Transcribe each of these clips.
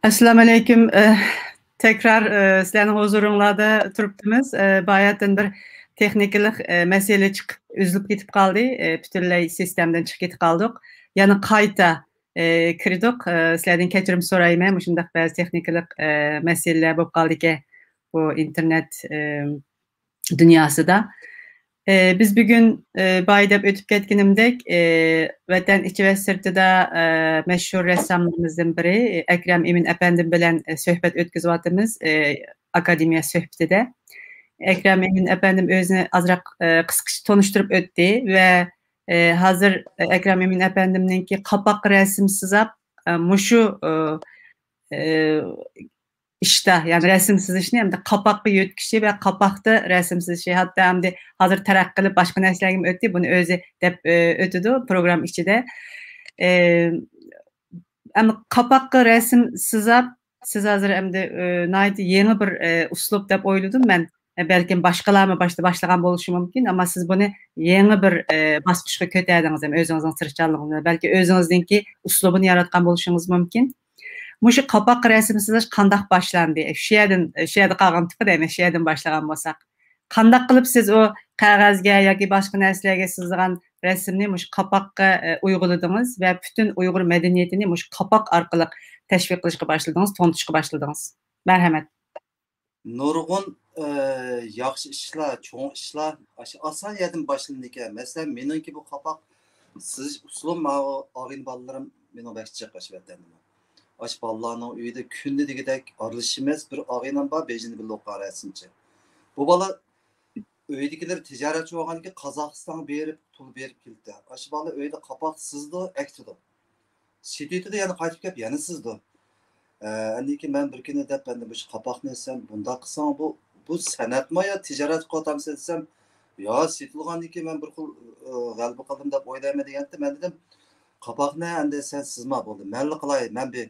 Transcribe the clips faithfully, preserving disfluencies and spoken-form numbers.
ئەسسالامۇ ئەلەيكۇم. ئە، تەكرار، ئە، سىلەرنىڭ ھۇزۇرۇڭلاردا تۇرۇپتىمىز. ئە، باياتىن بىر تېخنىكىلىق، ئە، مەسىلە چىقىپ ئۈزۈلۈپ كېتىپ قالدى. ئە، پۈتۈنلەي سىستېمىدىن چىقىپ كېتىپ قالدۇق. يەنە قايتا، ئە، كىردۇق. ئە، سىلەردىن كەچۈرۈم سورايمەن. مۇشۇنداق بەزى تېخنىكىلىق، ئە، مەسىلىلەر بولۇپ قالدىكەن بۇ ئىنتېرنېت، ئە، دۇنياسىدا. ئى، بىز بۈگۈن، ئى، بايا دەپ ئۆتۈپ كەتكىنىمدەك، ئى، ۋەتەن ئىچى ۋە سىرتىدا، ئى، مەشھۇر رەسساملىرىمىزدىن بىرى، ئى، ئەكرەم ئىمىن ئەپەندىم بىلەن، ئى، سۆھبەت ئۆتكۈزۈۋاتىمىز، ئى، ئاكادېمىيە سۆھبىتىدە. ئەكرەم ئىمىن ئەپەندىم ئۆزىنى ئازراق، ئى، قىسقىچە تونۇشتۇرۇپ ئۆتتى ۋە، ئى، ھازىر، ئى، ئەكرەم ئىمىن ئەپەندىمنىڭكى قاپاققا رەسىم سىزاپ، ئى، مۇشۇ، ئى، ئى، ئىشتا، يەنى رەسىم سىزىشنى ھەمدە قاپاققا يۆتكىشى ۋە قاپاقتا رەسىم سىزىشى، ھەتتا ئەمدى ھازىر تەرەققىي قىلىپ باشقا نەرسىلەرگىمۇ ئۆتتى، بۇنى ئۆزى دەپ، ئۆ، ئۆتىدۇ پروگرامما ئىچىدە. ئۆ، ئەمما قاپاققا رەسىم سىزاپ، سىز ھازىر ئەمدى، ئۆ، ناھايىتى يېڭى بىر، ئۆ، ئۇسلۇب دەپ ئويلىدىم مەن. بەلكىم باشقىلارمۇ باشتا باشلىغان بولۇشى مۇمكىن، ئەمما سىز بۇنى يېڭى بىر، ئۆ، باسقۇچقا كۆتەردىڭىز، ھەم ئۆزىڭىزنىڭ تىرىشچانلىقىڭىز بىلەن بەلكى ئۆزىڭىزنىڭكى ئۇسلۇبىنى ياراتقان بولۇشىڭىز مۇمكىن. مۇشۇ قاپاققا رەسىم سىزىش قانداق باشلاندى؟ شۇ يەردىن، شۇ يەردە قالغان تۇپا دەيمەن، شۇ يەردىن باشلىغان بولساق. قانداق قىلىپ سىز ئۇ قەغەزگە ياكى باشقا نەرسىلەرگە سىزىدىغان رەسىمنى مۇشۇ قاپاققا، ئە، ئۇيغۇلىدىڭىز ۋە پۈتۈن ئۇيغۇر مەدەنىيىتىنى مۇشۇ قاپاق ئارقىلىق تەشۋىق قىلىشقا باشلىدىڭىز، تونۇتۇشقا باشلىدىڭىز؟ مەرھەمەت. نۇرغۇن، ئە، ياخشى ئىشلار، چوڭ ئىشلار ئاشۇ ئاسان يەردىن باشلىنىدىكەن. مەسىلەن، مېنىڭكى بۇ قاپاق سىزىش ئۇسۇلۇم، ماۋۇ ئاغىنە بالىلىرىم مېنىڭ بەك جىق ئاشۇ ۋەتەندىمۇ. ئاشۇ بالىلارنىڭ ئۆيىدە كۈندە دېگۈدەك ئارىلىشىمىز، بىر ئاغىنەم بار، بېيجىڭدا بىللە ئوقۇغان رەسىمچى. بۇ بالا ئۆيدىكىلىرى تىجارەتچى بولغاندىكىن قازاقىستانغا بېرىپ، پۇل بېرىپ كېلىپتۇ. ئاشۇ بالا ئۆيدە قاپاق سىزىدۇ، ئەكتىدۇ. سېتىۋېتىدۇ، يەنە قايتىپ كېلىپ يەنە سىزىدۇ. ئە، ئاندىن كېيىن مەن بىر كۈنى دەپ، ئەمدى مۇشۇ قاپاقنى سەن بۇنداق قىلساڭ، بۇ، بۇ سەنئەتما يا تىجارەت قىلىۋاتامسەن دېسەم، يا سېتىلغاندىن كېيىن مەن بىر خىل، ئە، غەلىبە قىلدىم دەپ ئويلايمەن دېگەنتى. مەن دېدىم، قاپاقنى ئەمدى سەن سىزما، بولدى، مەنلا قىلاي، مەن بىر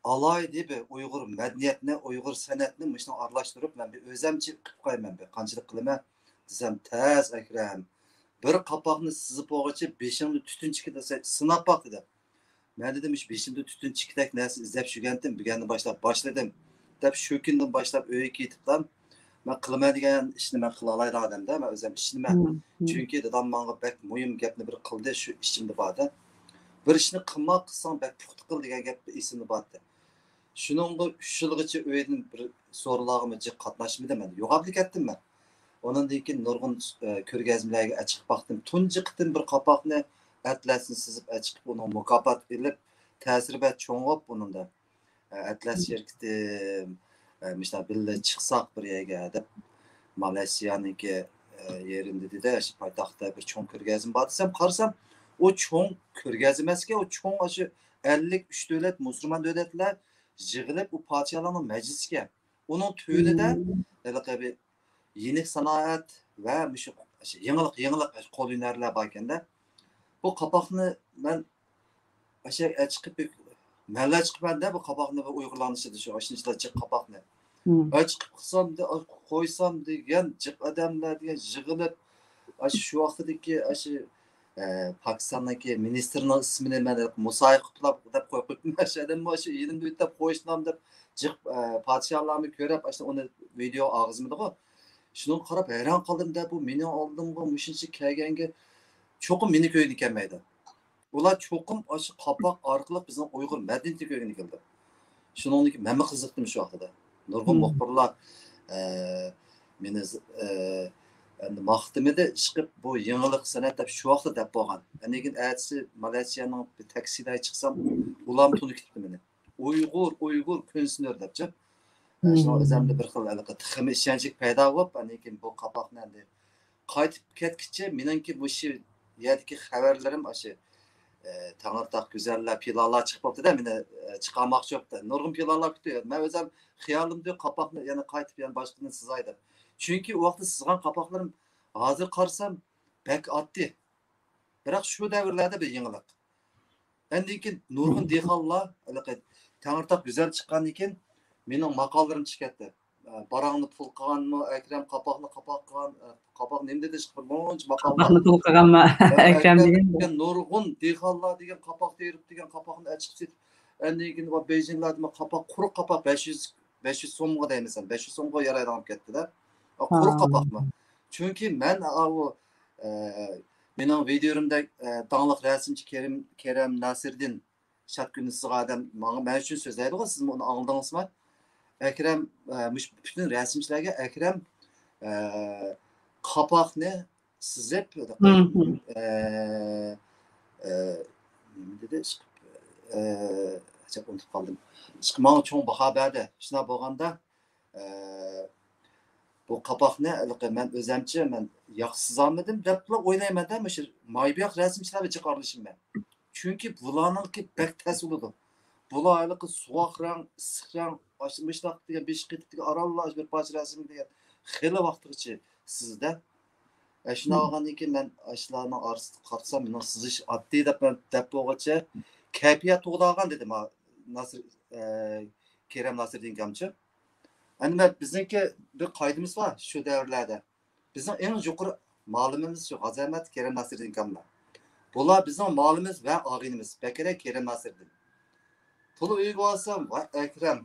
ئالاھىدە بىر ئۇيغۇر مەدەنىيەتنى، ئۇيغۇر سەنئەتنى مۇشۇنىڭغا ئارىلاشتۇرۇپ، مەن بىر ئۆزەمچە قىلىپ قويىمەن، بىر قانچىلىك قىلىمەن دېسەم، تەس ئەكرەم، بىر قاپاقنى سىزىپ بولغۇچە بېشىڭدا تۈتۈن چىقىدۇ، سىناپ باق دېدى. مەن دېدىم، مۇشۇ بېشىمدا تۈتۈن چىقىدەك نەرسە ئىزدەپ يۈرگەنتىم، بۈگۈندىن باشلاپ باشلىدىم، دەپ شۇ كۈندىن باشلاپ ئۆيگە كېتىپلا مەن قىلىمەن دېگەن ئىشنى مەن قىلالايدىغان ئادەمدە، مەن ئۆزۈم ئىشىنىمەن. مم، مم. چۈنكى دادام ماڭا بەك مۇھىم گەپنى بىر قىلدى، شۇ ئىچىمدە بار-دە. بىر ئىشنى قىلما، قىلساڭ بەك پۇختا قىل دېگەن گەپ ئېسىمدە بارتى. شۇنىڭغا ئۈچ يىلغىچە ئۆيدىن بىر سورۇنلارغىمۇ جىق قاتناشمىدىم، مەن يوقاپلا كەتتىم مەن. ئۇنىڭدىن كېيىن نۇرغۇن، ئە، كۆرگەزمىلەرگە ئەچىقىپ باقتىم. تۇنجى قېتىم بىر قاپاقنى ئەتلەسنى سىزىپ ئەچىقىپ، ئۇنىڭ مۇكاپات ئېلىپ، تەسىرى بەك چوڭ بولۇپ، ئۇنىڭدا، ئە، ئەتلەس شىركىتى، ئە، مۇشۇنداق بىللە چىقساق بىر يەرگە دەپ، مالايسىيانىڭكى، ئە، يېرىمدە دېدى، شۇ پايتەختتە بىر چوڭ كۆرگەزمە بار دېسەم، قارىسام، ئۇ چوڭ كۆرگەزمە ئەمەسكەن، ئۇ چوڭ ئاشۇ ئەللىك ئۈچ دۆلەت، مۇسۇلمان دۆلەتلەر يىغىلىپ، ئۇ پادىشاھلارنىڭ مەجلىسىكەن. ئۇنىڭ تۆۋىنىدە ھېلىقى بىر يېنىك سانائەت ۋە مۇشۇ يېڭىلىق، يېڭىلىق قول ھۈنەرلەر باركەندە. بۇ قاپاقنى مەن ئاشۇ ئەچىقىپ، مەنلا چىقىمەن-دە، بۇ قاپاقنى بىر ئۇيغۇرلارنىڭ ئىچىدە شۇ ئاشۇنچىلا جىق قاپاقنى. مم. ئەچىقىپ قىلسام، دە-، قويسام دېگەن جىق ئادەملەر دېگەن يىغىلىپ، ئاشۇ شۇ ۋاقتىدىكى ئاشۇ، ئە، پاكىستاننىڭكى مىنىستىرىنىڭ ئىسمىنى مەن مۇساھىبە قىلىپ دەپ قويۇپ قويۇپتىمەن. ئاشۇ ئادەممۇ ئاشۇ يېنىمدا ئۆتۈپ قويسىلام دەپ جىق، ئە، پادىشاھلارمۇ كۆرۈپ، ئاشۇ ئۇنى ۋىدېئو ئاغزىمىدىغۇ. شۇنىڭغا قاراپ ھەيران قالدىم-دە، بۇ مېنىڭ ئالدىمغا مۇشۇنچە كەلگەنگە چوقۇم مېنى كۆرگىلى كەلمەيدۇ. ئۇلار چوقۇم ئاشۇ قاپاق ئارقىلىق بىزنىڭ ئۇيغۇر مەدەنىيىتىنى كۆرگىلى كېلىدۇ. شۇنىڭدىن كېيىن مەنمۇ قىزىقتىم شۇ ۋاقتىدا. نۇرغۇن مۇخبىرلار، ئە، مېنى، ئە، ئەمدى ماختىمىدى، ئىشقىپ، بۇ يېڭىلىق سەنئەت دەپ شۇ ۋاقىتتا دەپ بولغان. ئاندىن كېيىن ئەتىسى مالايسىيانىڭ بىر تاكسىدا چىقسام، ئۇلارمۇ تونۇپ كېتىپتۇ مېنى. ئۇيغۇر، ئۇيغۇر، كۆنسۇنۇر دەپچۇ. شۇنىڭ ئۆزۈمدە بىر خىل ھېلىقى تېخىمۇ ئىشەنچلىك پەيدا بولۇپ، ئاندىن كېيىن بۇ قاپاقنى ئەمدى قايتىپ كەتكىچە مېنىڭكى مۇشۇ يەردىكى خەۋەرلىرىم ئاشۇ، ئە، تەڭرىتاغ گۈزەللەر، پىلانلار چىقىپ بوپتۇ-دە، مېنى، ئە، چىقارماقچى بوپتۇ. نۇرغۇن پىلانلار كۈتتى. مەن ئۆزۈم خىيالىمدا قاپاقنى يەنە قايتىپ يەنە باشقىدىن سىزاي دەپ. چۈنكى ئۇ ۋاقىتتا سىزغان قاپاقلىرىم ھازىر قارىسام بەك ئاددىي. بىراق شۇ دەۋرلەردە بىر يېڭىلىق. ئاندىن كېيىن نۇرغۇن دېھقانلار ھېلىقى تەڭرىتاغ گۈزەل چىققاندىن كېيىن مېنىڭ ماقالىلىرىم چىقىپ كەتتى. ئە، باراڭنى پۇل قىلغانمۇ ئەكرەم، قاپاقنى قاپاق قىلغان، ئە، قاپاق نېمە دېدى، بىر مۇنچە ماقالىلار. قاپاقنى پۇل قىلغانمۇ ئە، ئەكرەم ئەكرەم دېگەن. دېگەن نۇرغۇن دېھقانلار دېگەن قاپاق تېرىپ دېگەن قاپاقنى ئەچىقىپ سېتىپ، ئاندىن كېيىن بېيجىڭلاردا قاپاق، قۇرۇق قاپاق بەش يۈز، بەش يۈز سومغا دەيمىسەن، بەش يۈز سومغا يارايدىغان بولۇپ كەتتىدە. قۇرۇق قاپاقمۇ؟ چۈنكى مەن ئاۋۇ مېنىڭ ۋىدىيومدا داڭلىق رەسىمچى كېرەم، كېرەم ناسىردىن، شاد كۈنى سىزغا ئادەم ماڭا، مەن ئۈچۈن سۆزلەيدىغۇ، سىزمۇ ئۇنى ئاڭلىدىڭىزمۇ؟ ئەكرەم، مۇشۇ پۈتۈن رەسىمچىلەرگە ئەكرەم قاپاقنى سىزىپ، نېمە دېدى؟ ئۇنتۇپ قالدىم. ماڭا چوڭ باھا بەردى. شۇنداق بولغاندا، بۇ قاپاقنى مەن ئۆزەمچە مەن ياخشى سىزالمىدىم دەپلا ئويلايمەن-دە، مۇشۇ مايبىياق رەسىمچىلەر بىلەن جىق ئارىلىشىمەن. چۈنكى بۇلارنىڭكى بەك تەس بولىدۇ. بۇلار ھېلىقى سوغۇق رەڭ، ئىسسىق رەڭ، ئاشۇ مۇشۇنداق دېگەن بېشى قېتىپ دېگەن ئارانلا بىر پارچە رەسىم دېگەن خېلى ۋاقىتقىچە سىزدە. شۇنداق بولغاندىن كېيىن مەن ئاشۇلارنىڭ ئارىسىدا قارىسام، مېنىڭ سىزىش ئاددىي دەپ مەن دەپ بولغۇچە، كەيپىيات تۇغدۇرغان دېدى ما ناسىر، كېرەم ناسىردىن ئاكامچۇ. ئەمدى مەن، بىزنىڭكى بىر قائىدىمىز بار شۇ دەۋرلەردە. بىزنىڭ ئەڭ يۇقىرى مالىمىمىز شۇ غازىئەمەت، كېرەم ناسىردىن ئاكاملار. بۇلار بىزنىڭ مالىمىز ۋە ئاغىنىمىز، بەكرەك كېرەم ناسىردىن. تولا ئۆيگە بارسام، ۋاي ئەكرەم،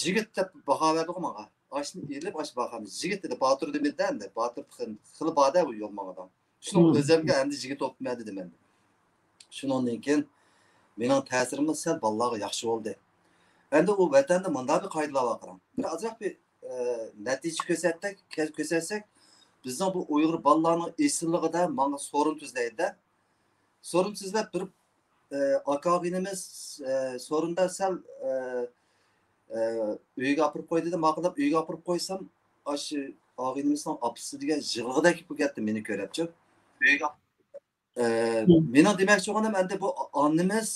يىگىت دەپ باھا بەردىغۇ ماڭا. ئاشۇنى ئېلىپ، ئاشۇ باھانى يىگىت دېدى، باتۇر دېمىدى ئەمدى. باتۇر خېلى بار-دە ئۇ يول ماڭىدىغان. شۇنىڭ ئۆزەمگە ئەمدى يىگىت بوپتىمەن دېدىم ئەمدى. شۇنىڭدىن كېيىن مېنىڭ تەسىرىممۇ سەل بالىلارغا ياخشى بولدى. ئەمدى ئۇ ۋەتەندە مۇنداق بىر قائىدىلار بار قاراڭ. بىر ئازراق بىر، ئە، نەتىجە كۆرسەتتەك، كۆرسەتسەك، بىزنىڭ بۇ ئۇيغۇر بالىلارنىڭ ئېسىللىقىدا ماڭا سورۇن تۈزلەيدۇ-دە. سورۇن تۈزلەپ بىر، ئە، ئاكا ئاغىنىمىز، ئە، سورۇندا سەل، ئە، ئە، ئۆيگە ئاپىرىپ قوي دېدى، ماقۇللاپ ئۆيگە ئاپىرىپ قويسام، ئاشۇ ئاغىنىمىزنىڭ ئاپىسى دېگەن يىغلىغۇدەك بولۇپ كەتتى مېنى كۆرۈپچۇ. ئۆيگە ئە، مېنىڭ دېمەكچى بولغىنىم ئەمدى بۇ ئانىمىز،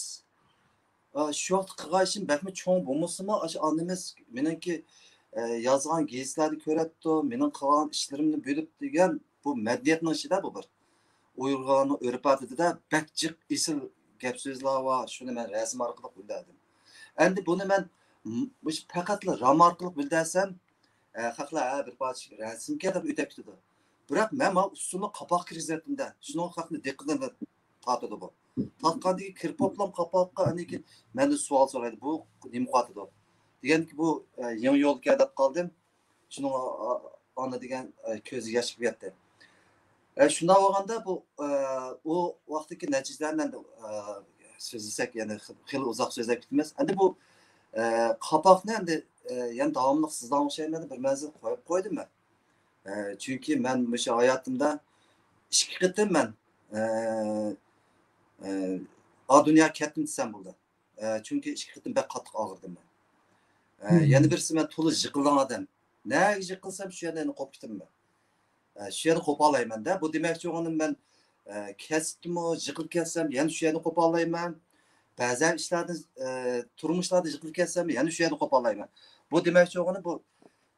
ئە، شۇ ۋاقىتتا قىلغان ئىشىم بەكمۇ چوڭ بولمىسىمۇ، ئاشۇ ئانىمىز مېنىڭكى، ئە، يازغان گېزىتلەردە كۆرەتتۇ، مېنىڭ قىلغان ئىشلىرىمنى بىلىپ دېگەن بۇ مەدەنىيەتنىڭ ئىچىدە بۇ بىر ئۇيغۇرلارنىڭ ئۆرپ-ئادىتىدە بەك جىق ئېسىل گەپ-سۆزلەر بار، شۇنى مەن رەسىم ئارقىلىق بىلدۈردۈم. ئەمدى بۇنى مەن م-، مۇشۇ پەقەتلا رام ئارقىلىق بىلدۈرسەم، ئە، خەقلەر، ھە، بىر پارچە رەسىمكەن دەپ ئۆتۈپ كېتىدۇ. بىراق مەن مانا ئۇسسۇلنى قاپاققا كىرگۈزەتتىم-دە، شۇنىڭغا خەقنى دىققىتىنى تارتىدۇ بۇ. تارتقاندىن كېيىن كىرىپ بوپلام قاپاققا، ئاندىن كېيىن مەندىن سوئال سورايدۇ، بۇ نېمە قىلىۋاتىدۇ؟ دېگەندىكىن بۇ، ئە، يېڭى يولكەن دەپ قالدىم. شۇنىڭغا ئا-، ئانا دېگەن، ئە، كۆزى ياش كېلىپ كەتتى. ئە، شۇنداق بولغاندا بۇ، ئە، ئۇ ۋاقىتتىكى نەتىجىلەرنى ئەمدى، ئە، سۆزلىسەك، يەنە خ-، خېلى ئۇزاق سۆزلەپ كېتىمىز. ئەمدى بۇ، ئە، قاپاقنى ئەمدى، ئە، يەنە داۋاملىق سىزدىن ئوخشايمەن، بىر مەنزىل قويۇپ قويدۇم مەن. ئە، چۈنكى مەن مۇشۇ ھاياتىمدا ئىككى قېتىم مەن، ئە، ئە، ئا دۇنيا كەتتىم دېسەم بولىدۇ. ئە، چۈنكى ئىككى قېتىم بەك قاتتىق ئاغرىدىم مەن. ئە، يەنە بىرسى مەن تولا يىقىلغان ئادەم. نەگە يىقىلسام شۇ يەردە يەنە قوپۇپ كېتىمەن. ئە، شۇ يەردە قوپالايمەن-دە. بۇ دېمەكچى بولغىنىم مەن، ئە، كەسىپتىمۇ يىقىلىپ كەتسەم يەنە شۇ يەردە قوپالايمەن. بەزەن ئىشلاردىن، ئە، تۇرمۇشلاردا يىقىلىپ كەتسەم يەنە شۇ يەردە قوپالايمەن. بۇ دېمەكچى بولغىنىم بۇ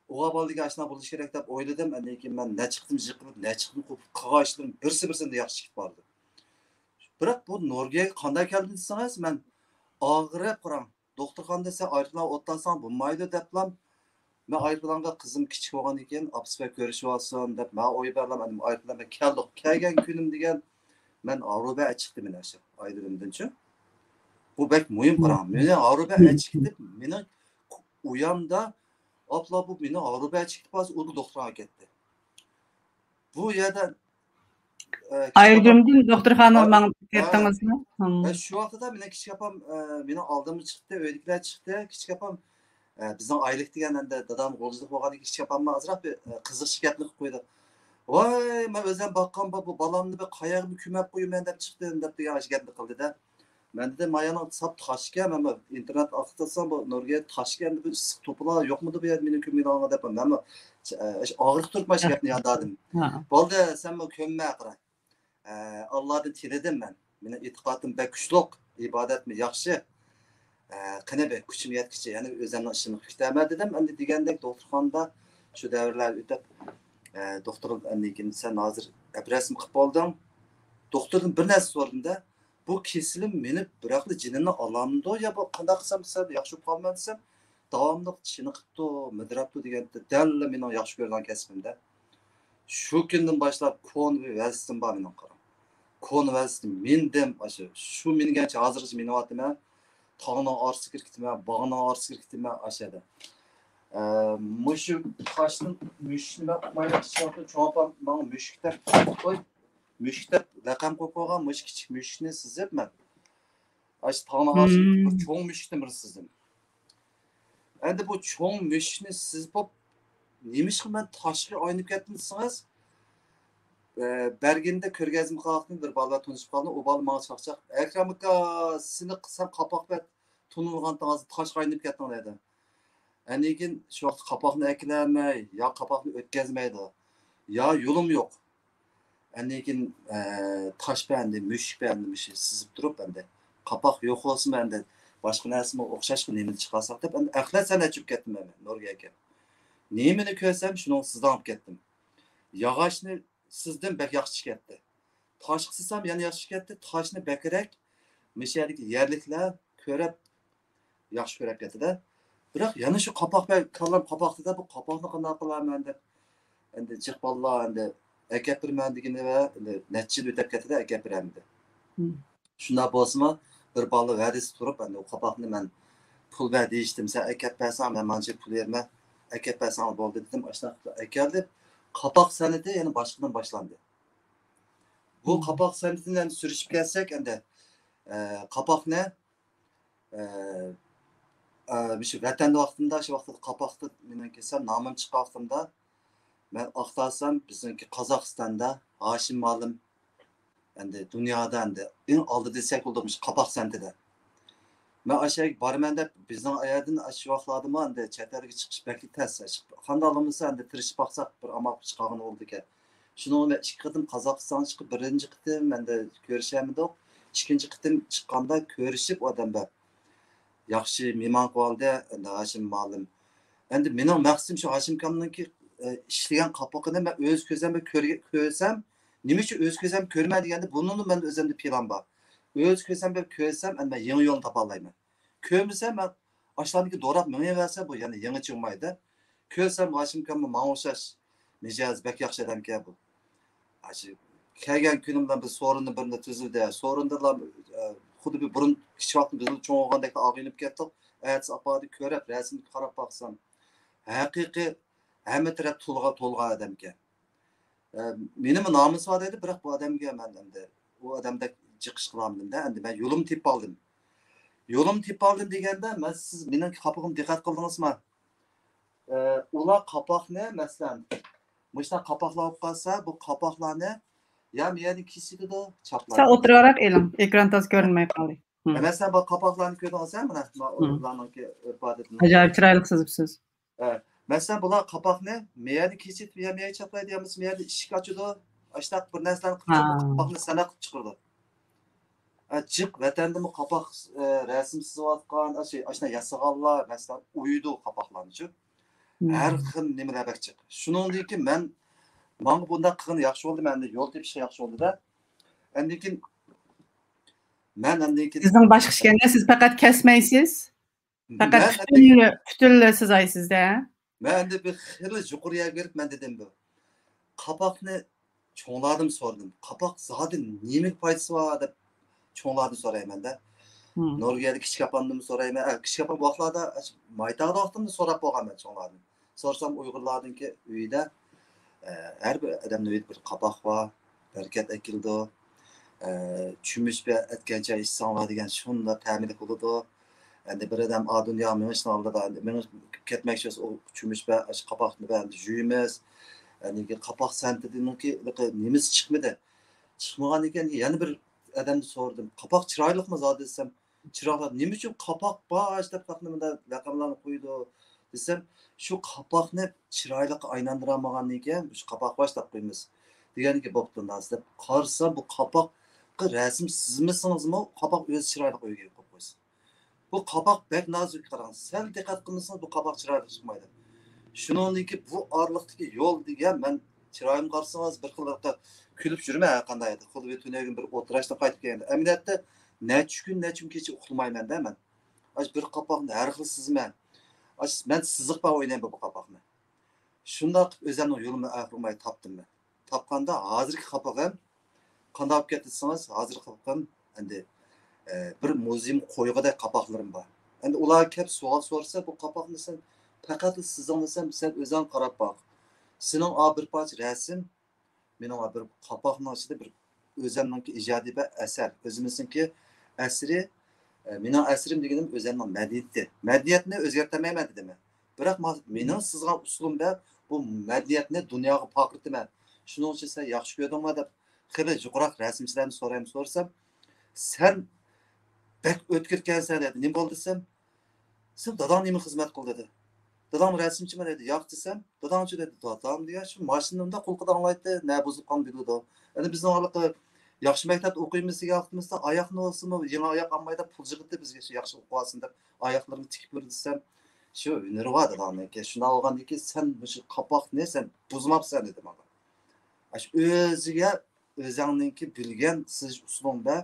ئۇغا بالىگە ئاشۇنداق بولۇشى كېرەك دەپ ئويلىدىم. ئاندىن كېيىن مەن نەچچە قېتىم يىقىلىپ، نەچچە قېتىم قوپۇپ قالغان ئىشلىرىم بىرسى بىرسىدىن ياخشى چىقىپ باردى. بىراق بۇ نورۋېگىيەگە قانداق كەلدىم دېسىڭىز، مەن ئاغرىپ قاراڭ، دوختۇرخانىدا سەن ئايروپىلانغا ئولتۇرساڭ بولمايدۇ دەپلا، مەن ئايروپىلانغا قىزىم كىچىك بولغاندىن كېيىن ئاپىسى بىلەن كۆرۈشۈۋالسۇن دەپ مەن ئويلاپ بەرلەم، ئايروپىلان بىلەن كەلدۇق. كەلگەن كۈنۈم دېگەن مەن ھارۋا بەر ئەچىقتى مېنى ئاشۇ ئايروپىلاندىنچۇ. بۇ بەك مۇھىم قاراڭ. مېنى ھارۋا بەر ئەچىقتى، مېنىڭ ئۇيامدا ئاپلا بۇ مېنىڭ ھارۋا بەر ئەچىقتى بارسا ئۇ دوختۇرخانىغا كەتتى. بۇ يەردە ئايرىم دوختۇرخانىغا ماڭىپ كەتتىڭىزمۇ؟ شۇ ۋاقىتتا مېنىڭ كىچىك ئاپام، مېنىڭ ئالدىمغا چىقتى، ئۆيدىكىلەر چىقتى. كىچىك ئاپام، بىزنىڭ ئايلىق دېگەن ئەمدى دادام غۇلجىدا بولغاندىن كېيىن كىچىك ئاپاممۇ ئازراق بىر قىزىقچى گەپنى قىلىپ قويدى. ۋاي، مەن ئۆزۈم باققان بۇ، بۇ بالامنى بىر قاياغا كۆمۈپ قويىمەن دەپ چىقتىم دەپ دېگەن ئاشۇ گەپنى قىلدى-دە. مەن دېدىم، مايانىڭ ساپ تاشكەن، مەن ئىنتېرنېت ئارقىلىق سەن بۇ نورۋېگىيە تاشكەن، بىر ئىسسىق توپىلار يوقمىدى بۇ يەردە مېنىڭ كۆمگىنىڭغا دەپ، مەنمۇ ئاغرىق تۇرۇپ مانا شۇ گەپنى ياندادىم. بولدى، سەنمۇ كۆممە قارا. ئاللادىن تىلىدىم مەن. مېنىڭ ئېتىقادىم بەك كۈچلۈك، ئىبادەتمۇ ياخشى. قېنى بىر كۈچۈم يەتكىچە يەنە ئۆزۈمنىڭ ئىشىمنى كۈتەمەن دېدىم. ئەمدى دېگەندەك دوختۇرخانىدا شۇ دەۋرلەر ئۆتۈپ، دوختۇر ئەمدى كېيىن سەن ھازىر ئوپېراتسىيە قىلىپ بولدۇڭ. دوختۇردىن بىر نەرسە سورىدىم-دە، بۇ كېسىلىم مېنى بىراقلا جېنىمنى ئالامدۇ يا بۇ قانداق قىلسام سەل ياخشى بولۇپ قالىمەن دېسەم، داۋاملىق چېنىقىپتۇ، مىدىراپتۇ دېگەنتى دەللا مېنىڭ ياخشى كۆرىدىغان كەسپىم-دە. شۇ كۈندىن باشلاپ كونا بىر ۋېلىسىپىتىم بار مېنىڭ قاراڭ. كونا ۋېلىسىپىتىم مىندىم، ئاشۇ شۇ مىنگەنچە ھازىرغىچە مىنىۋاتىمەن. تاغنىڭ ئارىسىغا كىرىپ كېتىمەن، باغنىڭ ئارىسىغا كىرىپ كېتىمەن ئاشۇ يەردە. ئە، مۇشۇ تاشنىڭ مۇشۇنى مەن ئۇقمايمەن، كىچىك ۋاقتىدا چوڭ ئاپام ماڭا مۈشۈك دەپ، قوي، مۈشۈك دەپ لەقەم قويۇپ قويغان، مۇشۇ كىچىك مۈشۈكنى سىزىپ مەن ئاشۇ تاغنىڭ ئارىسىدا بىر چوڭ مۈشۈكنى بىر سىزدىم. ئەمدى بۇ چوڭ مۈشۈكنى سىزىپ بولۇپ، نېمىشقا مەن تاشقا ئايلىنىپ كەتتىم دېسىڭىز، ئە، بەرگىنىدە كۆرگەزمە قىلىۋاتقان بىر بالا بىلەن تونۇشۇپ قالدىم. ئۇ بالا ماڭا چاقچاق، «ئەكرەم ئاكا، سېنى سەن قاپاق بەت تونۇلغان تاڭزا تاشقا ئايلىنىپ كەتتىڭ» دەيدۇ. ئەندىن كېيىن شۇ ۋاقىتتا قاپاقنى ئەكېلەلمەي، يا قاپاقنى ئۆتكۈزمەيدۇ، يا يولۇم يوق. ئاندىن كېيىن، ئە، تاش بەندى، مۈشۈك بەندى، مۇشۇ سىزىپ تۇرۇپ، ئەمدى قاپاق يوق بولسىمۇ، ئەمدى باشقا نەرسىمۇ ئوخشاشقا نېمىنى چىقارساق دەپ، ئەمدى ئەخلەت سەنئەت چۈشۈپ كەتتىم مەن، نۇرگەگە. نېمىنى كۆرسەم، شۇنىڭغا سىزداڭ بولۇپ كەتتىم. ياغاچنى سىزدىم، بەك ياخشى چىقىپ كەتتى. تاشقا سىزسام، يەنە ياخشى چىقىپ كەتتى. تاشنى بەكرەك مۇشۇ يەردىكى يەرلىكلەر كۆرۈپ، ياخشى كۆرۈپ كەتتى-دە. بىراق يەنە شۇ قاپاق بەك كاللام قاپاقتا-دە، بۇ قاپاقنى قانداق قىلارمەن دەپ، ئەمدى جىق بالىلار ئەمدى ئەكەپ بېرىمەن دېگىنى ۋە ئەمدى نەچچە يىل ئۆتۈپ كەتتى-دە، ئەكەپ بېرەلمىدى. شۇنداق بولسىمۇ، بىر بالا ۋەدىسى تۇرۇپ، ئەمدى ئۇ قاپاقنى مەن پۇل بەر دېيىشتىم، سەن ئەكەپ بەرسەڭ، مەن مانچە پۇل بېرىمەن، ئەكەپ بەرسەڭ بولدى دېدىم، ئاشۇنداق قىلىپ ئەكەلدى. قاپاق سەنئىتى يەنە باشقىدىن باشلاندى. بۇ قاپاق سەنئىتىنى ئەمدى سۈرۈشۈپ كەلسەك، ئەمدى، ئە، قاپاقنى ئە، ئە، مۇشۇ ۋەتەندە ۋاقتىمدا، شۇ ۋاقىتتا قاپاقتا مېنىڭ كېسەم نامىم چىققان ۋاقتىمدا، مەن ئاختارسام، بىزنىڭكى قازاقىستاندا ھاشىم مالىم، ئەمدى دۇنيادا ئەمدى ئەڭ ئالدىدا دېسەك بولىدۇ، مۇشۇ قاپاق سەنئىتىدە. مەن ئاشۇ يەرگە بارىمەن دەپ، بىزنىڭ ئايەردىن ئاشۇ ۋاقىتلاردىمۇ ئەمدى چەت ئەلگە چىقىش بەكلا تەس. قانداقلا بولسا ئەمدى تىرىشىپ باقساق، بىر ئامال چىقارغىلى بولىدىكەن. شۇنىڭ بىلەن ئىككى قېتىم قازاقىستانغا چىقىپ، بىرىنچى قېتىم ئەمدى كۆرۈشەلمىدۇق. ئىككىنچى قېتىم چىققاندا كۆرۈشۈپ، ئۇ ئادەم بەك ياخشى مېھمان قىلىۋالدى، ئەمدى ھاشىم مالىم. ئەمدى مېنىڭ مەقسىتىم شۇ ھاشىم ئاكامنىڭكى، ئە، ئىشلىگەن قاپىقىنى مەن ئۆز كۆزۈم بىلەن كۆرگە-، كۆرسەم، نېمە ئۈچۈن ئۆز كۆزۈم بىلەن كۆرىمەن دېگەندە، بۇنىڭمۇ مەن ئۆزۈمدە پىلان بار. ئۆز كۆزۈم بىلەن كۆرسەم، ئەمدى مەن يېڭى يولنى تاپالايمەن. كۆرمىسەم، مەن ئاشۇلارنىڭكى دوراپ مېڭىۋەرسە، بۇ يەنە يېڭىچە بولمايدۇ. كۆرسەم، ھاشىم ئاكاممۇ ماڭا ئوخشاش مىجەز، بەك ياخشى ئادەمكەن بۇ. ئاشۇ كەلگەن كۈنۈم بىلەن بىز سورۇننى بىرنى تۈزۈلدى. سورۇندا، ئە، خۇددى بىر بۇرۇن كىچىك ۋاقتىمىز بىز چوڭ بولغاندەك ئاغىنىپ كەتتۇق. ئەتىسى ئاپاردى كۆرۈپ، رەسىمگە قاراپ باقسام، ھەقىقىي ھەممە تەرەپ تولغا-، تولغان ئادەمكەن. ئە، مېنىمۇ نامىسى بار دەيدۇ، بىراق بۇ ئادەمگە مەن ئەمدى ئۇ ئادەمدەك جىقىش قىلالمىدىم-دە، ئەمدى مەن يولۇمنى تېپىپ ئالدىم. يولۇمنى تېپىپ ئالدىم دېگەندە، مەن سىز مېنىڭ قاپىقىمنى دىققەت قىلدىڭىزمۇ؟ ئە، ئۇلار قاپاقنى، مەسىلەن، مۇشۇنداق قاپاقلار بولۇپ قالسا، بۇ قاپاقلارنى يا مۇ يەردىن كېسىۋېتىدۇ، چاپلايدۇ. سەل ئولتۇرۇۋاراق ئېلىڭ، ئېكران تازا كۆرۈنمەي قالدى. ھە، مەسىلەن، بۇ قاپاقلارنى كۆردىڭىز ھە، مانا، مانا ئۇلارنىڭكى ئىپادىسىنى. ئاجايىپ چىرايلىق سىزىپسىز. ھە، مەسىلەن، بۇلار قاپاقنى مۇ يەردىن كېسىۋېتىپ، يا مۇ يەرگە چاپلايدۇ، يا بولمىسا مۇ يەردىن ئىشىك ئاچىدۇ. ئاشۇنداق بىر نەرسىلەرنى قىلىپ، قاپاقنى سەنئەت قىلىپ چىقىرىدۇ. ھە، جىق ۋەتەندىمۇ قاپاق، ئە، رەسىم سىزىۋاتقان، ئاشۇ، ئاشۇنداق ياسىغانلار، مەسىلەن، ئويىدۇ قاپاقلارنىچۇ. ھەر خىل نېمىلەر بەك جىق. شۇنىڭدىن كېيىن مەن، ماڭا بۇنداق قىلغىنى ياخشى بولدى، مەن يول تېپىشقا ياخشى بولدى-دە. ئاندىن كېيىن مەن ئاندىن كېيىن سىزنىڭ باشقا ئىش كەلمىدى، سىز پەقەت كەسمەيسىز. پەقەت مەن پۈتۈنلەي، پۈتۈنلەي سىزايسىز-دە. مەن ئەمدى بىر خېلى يۇقىرى يەرگە بېرىپ مەن دېدىم بۇ. قاپاقنى چوڭلاردىن سورىدىم. قاپاق زادى نېمىگە پايدىسى بار دەپ چوڭلاردىن سورايمەن-دە. نورۋېگىيەدە كىچىك ئاپامدىنمۇ سورايمەن. ئە، كىچىك ئاپام بۇ ۋاقىتلاردا مايتاغدا ۋاقتىمدا سوراپ بولغان مەن چوڭلاردىن. سورىسام ئۇيغۇرلاردىنكى ئۆيىدە، ئە، ھەر بىر ئادەمنىڭ ئۆيىدە بىر قاپاق بار. بەرىكەت ئەكېلىدۇ. ئە، چۆمۈچ بىلەن ئەتكەن چاي ئىچسەڭلار دېگەن شۇنداق تەملىك بولىدۇ. ئەمدى بىر ئادەم ئا دۇنياغا مېڭىشنىڭ ئالدىدا، ئەمدى مېڭىش كەتمەكچى بولسا، ئۇ چۆمۈچ بىلەن ئاشۇ قاپاقنى بىر ئەمدى يۇيىمىز. ئەمدى قاپاق سەنئىتىنىڭكى نېمىسى چىقمىدى. چىقمىغان ئىكەن، يەنە بىر ئادەمدىن سورىدىم. قاپاق چىرايلىقمۇ زادى دېسەم، چىرايلىق. نېمە ئۈچۈن قاپاق بار ئاشۇنداق مۇنداق لەقەملەرنى قويىدۇ دېسەم، شۇ قاپاقنى چىرايلىققا ئايلاندۇرالمىغاندىن كېيىن، شۇ قاپاق بار ئاشۇنداق قويىمىز دېگەنكى بوپتۇ ئۇنداق دەپ. قارىسام، بۇ قاپاققا رەسىم سىزمىسىڭىزمۇ، قاپاق ئۆزى چىرايلىق ئۆيگە قويۇپ قويسا. بۇ قاپاق بەك نازۇك، قاراڭ. سەل دىققەت قىلمىسىڭىز، بۇ قاپاق چىرايلىق چىقمايدۇ. شۇنىڭدىن كېيىن بۇ ئارىلىقتىكى يول دېگەن، مەن چىرايىمغا قارىسىڭىز، بىر خىل كۈلۈپ يۈرىمەن ھەر قانداق يەردە. خۇددى بىر تۈنۈگۈن بىر ئولتۇراشتىن قايتىپ كەلگەندە. ئەمەلىيەتتە نەچچە كۈن، نەچچە كۈن كېچە ئۇخلىمايمەن-دە مەن. ئاشۇ بىر قاپاقنى ھەر خىل سىزىمەن. ئاشۇ مەن سىزىق بىلەن ئوينايمەن بۇ قاپاقنى. شۇنداق قىلىپ ئۆزۈمنىڭ يولۇمنى ئاخىرلىماي تاپتىم مەن. تاپقاندا ھازىرقى قاپىقىم قانداق بولۇپ كەتتى دېسىڭىز، ھازىرقى قاپىقىم ئەمدى ئە، بىر مۇزېيىمغا قويغۇدەك قاپاقلىرىم بار. ئەمدى ئۇلار كەپ سوئال سورىسا، بۇ قاپاقنى سەن پەقەتلا سىزىڭلىسەم، سەن ئۆزۈڭ قاراپ باق. سېنىڭ ئا بىر پارچە رەسىم، مېنىڭ بىر قاپاقنىڭ ئىچىدە بىر ئۆزەمنىڭكى ئىجادىي بىر ئەسەر، ئۆزىمىزنىڭكى ئەسىرى، ئە، مېنىڭ ئەسىرىم دېگىنىم ئۆزەمنىڭ مەدەنىيىتى. مەدەنىيەتنى ئۆزگەرتەلمەيمەن دېدىم. بىراق ما-، مېنىڭ سىزغان ئۇسۇلۇم بىلەن بۇ مەدەنىيەتنى دۇنياغا پارقىرىتىمەن. شۇنىڭ ئۈچۈن سەن ياخشى كۆردۈڭمۇ دەپ خېلى يۇقىراق رەسىمچىلەرنى سورايمۇ سورىسام، سەن بەك ئۆتكۈركەنسەن دېدى. نېمە بولدى دېسەم، سەن داداڭ نېمە خىزمەت قىلدى دېدى. داداڭ رەسىمچىمۇ دېدى. ياق دېسەم، داداڭچۇ دېدى. دادام دېگەن شۇ ماشىنىنى ئۇنداق قۇلىقىدا ئاڭلايتتى، نە بۇزۇپ قالغان بىلىدۇ. ئەنە بىزنىڭ ھېلىقى ياخشى مەكتەپتە ئوقۇيمىز دېگەن ۋاقتىمىزدا ئاياغنى بولسىمۇ، يېڭى ئاياغ ئالماي دەپ پۇل يىغىتتى بىزگە، شۇ ياخشى ئوقۇۋالسۇن دەپ ئاياغلىرىنى تىكىپ بېرىدۇ دېسەم، شۇ ھۈنىرى بار داداڭنىڭكى. شۇنداق بولغاندىكىن سەن مۇشۇ قاپاقنى سەن بۇزماپسەن دېدى ماڭا. ئاشۇ ئۆزىگە ئۆزەڭنىڭكى بىلگەن سىزىش ئۇسۇلۇڭدا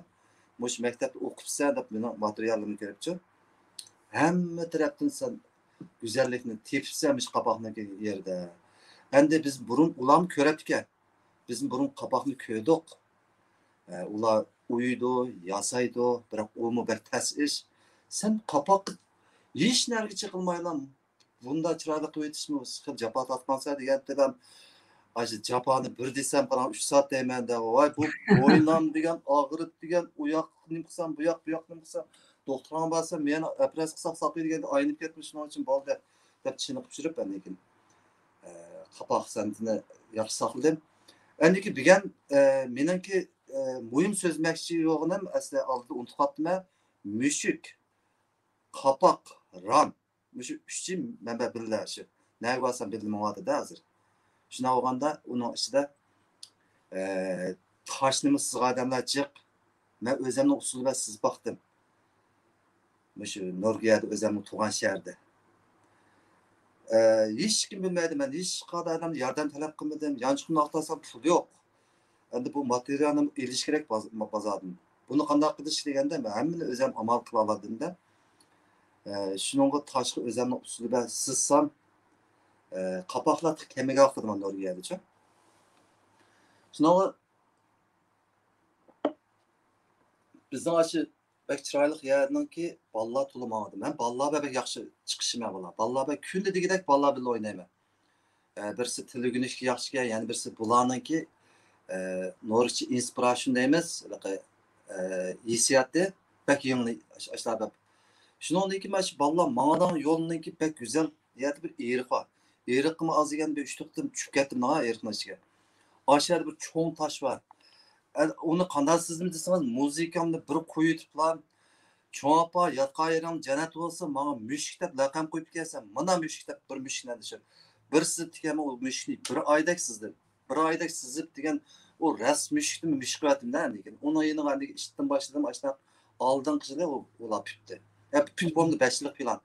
مۇشۇ مەكتەپتە ئوقۇپسەن دەپ مېنىڭ ماتېرىيالىمنى كۆرۈپچۇ. ھەممە تەرەپتىن سەن گۈزەللىكنى تېپىپسەن مۇشۇ قاپاقنىڭكى يېرىدە. ئەمدى بىز بۇرۇن ئۇلارمۇ كۆرەتتىكەن. بىز بۇرۇن قاپاقنى كۆردۇق. ئە، ئۇلار ئويىدۇ، ياسايدۇ، بىراق ئۇمۇ بەك تەس ئىش. سەن قاپاققا ھېچ نەرگە چېقىلمايلا بۇنداق چىرايلىق قىلىۋېتىشمۇ خېلى جاپا تارتمامسەن دېگەنتىم. ئاشۇ جاپانى بىر دېسەم، قاراڭ، ئۈچ سائەت دەيمەن دە. ۋاي، بۇ بوينام دېگەن ئاغرىپ دېگەن، ئۇ ياق نېمە قىلسام، بۇ ياق، بۇ ياق نېمە قىلسام، دوختۇرخانىغا بارسام، مېنى ئوپېراتسىيە قىلساق ساقىيىدۇ دېگەندە ئاينىپ كەتمىش، شۇنىڭ ئۈچۈن بولدى دەپ چېنىقىپ يۈرۈپ، ئاندىن كېيىن، ئە، قاپاق سەنئىتىنى ياخشى ساقلىدىم. ئاندىن كېيىن بۈگۈن، ئە، مېنىڭكى، ئە، مۇھىم سۆزلىمەكچى بولغىنىم، ئەسلى ئالدىدا ئۇنتۇپ قاپتىمەن. مۈشۈك، قاپاق، ران. مۇشۇ ئۈچى مەنبە بىللە شۇ. نەگە بارسام بىللە ماڭىۋاتىدۇ ھازىر. شۇنداق بولغاندا ئۇنىڭ ئىچىدە، ئە، تاشنىمۇ سىزغان ئادەملەر جىق. مەن ئۆزۈمنىڭ ئۇسۇلى بىلەن سىزىپ باقتىم. مۇشۇ نورۋېگىيەدە ئۆزۈمنىڭ تۇغان شەھىرىدە. ئە، ھېچكىم بىلمەيدۇ، مەن ھېچقانداق ئادەمدىن ياردەم تەلەپ قىلمىدىم. يانچۇقۇمنى ئاختۇرسام پۇل يوق. ئەمدى بۇ ماتېرىيالنى ئېلىش كېرەك باز-، بازاردىن. بۇنى قانداق قىلىش دېگەندە، مەن ھەممىنى ئۆزۈم ئامال قىلالىدىم-دە. ئە، شۇنىڭغا تاشقا ئۆزۈمنىڭ ئۇسۇلى بىلەن سىزسام، ئە، قاپاقلار كەمگە ئاقىدىغان نورۋېگىيەدىچۇ. شۇنىڭغا بىزنىڭ ئاشۇ بەك چىرايلىق يەرنىڭكى بالىلار تولا ماڭىدۇ. مەن بالىلار بىلەن بەك ياخشى چىقىشىمەن بۇلار. بالىلار بىلەن كۈندە دېگۈدەك بالىلار بىلەن ئوينايمەن. ئە، بىرسى تىل ئۆگىنىشكە ياخشىكەن، يەنە بىرسى بۇلارنىڭكى، ئە، نورۋېگچە ئىنسپىراشن دەيمىز، ھېلىقى، ئە، ھېسسىياتى بەك يېڭى ئاش-، ئاشۇنداق بەك. شۇنىڭدىن كېيىن مانا شۇ بالىلار ماڭىدىغان يولنىڭكى بەك گۈزەل، يەردە بىر ئېرىق بار. ئېرىققىمۇ ئاز دېگەندە بىر ئۈچ تۆت قېتىم چۈشۈپ كەتتىم دەڭا ئېرىقنىڭ ئىچىگە. ئاشۇ يەردە بىر چوڭ تاش بار. ئە، ئۇنى قانداق سىزدىم دېسىڭىز، مۇزىكامنى بىر قويۇۋېتىپلا، چوڭ ئاپا، ياتقان يېرىڭ جەننەت بولسۇن، ماڭا مۈشۈك دەپ لەقەم قويۇپ كەلسەن، مانا مۈشۈك دەپ بىر مۈشۈكنى ئەندىشىپ، بىر سىزىپ تىكەنمەن، ئۇ مۈشۈكنى بىر ئايدەك سىزدىم. بىر ئايدەك سىزىپ دېگەن، ئۇ راست مۈشۈكنى مۈشۈك قىلىۋەتتىم-دە، لېكىن ئۇنىڭ يېنىغا ئىشتىن باشلىدىم، ئاشۇنداق ئالدىنقى يىلى ئۇ، ئۇلار پۈتتى. ئە، پۈتۈپ بولدى، بەش يىللىق پىلان.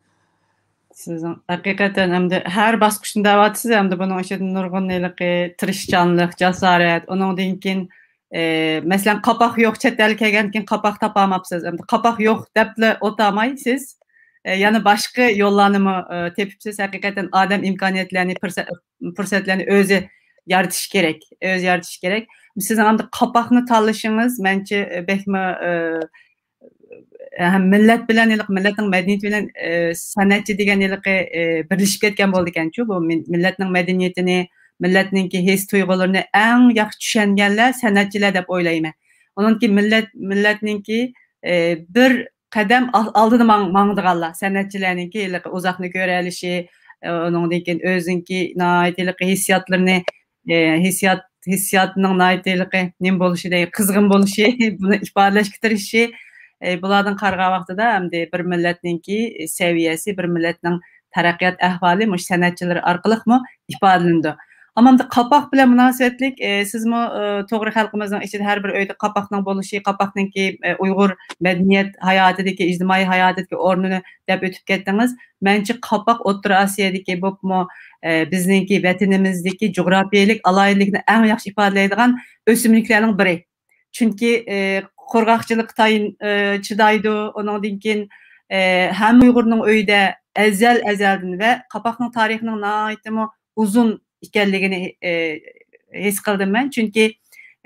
سىزنىڭ ھەقىقەتەن ئەمدى ھەر باسقۇچنى دەۋاتىسىز، ئەمدى بۇنىڭ ئىچىدە نۇرغۇن ھېلىقى تىرىشچانلىق، جاسارەت، ئۇنىڭدىن كېيىن، ئە، مەسىلەن، قاپاق يوق، چەت ئەلگە كەلگەندىن كېيىن قاپاق تاپالماپسىز. ئەمدى قاپاق يوق دەپلا ئولتۇرماي سىز، ئە، يەنە باشقا يوللارنىمۇ، ئە، تېپىپسىز. ھەقىقەتەن ئادەم ئىمكانىيەتلەرنى، پۇرسەت-، پۇرسەتلەرنى ئۆزى يارىتىشى كېرەك، ئۆزى يارىتىشى كېرەك. سىزنىڭ ئەمدى قاپاقنى تاللىشىڭىز، مەنچە، بەكمۇ، ئە، ھەم مىللەت بىلەن، ھېلىقى مىللەتنىڭ مەدەنىيىتى بىلەن، ئە، سەنئەتچى دېگەن ھېلىقى، ئە، بىرلىشىپ كەتكەن بولىدىكەنچۇ. بۇ مىل-، مىللەتنىڭ مەدەنىيىتىنى، مىللەتنىڭكى ھېس تۇيغۇلىرىنى ئەڭ ياخشى چۈشەنگەنلەر سەنئەتچىلەر دەپ ئويلايمەن. ئۇنىڭكى مىللەت، مىللەتنىڭكى، ئە، بىر قەدەم ئال-، ئالدىدا ماڭ-، ماڭىدىغانلار، سەنئەتچىلەرنىڭكى ھېلىقى ئۇزاقنى كۆرەلىشى، ئە، ئۇنىڭدىن كېيىن ئۆزىنىڭكى ناھايىتى ھېلىقى ھېسسىياتلىرىنى ئى، ھېسسىيات، ھېسسىياتنىڭ ناھايىتى ھېلىقى نېمە بولۇشى، دەي، قىزغىن بولۇشى، بۇنى ئىپادىلەشكە تىرىشىشى، ئى، بۇلاردىن قارىغان ۋاقتىدا ئەمدى بىر مىللەتنىڭكى سەۋىيەسى، بىر مىللەتنىڭ تەرەققىيات ئەھۋالى مۇشۇ سەنئەتچىلىرى ئارقىلىقمۇ ئىپادىلىنىدۇ. ئەمما ئەمدى قاپاق بىلەن مۇناسىۋەتلىك، ئى، سىزمۇ، ئى، توغرا خەلقىمىزنىڭ ئىچىدە ھەر بىر ئۆيدە قاپاقنىڭ بولۇشى، قاپاقنىڭكى، ئى، ئۇيغۇر مەدەنىيەت ھاياتىدىكى، ئىجتىمائىي ھاياتىدىكى ئورنىنى دەپ ئۆتۈپ كەتتىڭىز. مەنچە قاپاق ئوتتۇرا ئاسىيادىكى، بولۇپمۇ، ئە، بىزنىڭكى ۋەتىنىمىزدىكى جۇغراپىيەلىك ئالاھىدىلىكنى ئەڭ ياخشى ئىپادىلەيدىغان ئۆسۈملۈكلەرنىڭ بىرى. چۈنكى، ئە، قۇرغاقچىلىققا تايىن-، ئە، چىدايدۇ. ئۇنىڭدىن كېيىن، ئە، ھەممە ئۇيغۇرنىڭ ئۆيىدە ئەزەل-ئەزەلدىن ۋە قاپاقنىڭ تارىخىنىڭ ناھايىتىمۇ ئۇزۇن ئىكەنلىكىنى، ئە، ھېس قىلدىم مەن. چۈنكى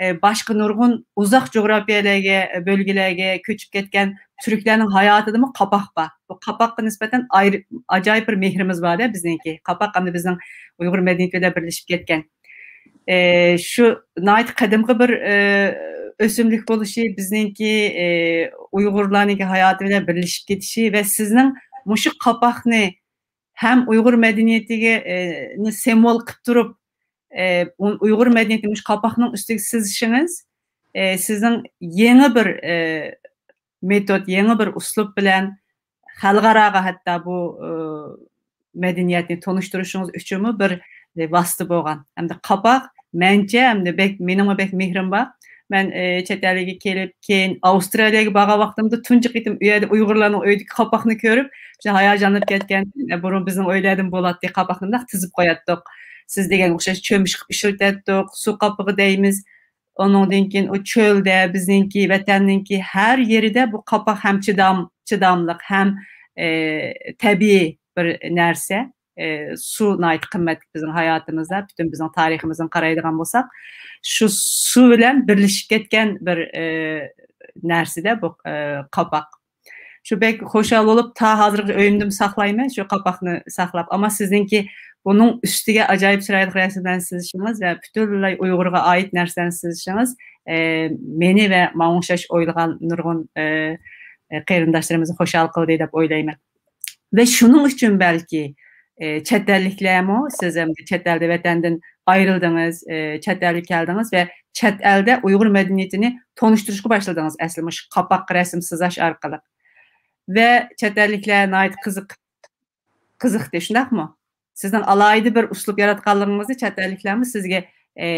ئە، باشقا نۇرغۇن ئۇزاق جۇغراپىيەلەرگە، بۆلگىلەرگە كۆچۈپ كەتكەن تۈركلەرنىڭ ھاياتىدىمۇ قاپاق بار. بۇ قاپاققا نىسبەتەن ئايرى-، ئاجايىپ بىر مېھرىمىز بار-دە بىزنىڭكى. قاپاق ئەمدى بىزنىڭ ئۇيغۇر مەدەنىيىتى بىلەن بىرلىشىپ كەتكەن. ئە، شۇ ناھايىتى قەدىمكى بىر، ئە، ئۆسۈملۈك بولۇشى بىزنىڭكى، ئە، ئۇيغۇرلارنىڭكى ھاياتى بىلەن بىرلىشىپ كېتىشى ۋە سىزنىڭ مۇشۇ قاپاقنى ھەم ئۇيغۇر مەدەنىيىتىگە، ئە، نى سىمۋول قىلىپ تۇرۇپ، ئە، ئۇ-، ئۇيغۇر مەدەنىيىتىنى مۇشۇ قاپاقنىڭ ئۈستىگە سىزىشىڭىز، ئە، سىزنىڭ يېڭى بىر، ئە، مېتود، يېڭى بىر ئۇسلۇب بىلەن خەلقئاراغا ھەتتا بۇ، ئە، مەدەنىيەتنى تونۇشتۇرۇشىڭىز ئۈچۈنمۇ بىر، ئە، ۋاسىتە بولغان. ھەمدە قاپاق مەنچە، ھەمدە بەك، مېنىڭمۇ بەك مېھرىم بار. مەن، ئە، چەت ئەلگە كېلىپ، كېيىن ئاۋسترالىيەگە بارغان ۋاقتىمدا تۇنجى قېتىم ئۇ يەردە ئۇيغۇرلارنىڭ ئۆيىدىكى قاپاقنى كۆرۈپ، شۇ ھاياجانلىنىپ كەتكەن. ئە، بۇرۇن بىزنىڭ ئۆيلەردىمۇ بولاتتى، قاپاقنى مۇنداق تىزىپ قوياتتۇق. سىز دېگەن ئوخشاش چۆمۈچ قىلىپ ئىشلىتەتتۇق، سۇ قاپىقى دەيمىز. ئۇنىڭدىن كېيىن ئۇ چۆلدە، بىزنىڭكى ۋەتەننىڭكى ھەر يېرىدە بۇ قاپاق ھەم چىدام-، چىداملىق، ھەم، ئە، تەبىئىي بىر نەرسە. ئە، سۇ ناھايىتى قىممەتلىك بىزنىڭ ھاياتىمىزدا، پۈتۈن بىزنىڭ تارىخىمىزدىن قارايدىغان بولساق، شۇ سۇ بىلەن بىرلىشىپ كەتكەن بىر، ئە، نەرسىدە بۇ، ئە، قاپاق. شۇ بەك خۇشال بولۇپ، تا ھازىرغىچە ئۆيۈمدىمۇ ساقلايمەن شۇ قاپاقنى ساقلاپ. ئەمما سىزنىڭكى بۇنىڭ ئۈستىگە ئاجايىپ چىرايلىق رەسىملەرنى سىزىشىڭىز ۋە پۈتۈنلەي ئۇيغۇرغا ئائىت نەرسىلەرنى سىزىشىڭىز، ئە، مېنى ۋە ماڭا ئوخشاش ئويلىغان نۇرغۇن، ئە، ئە، قېرىنداشلىرىمىزنى خۇشال قىلدى دەپ ئويلايمەن. ۋە شۇنىڭ ئۈچۈن بەلكى، ئە، چەت ئەللىكلەرمۇ، سىز ئەمدى چەت ئەلدە ۋەتەندىن ئايرىلدىڭىز، ئە، چەت ئەلگە كەلدىڭىز ۋە چەت ئەلدە ئۇيغۇر مەدەنىيىتىنى تونۇشتۇرۇشقا باشلىدىڭىز ئەسلى مۇشۇ قاپاققا رەسىم سىزاش ئارقىلىق. ۋە چەت ئەللىكلەر ناھايىتى قىزىق-، قىزىقتى، شۇنداقمۇ؟ سىزنىڭ ئالاھىدە بىر ئۇسلۇب ياراتقانلىقىڭىزنى چەت ئەللىكلەرمۇ سىزگە، ئە،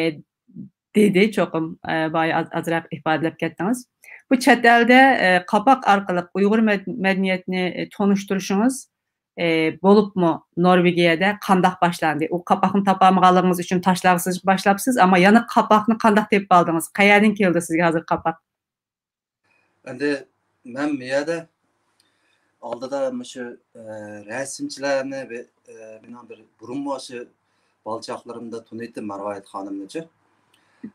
دېدى، چوقۇم، ئە، بايا ئاز-، ئازراق ئىپادىلەپ كەتتىڭىز. بۇ چەت ئەلدە، ئە، قاپاق ئارقىلىق ئۇيغۇر مەد-، مەدەنىيەتنى، ئە، تونۇشتۇرۇشىڭىز، ئە، بولۇپمۇ نورۋېگىيەدە قانداق باشلاندى؟ ئۇ قاپاقنى تاپالمىغانلىقىڭىز ئۈچۈن تاشلارغا سىزىپ باشلاپسىز، ئەمما يەنە قاپاقنى قانداق تېپىپ ئالدىڭىز؟ قەيەردىن كەلدى سىزگە ھازىر قاپاق؟ ئەمدى مەن بۇ يەردە ئالدىدا مۇشۇ، ئە، رەسىمچىلەرنى بى-، ئە، مېنىڭ بىر بۇرۇنمۇ ئاشۇ بالا چاغلىرىمدا تونۇيتتىم مەرۋايىت خانىمنىچۇ.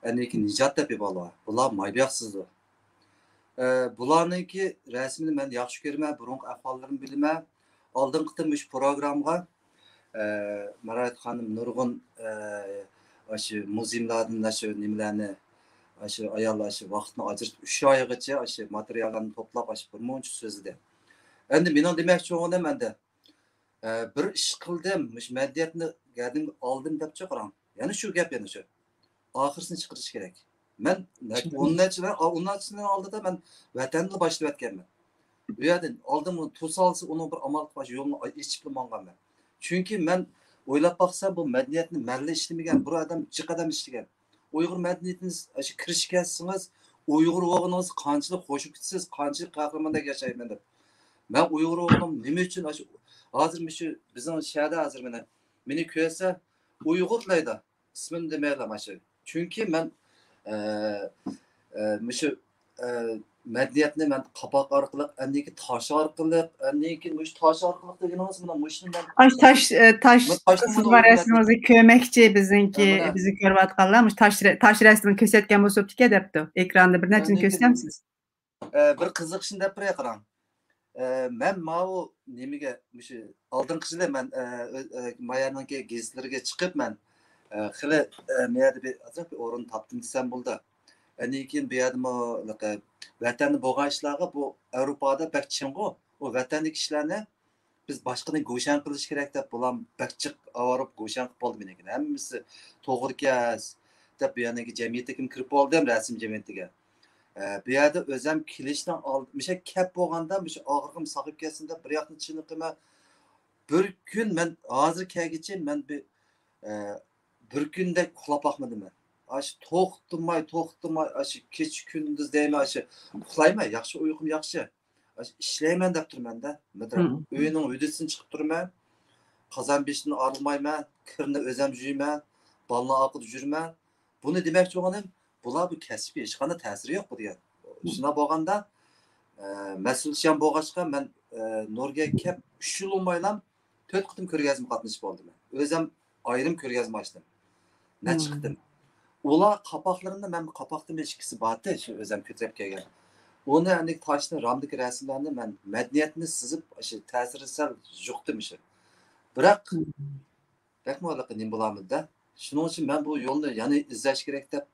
ئەندىن كېيىن نىجات دەپ بىر بالا بار. بۇلار مايبىياقسىزدۇ. ئە، بۇلارنىڭكى رەسىمىنى مەن ياخشى كۆرىمەن، بۇرۇنقى ئەھۋاللىرىنى بىلىمەن. ئالدىنقى قېتىم مۇشۇ پروگراممىغا، ئە، مەرۋايىت خانىم نۇرغۇن، ئە، ئاشۇ مۇزېيلاردىن ئاشۇ نېمىلەرنى، ئاشۇ ئاياللار ئاشۇ ۋاقىتنى ئاجرىتىپ، ئۈچ ئايغىچە ئاشۇ ماتېرىياللارنى توپلاپ، ئاشۇ بىر مۇنچە سۆزلىدى. ئەمدى مېنىڭ دېمەكچى بولغىنىم ئەمدى، ئە، بىر ئىش قىلدىم، مۇشۇ مەدەنىيەتنى گەدىنىڭگە ئالدىم دەپچۇ قاراڭ. يەنە شۇ گەپ، يەنە شۇ. ئاخىرسىنى چىقىرىش كېرەك. مەن نەچچە، ئون نەچچە، ئون نەچچە يىلنىڭ ئالدىدا مەن ۋەتەندىلا باشلىۋەتكەنمەن. ئۇ يەردىن ئالدىم، ئۇنى توسالسا، ئۇنىڭ بىر ئامال قىلىپ، يولنى ئېچىپلا ماڭغانمەن. چۈنكى مەن ئويلاپ باقسام، بۇ مەدەنىيەتنى مەنلا ئىشلىمىگەن، بىر ئادەم، جىق ئادەم ئىشلىگەن. ئۇيغۇر مەدەنىيىتىنى ئاشۇ كىرىشىپ كەتسىڭىز، ئۇيغۇر بولغىنىڭىزغا قانچىلىك خوشۇپ كېتىسىز، قانچىلىك قەھرىماندەك ياشايمەن دەپ. مەن ئۇيغۇر بولغىنىم نېمە ئۈچۈن ئاشۇ، ھازىر مۇشۇ بىزنىڭ شەھەردە ھازىر مېنى، مېنى كۆرسە، ئۇيغۇر دەيدۇ. ئىسمىمنى دېمەيلا مانا شۇ. چۈنكى مەن، ئە، ئە، مۇشۇ، ئە، مەدەنىيەتنى مەن قاپاق ئارقىلىق، ئەندىكى تاش ئارقىلىق، ئەندىكى مۇشۇ تاش ئارقىلىق دېگىنىڭىز مانا مۇشۇنى مەن ئاشۇ تاش، ئە، تاش مۇشۇ تاشنى سىزغان مانا رەسىمىڭىزنى كۆرمەكچى بىزنىڭكى، مانا بىزنى كۆرۈۋاتقانلار. مۇشۇ تاش رە-، تاش رەسىمىنى كۆرسەتكەن بولسىپتىكەن دەپتۇ. ئېكراندا بىر نەچچىنى مانا كۆرسىتەمسىز؟ ئە، بىر قىزىقىشنى دەپ بېرەي قاراڭ. ئە، مەن ماۋۇ نېمىگە، مۇشۇ ئالدىنقى يىلى مەن، ئە، ئۆ-، ئە، مايانىڭكى گېزىتلىرىگە چىقىپ مەن، ئە، خېلى، ئە، مەيەردە بىر ئازراق بىر ئورۇن تاپتىم دېسەم بولىدۇ. ئاندىن كېيىن بۇ يەردىمۇ ۋەتەندە بولغان ئىشلارغا بۇ ئاۋروپادا بەك چىڭغۇ. ئۇ ۋەتەندىكى ئىشلارنى بىز باشقىنى گوشەن قىلىش كېرەك دەپ، بۇلار بەك جىق ئاۋارە بولۇپ گوشەن قىلىپ بولدى مېنىڭكىنى. ھەممىسى توغرا ئىكەن دەپ، بۇ يەرنىڭكى جەمئىيىتىگە كىرىپ بولدۇم، رەسىم جەمئىيىتىگە. ئە، بۇ يەردە ئۆزەم كېلىشنىڭ ئالدى، مۇشۇ كەپ بولغاندا، مۇشۇ ئاغرىقىم ساقىيىپ كەتسۇن دەپ، بىر ياقتىن چېنىقىمەن. بىر كۈن مەن ھازىر كەلگۈچە مەن بىر، ئە، بىر كۈندەك ئۇخلاپ باقمىدىم مەن. ئاشۇ توختىماي، توختىماي، ئاشۇ كېچە كۈندۈز دەيمەن، ئاشۇ ئۇخلايمەن، ياخشى ئۇيقۇم ياخشى. ئاشۇ ئىشلەيمەن دەپ تۇرىمەن-دە، مىدىرىم. مم. ئۆينىڭ ھۆددىسىدىن چىقىپ تۇرىمەن. قازان بېشىدىن ئارىلىمايمەن، كىرنى ئۆزەم جۇيىمەن، بالىنىڭ ئارقىدا يۈرىمەن. بۇنى دېمەكچى بولغىنىم، بۇلار بۇ كەسىپكە ھېچقانداق تەسىرى يوق بۇ دېگەن. مم. شۇنداق بولغاندا، ئە، مەسئۇل كىشىم بولغاچقا، مەن، ئە، نورۋېگىيەگە كەپ ئۈچ يىل بولمايلا تۆت قېتىم كۆرگەزمە قاتنىشىپ بولدۇم. ئۆزەم ئايرىم كۆرگەزمە ئاچتىم. نەچچە مم. قېتىم. ئۇلار قاپاقلىرىنى، مەن قاپاقتىن ئىككىسى بارتى، شۇ ئۆزۈم كۆتۈرۈپ كەلگەن. ئۇنى ئەنە تاشنى، رامدىكى رەسىملەرنى مەن مەدەنىيەتنى سىزىپ، شۇ تەسىرى سەل يۇقتىم شۇ. بىراق، بەكمۇ ھېلىقى نېمە بولامىدى-دە. شۇنىڭ ئۈچۈن مەن بۇ يولنى يەنە ئىزدەش كېرەك دەپ،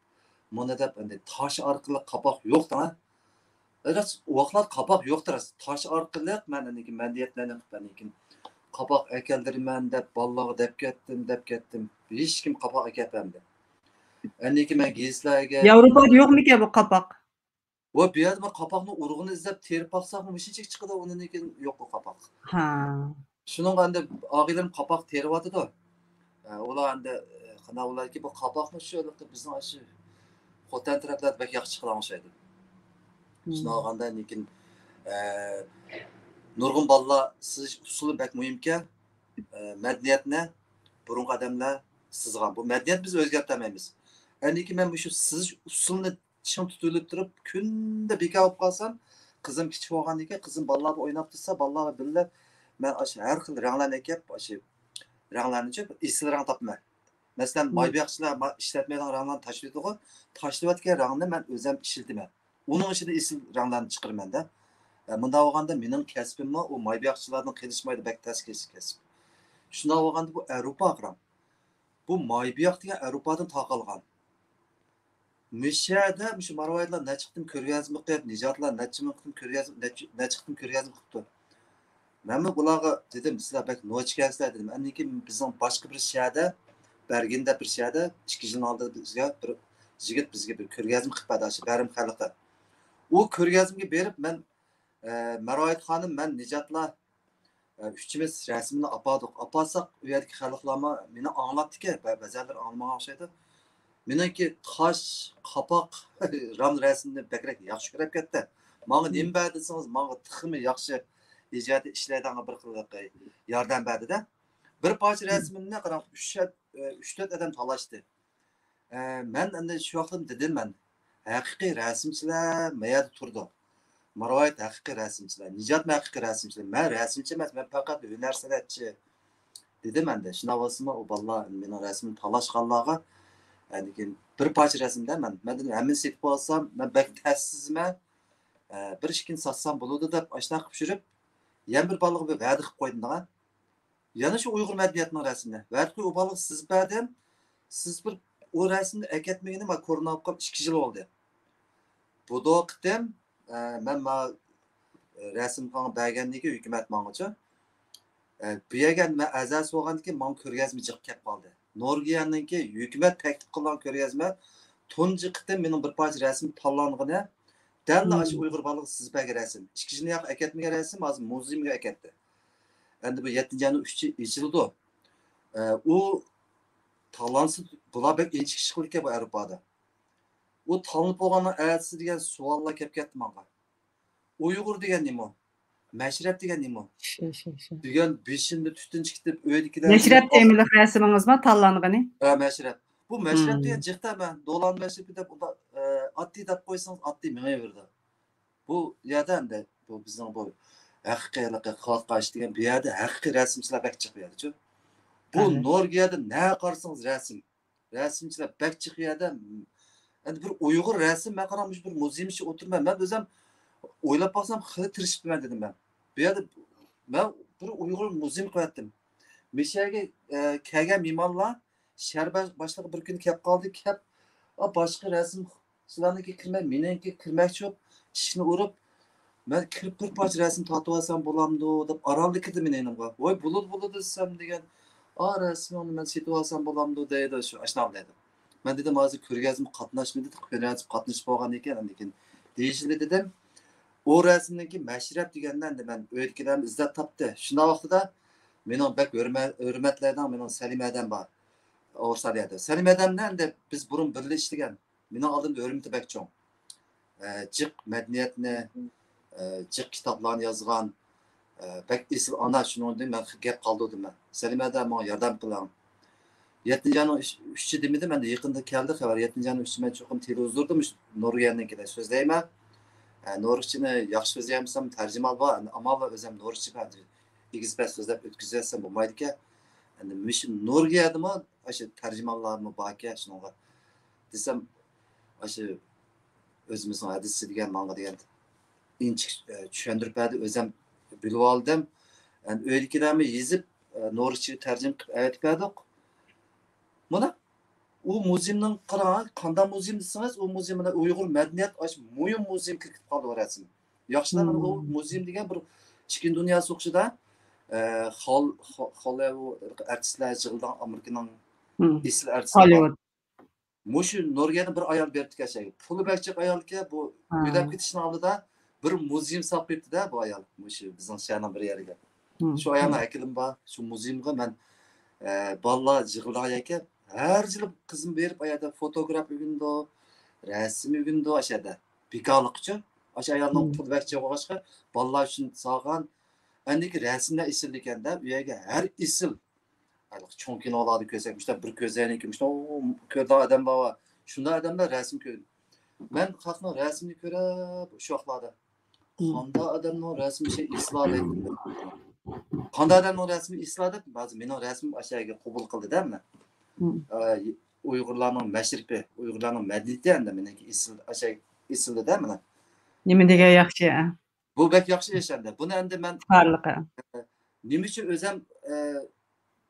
مۇنى دەپ، ئەندى تاش ئارقىلىق قاپاق يوق دەڭە. راست، ئۇ ۋاقىتلار قاپاق يوقتى راست. تاش ئارقىلىق مەن ئەنىكىن مەدەنىيەتلەرنى قىلىپ، ئەنىكىن قاپاق ئەكەلدۈرىمەن دەپ، بالىلارغا دەپ كەتتىم، دەپ كەتتىم. ھېچكىم قاپاق ئەكەلمەمدى. ئەنىكىن مەن گېزىتلەرگە ياۋروپادا يوقمىكەن بۇ قاپاق؟ ۋە بۇ يەردە بىر قاپاقنى ئۇرغۇنى ئىزدەپ تېرىپ باقساقمۇ، مۇشۇنچىلىك چىقىدۇ، ئۇنىڭدىن كېيىن يوق بۇ قاپاق. ھا. شۇنىڭغا ئەندى ئاغىنىلىرىم قاپاق تېرىۋاتىدۇ. ئە، ئۇلار ئەندى، ئە، قانداق بولاركى، بۇ قاپاقمۇ شۇ بىزنىڭ ئاشۇ خوتەن تەرەپلەردە بەك ياخشى چىقىدىغان ئوخشايدۇ. مم. شۇنداق بولغاندا، لېكىن، ئە، نۇرغۇن بالىلار سىزىش ئۇسۇلى بەك مۇھىمكەن. ئە، مەدەنىيەتنى بۇرۇنقى ئادەملەر سىزغان. بۇ مەدەنىيەت بىز ئۆزگەرتەلمەيمىز. ئەنىكى مەن مۇشۇ سىزىش ئۇسۇلىنى چىڭ تۇتۇۋېلىپ تۇرۇپ، كۈندە بىكار بولۇپ قالسام، قىزىم كىچىك بولغاندىكىن، قىزىم بالىلار بىلەن ئويناپ تۇرسا، بالىلار بىلەن بىللە مەن ئاشۇ ھەر خىل رەڭلەرنى ئەكەپ، ئاشۇ رەڭلەرنىچۇ بىر ئېسىل رەڭ تاپىمەن. مەسىلەن، مم. ماي بوياقچىلار ما-، ئىشلەتمەيدىغان رەڭلەرنى تاشلىۋېتىدىغۇ، تاشلىۋەتكەن رەڭنى مەن ئۆزۈم ئىشلىتىمەن. ئۇنىڭ ئىچىدە ئېسىل رەڭلەرنى چىقىرىمەن-دە. ئە، مۇنداق بولغاندا مېنىڭ كەسپىممۇ ئۇ ماي بوياقچىلاردىن قېلىشمايدۇ، بەك تەس كەسىپ. شۇنداق بولغاندا بۇ ئەۋروپا قاراڭ. بۇ ماي بوياق دېگەن ئەۋروپادىن تارقالغان. مۇشۇ يەردە مۇشۇ مارۋايىدلار نەچچە قېتىم كۆرگەزمە قىلىپ، نىجاتلار نەچچە مىڭ قېتىم كۆرگەزمە، نەچچە، نەچچە قېتىم كۆرگەزمە قىلىپتۇ. مەنمۇ بۇلارغا دېدىم، سىلەر بەك نوچىكەنسىلەر دېدىم. ئاندىن كېيىن بىزنىڭ باشقا بىر شەھەردە، بەرگىندە بىر شەھەردە ئىككى يىلنىڭ ئالدىدا بىزگە بىر يىگىت بىزگە بىر كۆرگەزمە قىلىپ بەردى، ئاشۇ بەرىم خەلقى. ئۇ كۆرگەزمىگە بېرىپ مەن، ئە، مەرۋايىت خانىم، مەن نىجاتلار ئۈچىمىز رەسىمنى ئاپاردۇق. ئاپارساق، ئۇ يەردىكى خەلقلەرمۇ مېنى ئاڭلاپتىكەن، بە-، بەزەنلىرى ئاڭلىمىغان ئوخشايدۇ. مېنىڭكى تاش، قاپاق، رام رەسىمنى بەكرەك ياخشى كۆرۈپ كەتتى. ماڭا نېمە بەر دېسىڭىز، ماڭا تېخىمۇ ياخشى ئىجادىي ئىشلەيدىغان بىر خىل ياردەم بەردى-دە. بىر پارچە رەسىمىمنى قاراڭ، ئۈچ، ئۈچ تۆت ئادەم تالاشتى. ئە، مەن ئەمدى شۇ ۋاقىتتا دېدىم مەن، ھەقىقىي رەسىمچىلەر ما يەردە تۇرىدۇ. مارۋايىت ھەقىقىي رەسىمچىلەر، نىجاتمۇ ھەقىقىي رەسىمچىلەر. مەن رەسىمچى ئەمەس، مەن پەقەت ھۈنەر سەنئەتچى، دېدىم ئەمدى. شۇنداق بولسىمۇ، ئۇ بالىلار مېنىڭ رەسىمىمنى تالاشقانلارغا، لېكىن بىر پارچە رەسىمدە مەن، مەن دېدىم، ھەممىنى سېتىپ ئالسام، مەن بەك تەسسىزمەن، ئە، بىر ئىككىنى ساتسام بولىدۇ دەپ، ئاشۇنداق قىلىپ يۈرۈپ، يەنە بىر بالىغا بىر ۋەدە قىلىپ قويدۇم دەڭە. يەنە شۇ ئۇيغۇر مەدەنىيەتنىڭ رەسىمى. ۋەتىكى ئۇ بالىغا سىزىپ بەردىم. سىزىپ بىر ئۇ رەسىمنى ئەكەتمىگىنى ما كورونا بولۇپ قاپ ئىككى يىل بولدى. بۇ دوقىتىم، ئە، مەن ما، ئە، رەسىمخانىغا بەرگەندىن كېيىن ھۆكۈمەت ماڭىچۇ. ئە، بۇ يەرگە مەن ئەزاسى بولغاندىن كېيىن ماڭا كۆرگەزمە جىق كەپ قالدى. نورۋېگىيەنىڭكى ھۆكۈمەت تەكلىپ قىلغان كۆرگەزمە تۇنجى قېتىم مېنىڭ بىر پارچە رەسىم تاللانغىنى دەللا ئاشۇ ئۇيغۇر بالىغا سىزىپ بەرگەن رەسىم. ئىككى يىلنى ياق ئەكەتمىگەن رەسىم ھازىر مۇزېيىمغا ئەكەتتى. ئەمدى بۇ يەتتىنچى ئاينىڭ ئۈچى ئېچىلىدۇ. ئە، ئۇ تاللانسا، بۇلار بەك ئىنچىكە ئىش قىلىدىكەن بۇ ئەۋروپادا. ئۇ تاللىنىپ بولغاننىڭ ئەتىسى دېگەن سوئاللار كەپ كەتتى ماڭا. ئۇيغۇر دېگەن نېمە؟ مەشرەپ دېگەن نېمە؟ دېگەن بېشىمدا تۈتۈن چىقىتىپ، ئۆيدىكىلەر مەشرەپ تېمىلىق رەسىمىڭىزمۇ تاللانغىنى؟ ھە، مەشرەپ. بۇ مەشرەپ دېگەن جىق-دە، مەن دولان مەشرىپى دەپ ئۇنداق، ئە، ئاددىي دەپ قويسىڭىز، ئاددىي مېڭىۋېرىدۇ. بۇ يەردە ئەمدى بۇ بىزنىڭ بۇ ھەقىقىي ھېلىقى خەلققە ئىش دېگەن بۇ يەردە ھەقىقىي رەسىمچىلەر بەك جىق بۇ يەردىچۇ. بۇ نورۋېگىيەدە نەگە قارىسىڭىز رەسىم. رەسىمچىلەر بەك جىق يەردە. ئەمدى بىر ئۇيغۇر رەسىم، مەن قاراڭ، مۇشۇ بىر مۇزېينىڭ ئىچىدە ئولتۇرىمەن. مەن ئۆزۈم ئويلاپ باقسام، خېلى تىرىشىپتىمەن دېدىم مەن. بۇ يەردە مەن بىر ئۇيغۇر مۇزېيى قىلىۋەتتىم. مۇشۇ يەرگە، ئە، كەلگەن مېھمانلار شەھەر باش-، باشلىقى بىر كۈنى كەپ قالدى، كەپ، ئا، باشقا رەسىم سىلەرنىڭكىگە كىرمەي، مېنىڭكىگە كىرمەكچى بولۇپ، ئىشىكنى ئۇرۇپ، مەن كىرىپ بىر پارچە رەسىم تارتىۋالسام بولامدۇ دەپ ئارانلا كىردى مېنىڭ يېنىمغا. ۋاي، بولىدۇ، بولىدۇ دېسەم دېگەن، ئا، رەسىمىڭنى مەن سېتىۋالسام بولامدۇ دەيدۇ، شۇ ئاشۇنداق دەيدۇ. مەن دېدىم، ھازىر كۆرگەزمە قاتناشمىدى، كۆرگەزمە قاتنىشىپ بولغاندىكىن ئاندىن كېيىن دېيىشىلى دېدىم. ئۇ رەسىمدىن كېيىن مەشرەپ دېگەننى ئەمدى مەن ئۆيدىكىلەرمۇ ئىزدەپ تاپتى. شۇنداق ۋاقتىدا مېنىڭ بەك ھۆرمە-، ھۆرمەتلەيدىغان مېنىڭ سەلىمە ھەدەم بار. ئاۋسترالىيەدە. سەلىمە ھەدەمنى ئەمدى بىز بۇرۇن بىرلە ئىشلىگەن. مېنىڭ ئالدىمدا ھۆرمىتى بەك چوڭ. ئە، جىق مەدەنىيەتنى، ئە، جىق كىتابلارنى يازغان، ئە، بەك ئېسىل ئانا، شۇنىڭدىن مەن گەپ قالدۇردۇم مەن. سەلىمە ھەدە، ماڭا ياردەم قىلىڭ. يەتتىنچى ئاينىڭ ئۈچ-، ئۈچى دېمىدىم، ئەمدى يېقىندا كەلدى خەۋەر. يەتتىنچى ئاينىڭ ئۈچى مەن چوقۇم تېلېۋىزوردىمۇ نورۋېگىيەنىڭكىدە سۆزلەيمەن. ئە، نورۋېگچىنى ياخشى سۆزلىيەلمىسەم، تەرجىمە بار. ئەمدى ئامال بار، ئۆزۈم نورۋېگچە بار. ئېگىز-پەس سۆزلەپ ئۆتكۈزۈۋەتسەم بولمايدىكەن. ئەمدى مۇشۇ نورۋېگىيەدىمۇ ئاشۇ تەرجىمانلارمۇ باركەن، شۇنىڭغا دېسەم، ئاشۇ ئۆزىمىزنىڭ ھەدىسى دېگەن ماڭا دېگەن ئىنچىكە، ئە، چۈشەندۈرۈپ بەردى، ئۆزۈم بىلىۋالدىم. ئەمدى ئۆيدىكىلەرمۇ يېزىپ، ئە، نورۇسچىغا تەرجىمە قىلىپ ئەۋەتىپ بەردۇق. مانا، ئۇ مۇزېينىڭ قاراڭ، قانداق مۇزېي دېسىڭىز، ئۇ مۇزېي مانا ئۇيغۇر مەدەنىيەت ئاشۇ مۇھىم مۇزېيغا كىرىپ قالدى ئۇ رەسىم. ياخشىلار مانا ئۇ مۇزېي دېگەن بىر ئىككىنچى دۇنيا سوغۇشىدا، ئە، خال-، خا-، خالىۋۇد ئارتىسلار يىغىلىدىغان ئامېرىكىنىڭ ئېسىل ئارتىسلىرى بار. مۇشۇ نورۋېگىيەدىن بىر ئايال بېرىپتىكەن شەيگە. پۇلى بەك جىق ئايالكەن، بۇ ئۆي ئەپ كېتىشنىڭ ئالدىدا بىر مۇزېي ساپ قويۇپتۇ-دە بۇ ئايال. مۇشۇ بىزنىڭ شەھەرنىڭ بىر يېرىگە. شۇ ئايالنىڭ ھەيكىلىمۇ بار. شۇ مۇزېيغا مەن، ئە، بالىلار يىغىلىدىغان يەركەن. ھەر يىلى قىزىم بېرىپ، ئۇ يەردە فوتوگراف ئۆگىنىدۇ، رەسىم ئۆگىنىدۇ، ئاشۇ يەردە. بىكارلىققىچۇ. ئاشۇ ئايالنىڭ پۇلى بەك جىق بولغاچقا، بالىلار ئۈچۈن سالغان. ئەندىكى رەسىملەر ئېسىل ئىكەن-دە، ئۇ يەرگە ھەر ئېسىل. ھېلىقى چوڭ كىنولاردا كۆرسەك، مۇشۇنداق بىر كۆزەينىكى، مۇشۇنداق، ئو، كۆرىدىغان ئادەم بار. شۇنداق ئادەملەر رەسىم كۆرىدۇ. مەن خەقنىڭ رەسىمىنى كۆرۈپ، شۇ ۋاقىتلاردا، قانداق ئادەمنىڭ رەسىمى شەي ئېسىلا دەيتتىم. قانداق ئادەمنىڭ رەسىمى ئېسىلا دەپ، ھازىر مېنىڭ رەسىمىم ئاشۇ يەرگە قوبۇل قىلدى-دە، مانا. ئە، ئۇيغۇرلارنىڭ مەشرىپى، ئۇيغۇرلارنىڭ مەدەنىيىتى ئەمدى مېنىڭكى ئېسىل، ئاشۇ ئېسىلدى-دە، مانا. نېمە دېگەن ياخشى، ئە؟ بۇ بەك ياخشى ئىش ئەمدى. بۇنى ئەمدى مەن، ئە، نېمە ئۈچۈن ئۆزەم، ئە،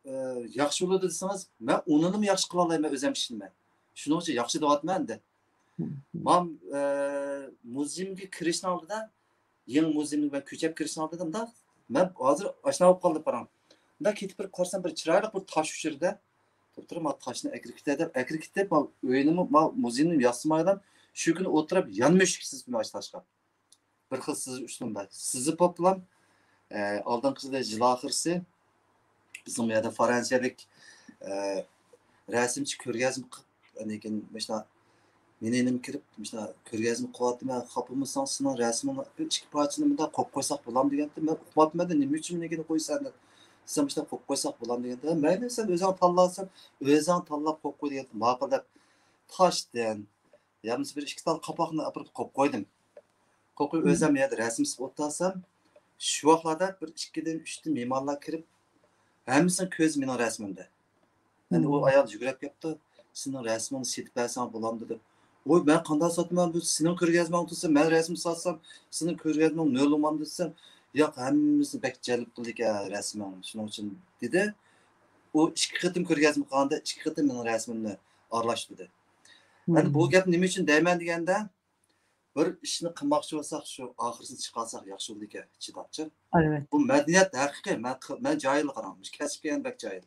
ئە، ياخشى بولىدۇ دېسىڭىز، مەن ئۇنىمۇ ياخشى قىلالايمەن، ئۆزەم ئىشىنىمەن. شۇنىڭ ئۈچۈن ياخشى دەۋاتىمەن ئەمدى. مانا، ئە، مۇزېيىمگە كىرىشنىڭ ئالدىدا، يېڭى مۇزېيىمگە مەن كۆچۈپ كىرىشنىڭ ئالدىدا، مۇنداق، مەن ھازىر ئاشۇنداق بولۇپ قالدى، قاراڭ. مۇنداق كېتىپ بېرىپ قارىسام، بىر چىرايلىق بىر تاش ئۇچرىدى. توپتۇرا، ما تاشنى ئەكىرىپ كېتەي دەپ، ئەكىرىپ كېتىپ، ما ئۆينىمۇ، ما مۇزېينى ياسىمايلا، شۇ كۈنى ئولتۇرۇپ يان مۈشۈك سىزىپتىمەن ئاشۇ تاشقا. بىر خىل سىزىش ئۇسۇلۇم بار. سىزىپ بوپلام، ئە، ئالدىنقى يىلى، يىل ئاخىرسى بىزنىڭ بۇ يەردە فرانسىيەلىك، ئە، رەسىمچى كۆرگەزمە قىلىپ، ئاندىن كېيىن مۇشۇنداق مېنى يېنىمغا كىرىپ، مۇشۇنداق كۆرگەزمە قىلىۋاتىمەن، خاپا بولمىساڭ، سېنىڭ رەسىمىڭنى بىر ئىككى پارچىنى مۇنداق قويۇپ قويساق بولامدۇ دېگەنتى. مەن ئۇقماپتىمەن-دە، نېمە ئۈچۈن مېنىڭكىنى قويىسەن دەپ. سەن مۇشۇنداق قويۇپ قويساق بولامدۇ دېگەنتى. مەيلى، سەن ئۆزۈڭ تاللارسەن، ئۆزۈڭ تاللاپ قويۇپ قوي دېگەنتى. ماقۇل دەپ، تاشتىن يا بولمىسا بىر ئىككى تال قاپاقنى ئاپىرىپ قويۇپ قويدۇم. قويۇپ قويۇپ، ئۆزۈم يەردە رەسىم سىزىپ ئولتۇرسام، شۇ ۋاقىتلاردا بىر ئىككىدىن، ئۈچتىن مېھمانلار كىرىپ، ھەممىسىنىڭ كۆزى مېنىڭ رەسىمىمدە. ئەندى ئۇ ئايال يۈگۈرۈپ كەپتۇ، سېنىڭ رەسىمىڭنى سېتىپ بەرسەڭ بولامدۇ دەپ. ۋوي، مەن قانداق ساتىمەن، بۇ سېنىڭ كۆرگەزمەڭ تۇرسا، مەن رەسىم ساتسام، سېنىڭ كۆرگەزمەڭ نۆل بولمامدۇ دېسەم، ياق، ھەممىسىنى بەك جەلپ قىلىدىكەن رەسىمىڭ، شۇنىڭ ئۈچۈن دېدى. ئۇ ئىككى قېتىم كۆرگەزمە قىلغاندا، ئىككى قېتىم مېنىڭ رەسىمىمنى ئارىلاشتۇردى. ئەندى بۇ گەپنى نېمە ئۈچۈن دەيمەن دېگەندە، بىر ئىشنى قىلماقچى بولساق، شۇ ئاخىرسىنى چىقارساق ياخشى بولىدىكەن، چىداپچۇ. بۇ مەدەنىيەت ھەقىقىي، مەن قىل-، مەن جاھىل قاراڭ، مۇشۇ كەسىپكە يەنە بەك جاھىل.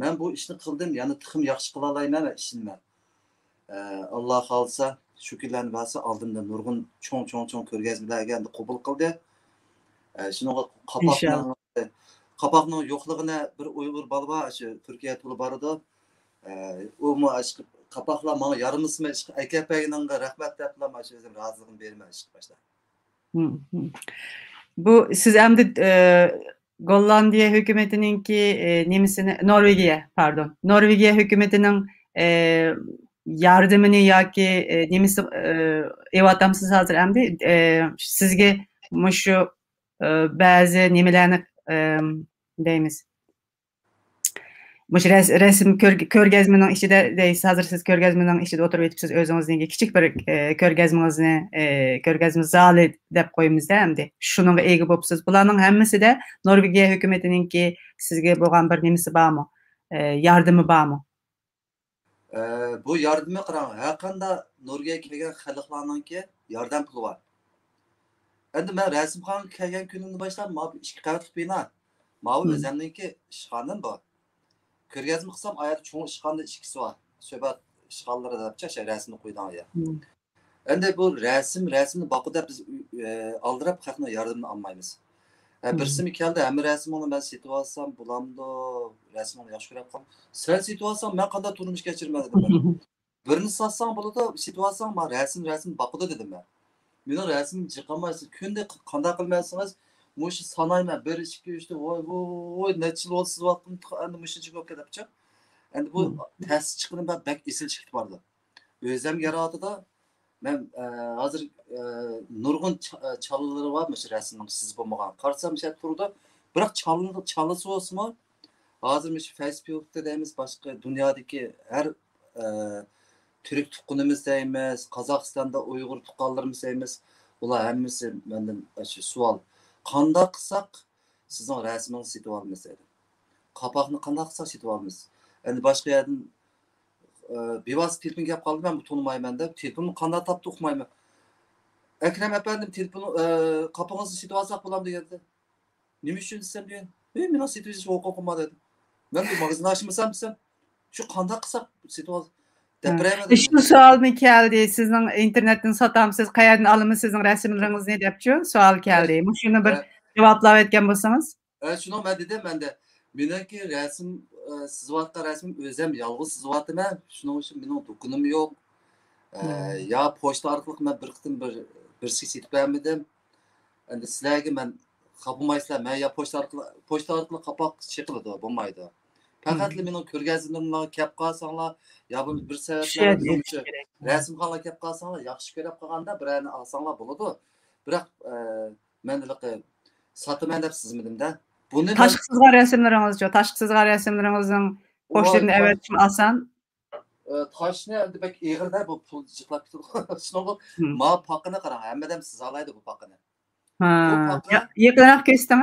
مەن بۇ ئىشنى قىلدىم، يەنە تېخىمۇ ياخشى قىلالايمەن ۋە ئىشىنىمەن. ئە، ئاللا خالىسا، شۇ كۈنلەرنى بەرسە، ئالدىمدا نۇرغۇن چوڭ، چوڭ، چوڭ كۆرگەزمىلەرگە ئەمدى قوبۇل قىلدى. ئە، شۇنىڭغا قاپاقنىڭ، قاپاقنىڭ يوقلۇقىنى بىر ئۇيغۇر بالا بار، شۇ تۈركىيە تولۇ بارىدۇ. ئە، ئۇمۇ ئاشۇ قاپاقلار ماڭا يارىمىسىمۇ، ئاشۇ ئەكەپ بەرگىنىڭگە رەھمەت دەپلا، مانا شۇ ئۆزۈم رازىلىقىمنى بېرىمەن ئاشۇ باشتا. بۇ سىز ئەمدى، ئە، گوللاندىيە ھۆكۈمىتىنىڭكى، ئە، نېمىسىنى، نورۋېگىيە، پاردون، نورۋېگىيە ھۆكۈمىتىنىڭ، ئە، ياردىمىنى ياكى، ئە، نېمىسى، ئە، ئېۋاتامسىز ھازىر ئەمدى، ئە، سىزگە مۇشۇ، ئە، بەزى نېمىلەرنى، ئە، دەيمىز. مۇشۇ رەس-، رەسىم كۆر-، كۆرگەزمىنىڭ ئىچىدە دەيسىز، ھازىر سىز كۆرگەزمىنىڭ ئىچىدە ئولتۇرۇپ ئېيتىپسىز، ئۆزىڭىزنىڭكى كىچىك بىر، ئە، كۆرگەزمىڭىزنى، ئە، كۆرگەزمە زالى دەپ قويىمىز-دە ئەمدى. شۇنىڭغا ئىگە بوپسىز. بۇلارنىڭ ھەممىسىدە نورۋېگىيە ھۆكۈمىتىنىڭكى سىزگە بولغان بىر نېمىسى بارمۇ؟ ئە، ياردىمى بارمۇ؟ ئە، بۇ ياردىمى قاراڭ، ھەرقانداق نورۋېگىيەگە كەلگەن خەلقلەرنىڭكى ياردەم پۇلى بار. ئەمدى مەن رەسىمخانىغا كەلگەن كۈنۈمدىن باشلاپ، ماۋۇ ئىككى قەۋەتلىك بىنا، ماۋۇ ئۆزەمنىڭكى ئىشخانام بۇ. كۆرگەزمە قىلسام، ئايەردە چوڭ ئىشخانا ئىككىسى بار. سۆھبەت ئىشخانىلىرى دەپچە، شەي رەسىمنى قويىدىغان يەر. ئەمدى بۇ رەسىم، رەسىمنى باققۇ دەپ بىز، ئە، ئالدىراپ خەقنىڭ ياردىمىنى ئالمايمىز. ھە، بىرسىمۇ كەلدى، ھەممە رەسىمىڭنى مەن سېتىۋالسام بولامدۇ؟ رەسىمىڭنى ياخشى كۆرۈپ قالدىم. سەن سېتىۋالساڭ، مەن قانداق تۇرمۇش كەچۈرىمەن دېدىم مەن. بىرنى ساتساڭ بولىدۇ، سېتىۋالساڭ، ما رەسىم، رەسىم باقىدۇ دېدىم مەن. مېنىڭ رەسىمىمنى جىق ئالمايسىز. كۈندە ق-، قانداق قىلمايسىڭىز، مۇشۇ سانايمەن، بىر، ئىككى، ئۈچ دەپ، ۋوي، ۋوي، ۋوي، نەچچە يىل بولدى سىزىۋاتقىنىم، ئەمدى مۇشۇنچە بولۇپ كېتىپچۇ. ئەمدى بۇ تەس چىققىنى بەك ئېسىل چىقىپ بارىدۇ. ئۆزەم ياراتىدۇ. مەن، ئە، ھازىر، ئە، نۇرغۇن چا-، ئە، چالىلىرى بار، مۇشۇ رەسىمنىڭ سىزىپ بولمىغان. قارىسام، مۇشۇ يەردە تۇرىدۇ. بىراق چالىنى-، چالىسى بولسىمۇ، ھازىر مۇشۇ فەيسبۇكتا دەيمىز، باشقا دۇنيادىكى ھەر، ئە، تۈرك تۇغقىنىمىز دەيمىز، قازاقىستاندا ئۇيغۇر تۇغقانلىرىمىز دەيمىز. ئۇلار ھەممىسى مەندىن شۇ سوئال. قانداق قىلساق سىزنىڭ رەسىمىڭىزنى سېتىۋالىمىز دەيدۇ. قاپاقنى قانداق قىلساق سېتىۋالىمىز. ئەمدى باشقا يەردىن، ئە، بىۋاسىتە تېلېفون كەپ قالدى، مەن بۇ تونۇمايمەن دەپ، تېلېفوننى قانداق تاپتى ئۇقمايمەن. ئەكرەم ئەپەندىم، تېلېفون، ئە، قاپىقىڭىزنى سېتىۋالساق بولامدۇ دېگەندە، نېمە ئۈچۈن دېسەم دېگەن، ئەي، مېنىڭ سېتىۋېتىش ھوقۇقۇم بار دېدى. مەن بۇ ماگىزىن ئاچمىسام دېسەم، شۇ قانداق قىلساق سېتىۋال دەپ بېرەيمەن دېدىم. شۇ سوئالمۇ كەلدى، سىزنىڭ ئىنتېرنېتتىن ساتامسىز، قەيەردىن ئالىمىز سىزنىڭ رەسىملىرىڭىزنى دەپچۇ سوئال كەلدى. مۇشۇنى بىر جاۋابلاۋەتكەن بولسىڭىز. ئە، شۇنىڭ مەن دېدىم، مەندە، مېنىڭكى رەسىم، ئە، سىزىۋاتقان رەسىمىم ئۆزۈم يالغۇز سىزىۋاتىمەن. شۇنىڭ ئۈچۈن مېنىڭ دۇكىنىم يوق. ئە، يا پوچتا ئارقىلىق مەن بىر قېتىم بىر، بىرسىگە سېتىپ بەرمىدىم. ئەمدى سىلەرگە مەن خاپىمايسىلەر، مەن يا پوچتا ئارقىلىق، پوچتا ئارقىلىق قاپاق چېقىلىدۇ، بولمايدۇ. پەقەتلا مېنىڭ كۆرگەزمىلىرىمگە كەپ قالساڭلار، يا بولمىسا بىر سەۋەبلەر بىلەن رەسىمخانىغا كەپ قالساڭلار، ياخشى كۆرۈپ قالغاندا بىرەرنى ئالساڭلار بولىدۇ. بىراق، ئە، مەن ھېلىقى ساتىمەن دەپ سىزمىدىم-دە. بۇنى مەن تاشقا سىزغان رەسىملىرىڭىزچۇ؟ تاشقا سىزغان رەسىملىرىڭىزنىڭ پوچتىدىن ئەۋەتىشمۇ ئاسان. ئە، تاشنى ئەمدى بەك ئېغىر-دە، بۇ پۇل جىقلاپ كېتىدۇ. شۇنىڭغا ما پاقىنى قاراڭ، ھەممە ئادەم سىزالايدۇ بۇ پاقىنى. بۇ پاقا، يېقىنراق كۆرسىتىڭ.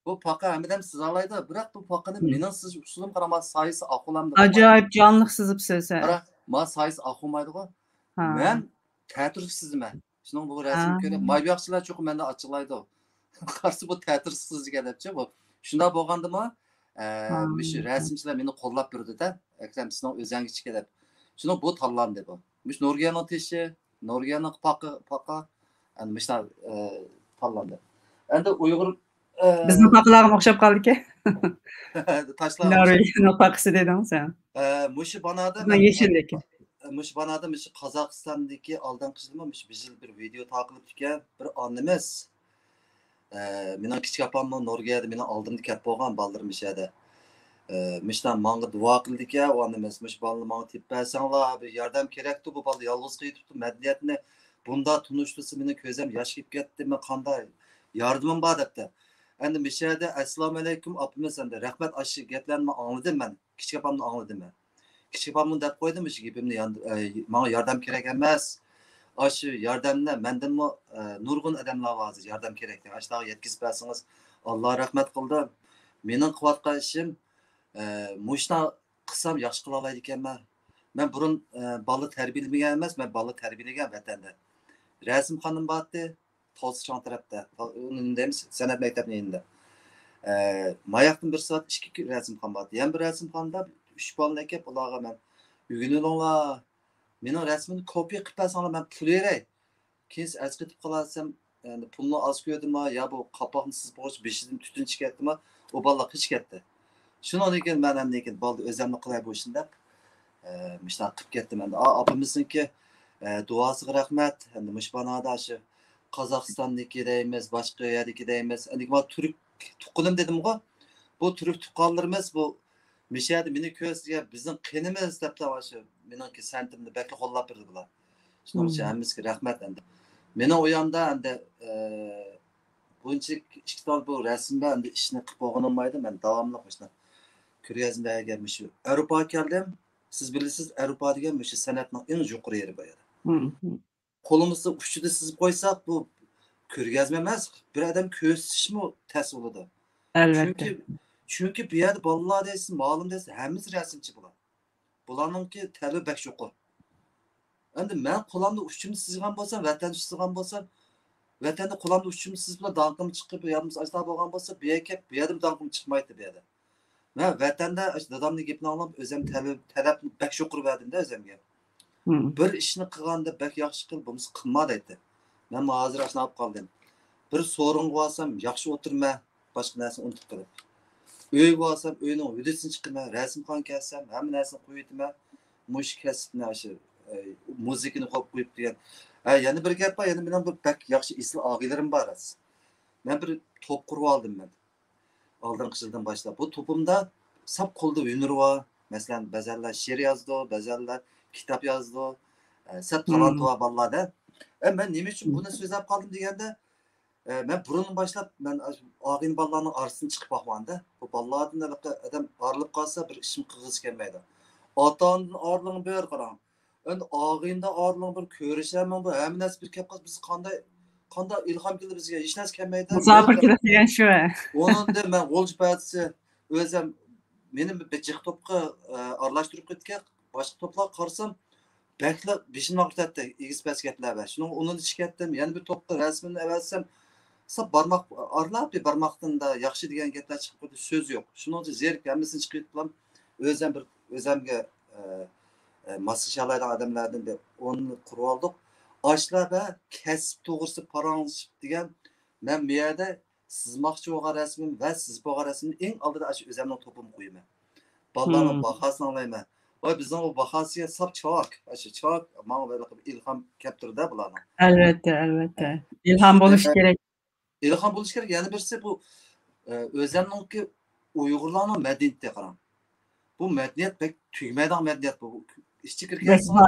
بۇ پاقا ھەممە ئادەم سىزالايدۇ، بىراق بۇ پاقىنى مېنىڭ سىزىش ئۇسۇلۇم قارا، ما سايىسى ئاقۇلامدۇ. ئاجايىپ جانلىق سىزىپسىز. قارا، ما سايىسى ئاقۇمايدىغۇ. مەن تەتۈرۈك سىزىمەن. شۇنىڭ بۇ رەسىمنى كۆرۈپ، مايبىياقچىلار چوقۇم مەندىن ئاچچىقلايدۇ. قارىسا بۇ تەتۈر سىزىدىكەن دەپچۇ بۇ. شۇنداق بولغاندىمۇ، ئە، مۇشۇ رەسىمچىلەر مېنى قوللاپ بېرىدۇ-دە، ئەكرەم، سېنىڭ ئۆزۈڭگىچىكى دەپ. شۇنىڭ بۇ تاللاندى بۇ. مۇشۇ نورۋېگىيەنىڭ تېشى، نورۋېگىيەنىڭ پاقا، پاقا، ئەنە مۇشۇنداق، ئە، تاللاندى. ئەمدى ئۇيغۇر، ئە، بىزنىڭ پاقىلارغا ئوخشاپ قالدىكەن. تاشلار نورۋېگىيەنىڭ پاقىسى دېدىڭ سەن. ئە، مۇشۇ بانادا يېشىللىكى. مۇشۇ بانادا مۇشۇ قازاقىستاندىكى ئالدىنقى يىلمۇ مۇشۇ بىر يىل بىر ۋىدېو تارقىلىپتىكەن. بىر ئانىمىز، ئە، مېنىڭ كىچىك ئاپاممۇ نورۋېگىيەدە مېنىڭ ئالدىمدا كەپ بولغان، بالىلىرىم مۇشۇ يەردە. ئە، مۇشۇنداق ماڭا دۇئا قىلىدىكەن، ئۇ ئانىمىز، مۇشۇ بالىنى ماڭا تېپىپ بەرسەڭلار، بىر ياردەم كېرەكتۇ، بۇ بالا يالغۇز قېلىپ مەدەنىيەتنى بۇنداق تونۇشتۇرسا مېنىڭ كۆزۈم ياش كېلىپ كەتتى، مەن قانداق ياردىمىم بار دەپتۇ. ئەمدى مۇشۇ يەردە ئەسسالامۇئەلەيكۇم ئاپىمىز، ئەمدى رەھمەت، ئاشۇ گەپلەرنى ماڭا ئاڭلىدىم مەن، كىچىك ئاپامدىن ئاڭلىدىم مەن. كىچىك ئاپامدىن دەپ قويدۇم، مۇشۇ گېپىمنى يان-، ئە، ماڭا ياردەم كېرەك ئەمەس. ئاشۇ ياردەمنى مەندىنمۇ، ئە، نۇرغۇن ئادەملەر بار ھازىر ياردەم كېرەك دېگەن. ئاشۇلارغا يەتكۈزۈپ بەرسىڭىز، ئاللا رەھمەت قىلدى. مېنىڭ قىلىۋاتقان ئىشىم، ئە، مۇشۇنداق قىلسام ياخشى قىلالايدىكەنمەن. مەن بۇرۇن، ئە، بالا تەربىيەلىمىگەن ئەمەس، مەن بالا تەربىيەلىگەن ۋەتەندە. رەسىمخانام بارتتى. تالسىچاڭ تەرەپتە، ئۇنى دەيمىز، سەنئەت مەكتەپنىڭ يېنىدا. ئە، ماياقتىن بىر سائەت ئىككى رەسىمخانا بار. يەنە بىر رەسىمخانىدا ئۈچ بالىنى ئەكەپ، ئۇلارغا مەن، ئۆگىنىۋېلىڭلار، مېنىڭ رەسىمىمنى كوپىيە قىلىپ بەرسەڭلار، مەن پۇل بېرەي. كېيىن سىز ئەسقېتىپ قالارسەن، يەنى پۇلنى ئاز كۆردىما يا بۇ قاپاقنى سىزىپ قويۇش بېشىدىن تۈتۈن چىقىپ كەتتىما، ئۇ بالىلار قېچىپ كەتتى. شۇنىڭدىن كېيىن مەن ئەمدى كېيىن بالىدا ئۆزۈملا قىلاي بۇ ئىشنى دەپ، ئە، مۇشۇنداق قىلىپ كەتتىم. ئەمدى ئا-، ئاپىمىزنىڭكى، ئە، دۇئاسىغا رەھمەت. ئەمدى مۇشۇ بانادا شۇ قازاقىستاندىكى دەيمىز، باشقا يەردىكى دەيمىز. ئەمدى ما تۈرك تۇغقىنىم دېدىمغۇ. بۇ تۈرك تۇغقانلىرىمىز بۇ مۇشۇ يەردە مېنى كۆرسە، بىزنىڭ قېنىمىز دەپ، شۇ مېنىڭكى سەنئىتىمنى بەكلا قوللاپ بېرىدۇ بۇلار. شۇنىڭ ئۈچۈن ھەممىسىگە رەھمەت ئەمدى. مېنىڭ ئۇ ياندا ئەمدى، ئە، بۇنچىلىك ئىككى تال بۇ رەسىمدە ئەمدى ئىشنى قىلىپ بولغىنىم بولمايدۇ. مەن داۋاملىق مۇشۇ كۆرگەزمىلەرگە مۇشۇ ئاۋروپاغا كەلدىم. سىز بىلىسىز، ئاۋروپا دېگەن مۇشۇ سەنئەتنىڭ ئەڭ يۇقىرى يېرى بۇ يەردە. قولىمىزنى ئۇچىدا سىزىپ قويساق، بۇ كۆرگەزمە ئەمەس، بىر ئادەم كۆرسىتىشمۇ تەس بولىدۇ. ئەلۋەتتە. چۈنكى، چۈنكى بۇ يەردە بالىلار دەيسىز، مۇئەللىم دەيسىز، ھەممىسى رەسىمچى بۇلار. بۇلارنىڭكى تەلىپى بەك يۇقىرى. ئەمدى مەن قولۇمدا ئۇچۇمنى سىزغان بولسام، ۋەتەندە سىزغان بولسام، ۋەتەندە قولۇمدا ئۇچۇمنى سىزىپ داڭقىم چىقىپ، يا بولمىسا ئاشۇنداق بولغان بولسا، بۇ يەرگە كەپ، بۇ يەردىمۇ داڭقىم چىقمايتتى بۇ يەردە. مەن ۋەتەندە ئاشۇ دادامنىڭ گېپىنى ئاڭلاپ، ئۆزۈم تەلەپ، تەلەپنى بەك يۇقىرى بەردىم-دە ئۆزۈمگە. بىر ئىشنى قىلغاندا بەك ياخشى قىل، بولمىسا قىلما دەيتتى. مەنمۇ ھازىر ئاشۇنداق بولۇپ قالدىم. بىر سورۇنغا بارسام ياخشى ئولتۇرىمەن، باشقا نەرسىنى ئۇنتۇپ قېلىپ. ئۆيگە بارسام ئۆينىڭ ھۆددىسىنى چىقىمەن، رەسىمخانىغا كەلسەم ھەممە نەرسىنى قويۇۋېتىمەن. مۇشۇ كەسىپنى ئاشۇ، ئە، مۇزىكىنى قويۇپ قويۇپ دېگەن. ھە، يەنە بىر گەپ بار، يەنە مېنىڭ بىر بەك ياخشى ئېسىل ئاغىنىلىرىم بار راست. مەن بىر توپ قۇرۇۋالدىم مەن. ئالدىنقى يىلدىن باشلاپ. بۇ توپۇمدا ساپ قولدا ھۈنىرى بار. مەسىلەن، بەزەنلەر شېئىر يازىدۇ، بەزەنلەر كىتاب يازىدۇ. ئە، سەپ تالانتى بار بالىلاردا. ئە، مەن نېمە ئۈچۈن بۇنى سۆزلەپ قالدىم دېگەندە، ئە، مەن بۇرۇندىن باشلاپ، مەن ئاشۇ ئاغىنە بالىلارنىڭ ئارىسىدىن چىقىپ باقمىغاندا، بۇ بالىلاردىن ھېلىقى ئادەم ئايرىلىپ قالسا، بىر ئىشمۇ قىلغۇسى كەلمەيدۇ. ئاتا-ئانىدىن ئايرىلغان بىر قاراڭ. ئەمدى ئاغىنىدا ئارىلىڭ بىر كۆرۈشەرمەن، بۇ ھەممە نەرسە بىر كەپ قالسا، بىز قانداق، قانداق ئىلھام كېلىدۇ بىزگە؟ ھېچ نەرسە كەلمەيدۇ. مۇساپىر كېلىدۇ دېگەن شۇ. ئۇنىڭدىن مەن غۇلجا پەتىسى ئۆزۈم مېنى بىر جىق توپقا ئارىلاشتۇرۇپ كەتكەن. باشقا توپلارغا قارىسام، بەكلا بېشىمنى ئاغرىتاتتى، ئېگىز پەس گەپلەر بار. شۇنىڭغا ئۇنىڭدىن چىقىپ كەتتىم. يەنە بىر توپقا رەسىمىنى ئەۋەتسەم، ساپ بارماق ئارىلاپ، بىر بارماقتىن ياخشى دېگەن گەپلەر چىقىپ قالدى، سۆز يوق. شۇنىڭ ئۈچۈن زېرىكىپ ھەممىسىنى چىقىرىپ، ئۆزۈم بىر، ئۆزۈمگە ئە، ئە، ماسلىشالايدىغان ئادەملەردىن بىر ئون قۇرۇۋالدۇق. ئاشۇلار بىلەن كەسىپ توغرىسىدا پاراڭلىشىپ دېگەن، مەن بۇ يەردە سىزماقچى بولغان رەسىمىم ۋە سىزىپ بولغان رەسىمىمنى ئەڭ ئالدىدا ئاشۇ ئۆزۈمنىڭ توپىمغا قويىمەن. بالىلارنىڭ باھاسىنى ئاڭلايمەن. ۋاي، بىزنىڭ بۇ باھاسىگە ساپ چاك، ئاشۇ چاك، ماڭا بىر ئىلھام كەپتۇرىدۇ بۇلارنىڭ. ئەلۋەتتە، ئەلۋەتتە. ئىلھام بولۇش كېرەك. ئىلھام بولۇش كېرەك. يەنە بىرسى بۇ، ئە، ئۆزەمنىڭكى ئۇيغۇرلارنىڭ مەدەنىيىتى قاراڭ. بۇ مەدەنىيەت بەك تۈگىمەيدىغان مەدەنىيەت بۇ. ئىچىگە كىرگەن ساڭا،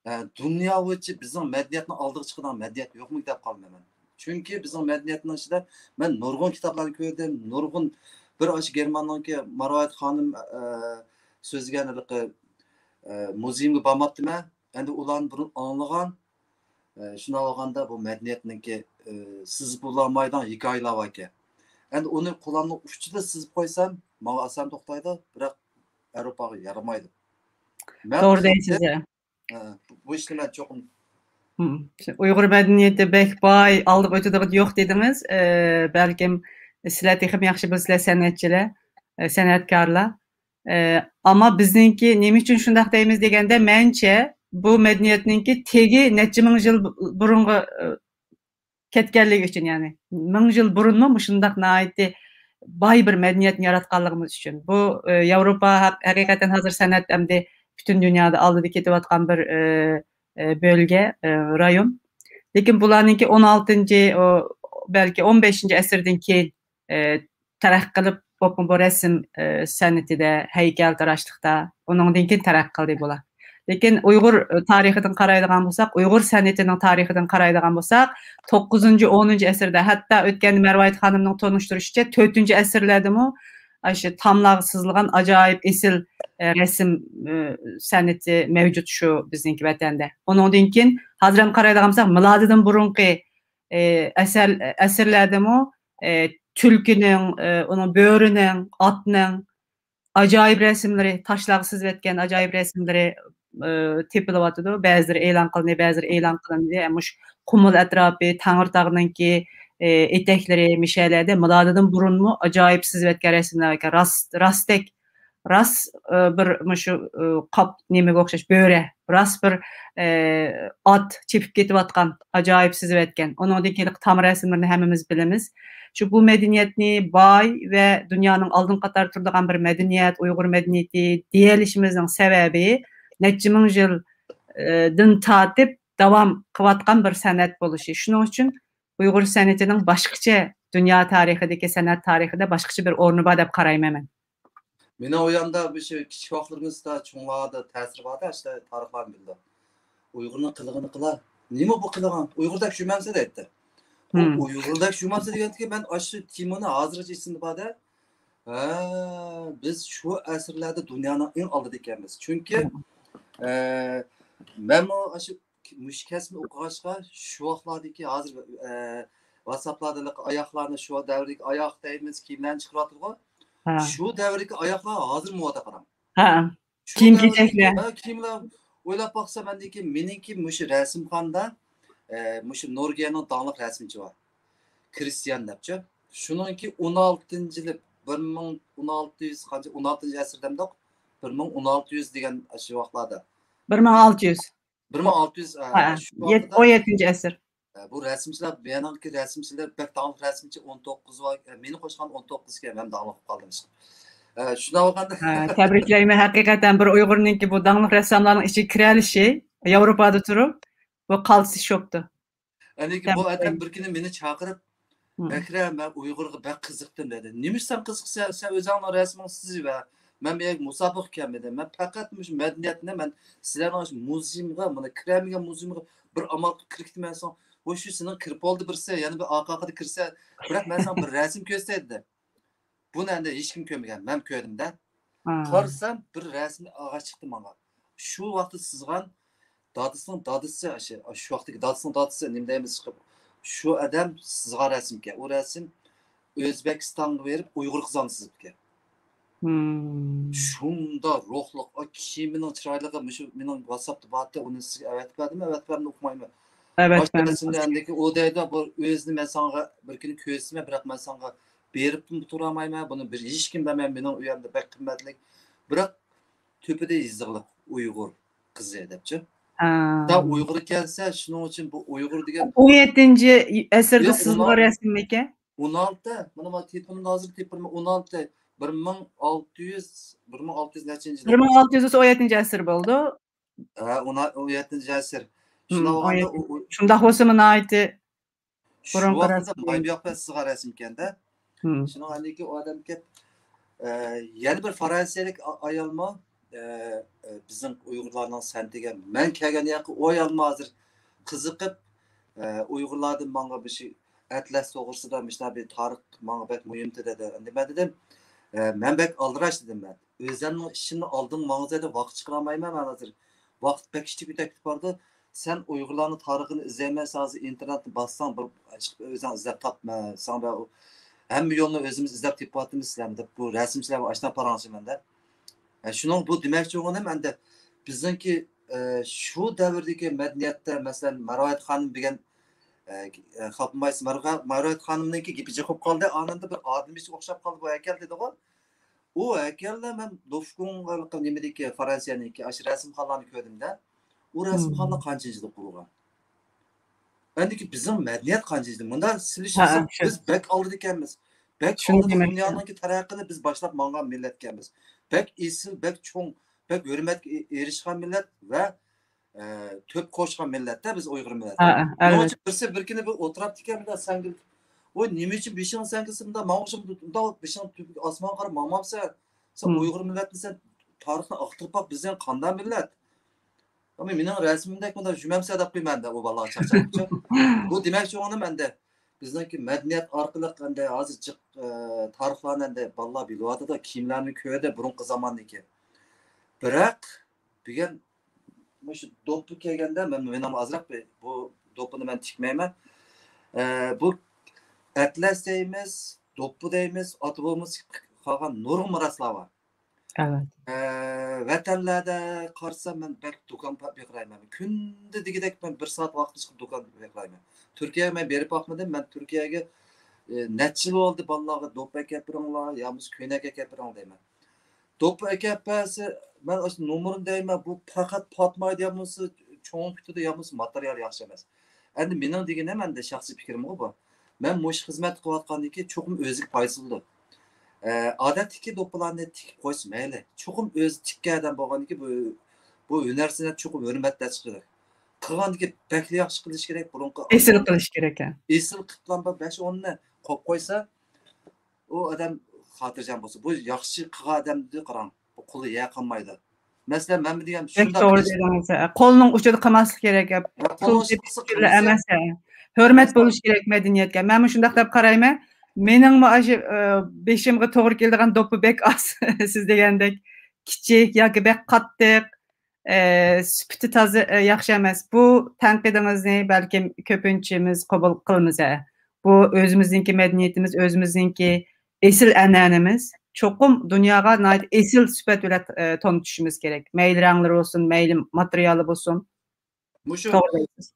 ئە، دۇنيا بويىچە بىزنىڭ مەدەنىيەتنىڭ ئالدىغا چىقىدىغان مەدەنىيەت يوقمۇ دەپ قالىمەن مەن. چۈنكى بىزنىڭ مەدەنىيەتنىڭ ئىچىدە مەن نۇرغۇن كىتابلارنى كۆردۈم، نۇرغۇن بىر ئاشۇ گېرماننىڭكى مارغايىت خانىم، ئە، سۆزلىگەن ھېلىقى، ئە، مۇزېيىمغا بارماپتىمەن. ئەمدى ئۇلارنى بۇرۇن ئاڭلىغان، ئە، شۇنداق بولغاندا بۇ مەدەنىيەتنىڭكى، ئە، سىزىپ بولالمايدىغان ھېكايىلەر باركەن. ئەمدى ئۇنى قولۇمنىڭ ئۇچىدا سىزىپ قويسام، ماڭا ئاسان توختايدۇ، بىراق ئاۋروپاغا يارىمايدۇ. مەن توغرا دەيسىز. ئە، بۇ ئىشنى مەن چوقۇم. ئۇيغۇر مەدەنىيىتى بەك باي، ئالدىغا ئۆتىدىغىنى يوق دېدىڭىز. ئە، بەلكىم سىلەر تېخىمۇ ياخشى بىلىسىلەر، سەنئەتچىلەر، ئە، سەنئەتكارلار. ئە، ئەمما بىزنىڭكى نېمە ئۈچۈن شۇنداق دەيمىز دېگەندە، مەنچە بۇ مەدەنىيەتنىڭكى تېگى نەچچە مىڭ يىل بۇرۇنغا، ئە، كەتكەنلىكى ئۈچۈن، يەنى مىڭ يىل بۇرۇنمۇ مۇشۇنداق ناھايىتى باي بىر مەدەنىيەتنى ياراتقانلىقىمىز ئۈچۈن. بۇ، ئە، ياۋروپا ھەق-، ھەقىقەتەن ھازىر سەنئەت ئەمدى پۈتۈن دۇنيادا ئالدىدا كېتىۋاتقان بىر، ئە، ئە، بۆلگە، ئە، رايون. لېكىن بۇلارنىڭكى ئون ئالتىنچى، ئو، بەلكى ئون بەشىنچى ئەسىردىن كېيىن، ئە، تەرەققىي قىلىپ، بولۇپمۇ بۇ رەسىم، ئە، سەنئىتىدە، ھەيكەلتىراشلىقتا، ئۇنىڭدىن كېيىن تەرەققىي قىلدى بۇلار. لېكىن ئۇيغۇر، ئە، تارىخىدىن قارايدىغان بولساق، ئۇيغۇر سەنئىتىنىڭ تارىخىدىن قارايدىغان بولساق، توققۇزىنچى، ئونىنچى ئەسىردە، ھەتتا ئۆتكەندە مەرۋايىت خانىمنىڭ تونۇشتۇرۇشىچە، تۆتىنچى ئەسىرلەردىمۇ ئاشۇ تاملارغا سىزىلغان ئاجايىپ ئېسىل، ئە، رەسىم، ئە، سەنئىتى مەۋجۇت شۇ بىزنىڭكى ۋەتەندە. ئۇنىڭدىن كېيىن ھازىر ھەم قارايدىغان بولساق، مىلادىدىن بۇرۇنقى، ئە، ئەسەر، ئەسىرلەردىمۇ، ئە، تۈلكىنىڭ، ئە، ئۇنىڭ بۆرىنىڭ، ئاتنىڭ ئاجايىپ رەسىملىرى، تاشلارغا سىزىۋەتكەن ئاجايىپ رەسىملىرى، ئە، تېپىلىۋاتىدۇ. بەزىلىرى ئېلان قىلىندى، بەزىلىرى ئېلان قىلىندى. مۇشۇ قۇمۇل ئەتراپى، تەڭرىتاغنىڭكى، ئە، ئېتەكلىرى، مىشەلەردە مىلادىدىن بۇرۇنمۇ ئاجايىپ سىزىۋەتكەن رەسىملەر بار ئىكەن. راست، راستەك، راست، ئە، بىر مۇشۇ، ئە، قاپ نېمىگە ئوخشاش، بۆرە، راست بىر، ئە، ئات چېپىپ كېتىۋاتقان، ئاجايىپ سىزىۋەتكەن. ئۇنىڭدىن كېيىن تام رەسىملىرىنى ھەممىمىز بىلىمىز. شۇ بۇ مەدەنىيەتنى باي ۋە دۇنيانىڭ ئالدىنقى قاتاردا تۇرىدىغان بىر مەدەنىيەت، ئۇيغۇر مەدەنىيىتى دېيەلىشىمىزنىڭ سەۋەبى نەچچە مىڭ يىل، ئە، دىن تارتىپ داۋام قىلىۋاتقان بىر سەنئەت بولۇشى. شۇنىڭ ئۈچۈن ئۇيغۇر سەنئىتىنىڭ باشقىچە، دۇنيا تارىخىدىكى سەنئەت تارىخىدا باشقىچە بىر ئورنى بار دەپ قارايمەن مەن. مېنىڭ ئويۇمدا مۇشۇ كىچىك ۋاقىتلىرىمىزدا چوڭلاردا تەسىرى بار-دە، ئاشۇنداق تارىخلارنى بىلىدۇ. ئۇيغۇرنىڭ قىلىغىنى قىلار. نېمە بۇ قىلىغان؟ ئۇيغۇردەك يۈرمەمسە دەيتتى. بۇ ئۇيغۇردەك يۈرمەمسە دېگەندىكىن مەن ئاشۇ تېمىنى ھازىرغىچە ئېسىمدە بار-دە. ھە، بىز شۇ ئەسىرلەردە دۇنيانىڭ ئەڭ ئالدىدا ئىكەنمىز. چۈنكى، ئە، مەنمۇ ئاشۇ مۇشۇ كەسىپنى ئوقۇغاچقا، شۇ ۋاقىتلاردىكى ھازىر، ئە، ۋاتساپلاردا ئاياغلارنى، شۇ دەۋردىكى ئاياغ دەيمىز، كىيىملەرنى چىقىرىۋاتىدىغۇ. شۇ دەۋردىكى ئاياغلار ھازىر مودا قاراڭ. شۇ كىيىم-كېچەكلەر. دەۋردىكى، ھە، كىيىملەر ئويلاپ باقسام، مەندىكى، مېنىڭكى مۇشۇ رەسىمخانىدا، ئە، مۇشۇ نورۋېگىيەنىڭ داڭلىق رەسىمچى بار. كرىستىيان دەپچۇ. شۇنىڭكى ئون ئالتىنچى يىلى، بىر مىڭ، ئون ئالتە يۈز قانچە، ئون ئالتىنچى ئەسىردە ئەمدى، بىر مىڭ ئون ئالتە يۈز دېگەن شۇ ۋاقىتلاردا. بىر مىڭ ئالتە يۈز. بىر مىڭ ئالتە يۈز، ھە، ھە، شۇ يەت-، ۋاقىتتا، ئون يەتتىنچى ئەسىر. ئە، بۇ رەسىمچىلەر، بۇيەرنىڭكى رەسىمچىلەر بەك داڭلىق رەسىمچى، ئون توققۇز بار، ئە، مېنى قوشقان ئون توققۇز ئىكەن، مەن داڭلىق بولۇپ قالدىم. ئە، شۇنداق بولغاندا، ھە، تەبرىكلەيمەن، ھەقىقەتەن بىر ئۇيغۇرنىڭكى بۇ داڭلىق رەسساملارنىڭ ئىچىگە كىرەلىشى، ياۋروپادا تۇرۇپ، بۇ قالتىس شوپتۇ. ئەنىكى بۇ ئادەم بىر كۈنى مېنى چاقىرىپ، ئەكرەم، مەن ئۇيغۇرغا بەك قىزىقتىم دېدى. نېمە ئۈچۈن سەن قىزىقسەن؟ سەن ئۆزۈڭنىڭ رەسىمىڭنى سىزىۋەر. مەن بۇ يەرگە مۇسابىقىگە كەلمىدىم. مەن پەقەت مۇشۇ مەدەنىيەتنى، مەن سىلەرنىڭ مۇزېيىمغا، مانا كىرەلمىگەن مۇزېيىمغا بىر ئامال قىلىپ كىرىپتىمەن. سوڭ، ۋوي، شۇ سېنىڭ كىرىپ بولدى بىرسى، يەنە بىر ئارقا ئارقىدا كىرسە، بىراق مەن ساڭا بىر رەسىم كۆرسىتەي دېدى. بۇنى ئەمدى ھېچكىم كۆرمىگەن، مەن كۆردۈم-دە. قارىسام، بىر رەسىم ئاغاچ چىقتى ماڭا. شۇ ۋاقىتتا سىزغان دادىسىنىڭ دادىسى، ئاشۇ، شۇ ۋاقىتتىكى دادىسىنىڭ دادىسى، نېمە دەيمىز، شۇ ئادەم سىزغان رەسىمكەن. ئۇ رەسىم ئۆزبېكىستانغا بېرىپ ئۇيغۇر قىزىنى سىزىپتىكەن. شۇنداق روھلۇق، ئا، كىيىمىنىڭ چىرايلىقى، مۇشۇ مېنىڭ ۋاتساپتا بارتى، ئۇنى سىزگە ئەۋەتىپ بەردىم، ئەۋەتىپ بەردىم، ئۇقمايمەن. ئاشۇ رەسىمنى ئەندىكى ئۇ دەيدۇ، بۇ ئۆزىنى مەن ساڭا بىر كۈنى كۆرسىتىمەن، بىراق مەن ساڭا بېرىپمۇ تۇرالمايمەن، بۇنى بىر ھېچكىم بەرمەي، مېنىڭ ئۆيۈمدە بەك قىممەتلىك. بىراق تۆپىدە يېزىقلىق ئۇيغۇر قىزى دەپچۇ. سەن ئۇيغۇر ئىكەنسەن، شۇنىڭ ئۈچۈن بۇ ئۇيغۇر دېگەن. ئون يەتتىنچى ئەسىردە سىزغان رەسىممىكەن؟ ئون ئالتە، مانا، مانا تېلېفونۇمدا ھازىر تېپىپ بېرىمەن، ئون ئالتە، بىر مىڭ ئالتە يۈز، بىر مىڭ ئالتە يۈز نەچچىنچى يىل؟ بىر مىڭ ئالتە يۈز ئون يەتتىنچى ئەسىر بولىدۇ. ھە، ئون، ئون يەتتىنچى ئەسىر. شۇنداق بولغاندا ئۇ، ئۇ شۇنداق بولسىمۇ ناھايىتى شۇ بۇرۇنقى ۋاقىتتا رەسىم ئىكەن. مايبىياق بىلەن سىزغان رەسىم ئىكەندە. شۇنىڭ ئاندىكى ئۇ ئادەم كەپ، ئە، يەنە بىر فرانسىيەلىك ئا-، ئايالمۇ، ئە، ئە، بىزنىڭ ئۇيغۇرلارنىڭ سەنتىگە، مەن كەلگەن ياققا ئۇ ئايالمۇ ھازىر قىزىقىپ، ئە، ئۇيغۇرلاردىن ماڭا بىر شى ئەتلەس توغرىسىدا مۇشۇنداق بىر تارىخ ماڭا بەك مۇھىمتى دېدى. ئەمدى مەن دېدىم، ئە، مەن بەك ئالدىراش دېدىم مەن. ئۆزۈمنىڭ ئىشىمنى ئالدىڭ ماڭا دېدى، ۋاقىت چىقىرالمايمەن مەن ھازىر. ۋاقىت بەك كىچىك ئۆتۈپ كېتىپ بارىدۇ. سەن ئۇيغۇرلارنىڭ تارىخىنى ئىزدەيمەن، سەن ھازىر ئىنتېرنېتنى باسساڭ، بىر چىقىپ ئۆزۈڭ ئىزدەپ تاپ، مەن ساڭا بەر-، ھەممە يولنى ئۆزىمىز ئىزدەپ تېپىۋاتىمىز سىلەرنى دەپ، بۇ رەسىم سىلەر ئاشنا پاراڭشىمەندە. ئە، شۇنىڭ بۇ دېمەكچى بولغىنىم ئەمدى بىزنىڭكى، ئە، شۇ دەۋردىكى مەدەنىيەتتە، مەسىلەن، مەرۋايىت خانىم دېگەن، ئە، ئە، خاپىمايسىز، مەرۋا-، مەرۋايىت خانىمنىڭكى گېپى جىقىپ قالدى، ئانىڭدا بىر ئادىمىگە ئوخشاپ قالدى بۇ ھەيكەل دېدىغۇ. ئۇ ھەيكەلدە مەن دوفكۇڭ نېمىدىكى، فرانسىيەنىڭكى ئاشۇ رەسىمخانىلارنى كۆردۈم-دە. ئۇ رەسىمخانىلار قانچىنچى يىلدا قۇرۇلغان؟ ئەندىكى بىزنىڭ مەدەنىيەت قانچىنچى يىلدا؟ مۇنداق سېلىشتۇرساق، بىز بەك ئالدىدا ئىكەنمىز. بەك ئالدىدا، دۇنيانىڭكى تەرەققىيىنى بىز باشلاپ ماڭغان مىللەت ئىكەنمىز. بەك ئېسىل، بەك چوڭ، بەك ھۆرمەتكە ئېرىشكەن مىللەت ۋە ئە، تۆپ قوشقان مىللەتتە بىز ئۇيغۇر مىللەت. ھە، ھە، شۇنىڭ ئۈچۈن بىرسى بىر كۈنى بىر ئولتۇراپتىكەن، مۇنداق سەڭگىلتىپ، ۋوي، نېمە ئۈچۈن بېشىڭنى سەڭگىلتىپ، مۇنداق ماڭغۇچە، مۇنداق بېشىڭنى تۆپىگە، ئاسمانغا قاراپ ماڭمامسەن؟ سەن ئۇيغۇر مىللەتنى، سەن تارىخنى ئاختۇرۇپ باق، بىز يەنە قانداق مىللەت؟ ئەمما مېنىڭ رەسىمىمدەك مۇنداق جۈمەمسە دەپ قويىمەن دە، ئۇ بالىغا چاقچاقچە. بۇ دېمەكچى بولغىنىم ئەندى بىزنىڭكى مەدەنىيەت ئارقىلىق ئەندى ھازىر جىق، ئە، تارىخلارنى ئەندى بالىلار بىلىۋاتىدۇ، كىيىملەرنى كۆردى بۇرۇنقى زاماندىكى. بىراق بۈگۈن مۇشۇ دوپپا كىيگەندە، مەن، مېنىڭ ئازراق بىر، بۇ دوپپىنى مەن تىكمەيمەن. ئە، بۇ ئەتلەس دەيمىز، دوپپا دەيمىز، ئاتا بوۋىمىز قالغان نۇرغۇن مىراسلار بار. ئەلۋەتتە. ئە، ۋەتەنلەردە قارىسام، مەن بەك دۇكان بېقىرايمەن. كۈندە دېگۈدەك مەن بىر سائەت ۋاقىت چىقىپ دۇكان بېقىرايمەن. تۈركىيەگە مەن بېرىپ باقمىدىم. مەن تۈركىيەگە، ئە، نەچچە يىل بولدى، بالىلارغا دوپپا ئەكەپ بېرىڭلار، يا بولمىسا كۆينەك ئەكەپ بېرىڭ دەيمەن. دوپپا ئەكەپ بەرسە، مەن ئاشۇ نومۇرىنى دەيمەن، بۇ پەقەت پاتمايدۇ، يا بولمىسا چوڭ پۈتىدۇ، يا بولمىسا ماتېرىيال ياخشى ئەمەس. ئەندى مېنىڭ دېگىنىم، ئەندى شەخسىي پىكرىمغۇ بۇ. مەن مۇشۇ خىزمەتنى قىلىۋاتقاندىن كېيىن چوقۇم ئۆزىگە پايدىسى بولىدۇ. ئە، ئادەتتىكى دوپپىلارنى تىكىپ قويسا مەيلى. چوقۇم ئۆزى تىككەن ئادەم بولغاندىن كېيىن بۇ، بۇ ھۈنەر سەنئەت چوقۇم ھۆرمەتلەر چىقىدۇ. قىلغاندىن كېيىن بەكلا ياخشى قىلىش كېرەك، بۇرۇنقى ئېسىل قىلىش كېرەك، ھە. ئېسىل قىلىپلا بىر بەش ئوننى قويۇپ قويسا، ئۇ ئادەم خاتىرجەم بولسا، بۇ ياخشى قىلغان ئادەمدە قاراڭ، بۇ قولى يەر قالمايدۇ. مەسىلەن، مەن دېگەن بەك شۇنداق توغرا دېدىڭىز. قولنىڭ ئۇچىدا قىلماسلىق كېرەك. ھە، پۇل تېپىش ئۈچۈنلا ئەمەس، ھە. ھۆرمەت بولۇش كېرەك مەدەنىيەتكە. مەنمۇ شۇنداق دەپ قارايمەن. مېنىڭمۇ ئاشۇ، ئە، بېشىمغا توغرا كېلىدىغان دوپپا بەك ئاز، سىز دېگەندەك كىچىك ياكى بەك قاتتىق، ئە، سۈپىتى تازا، ئە، ياخشى ئەمەس. بۇ تەنقىدىڭىزنى بەلكىم كۆپىنچىمىز قوبۇل قىلىمىز، ھە. بۇ ئۆزىمىزنىڭكى مەدەنىيىتىمىز، ئۆزىمىزنىڭكى ئېسىل ئەنئەنىمىز. چوقۇم دۇنياغا ناھايىتى ئېسىل سۈپەت بىلەن، ئە، تونۇتۇشىمىز كېرەك. مەيلى رەڭلىرى بولسۇن، مەيلى ماتېرىيالى بولسۇن. مۇشۇ توغرا دەيسىز.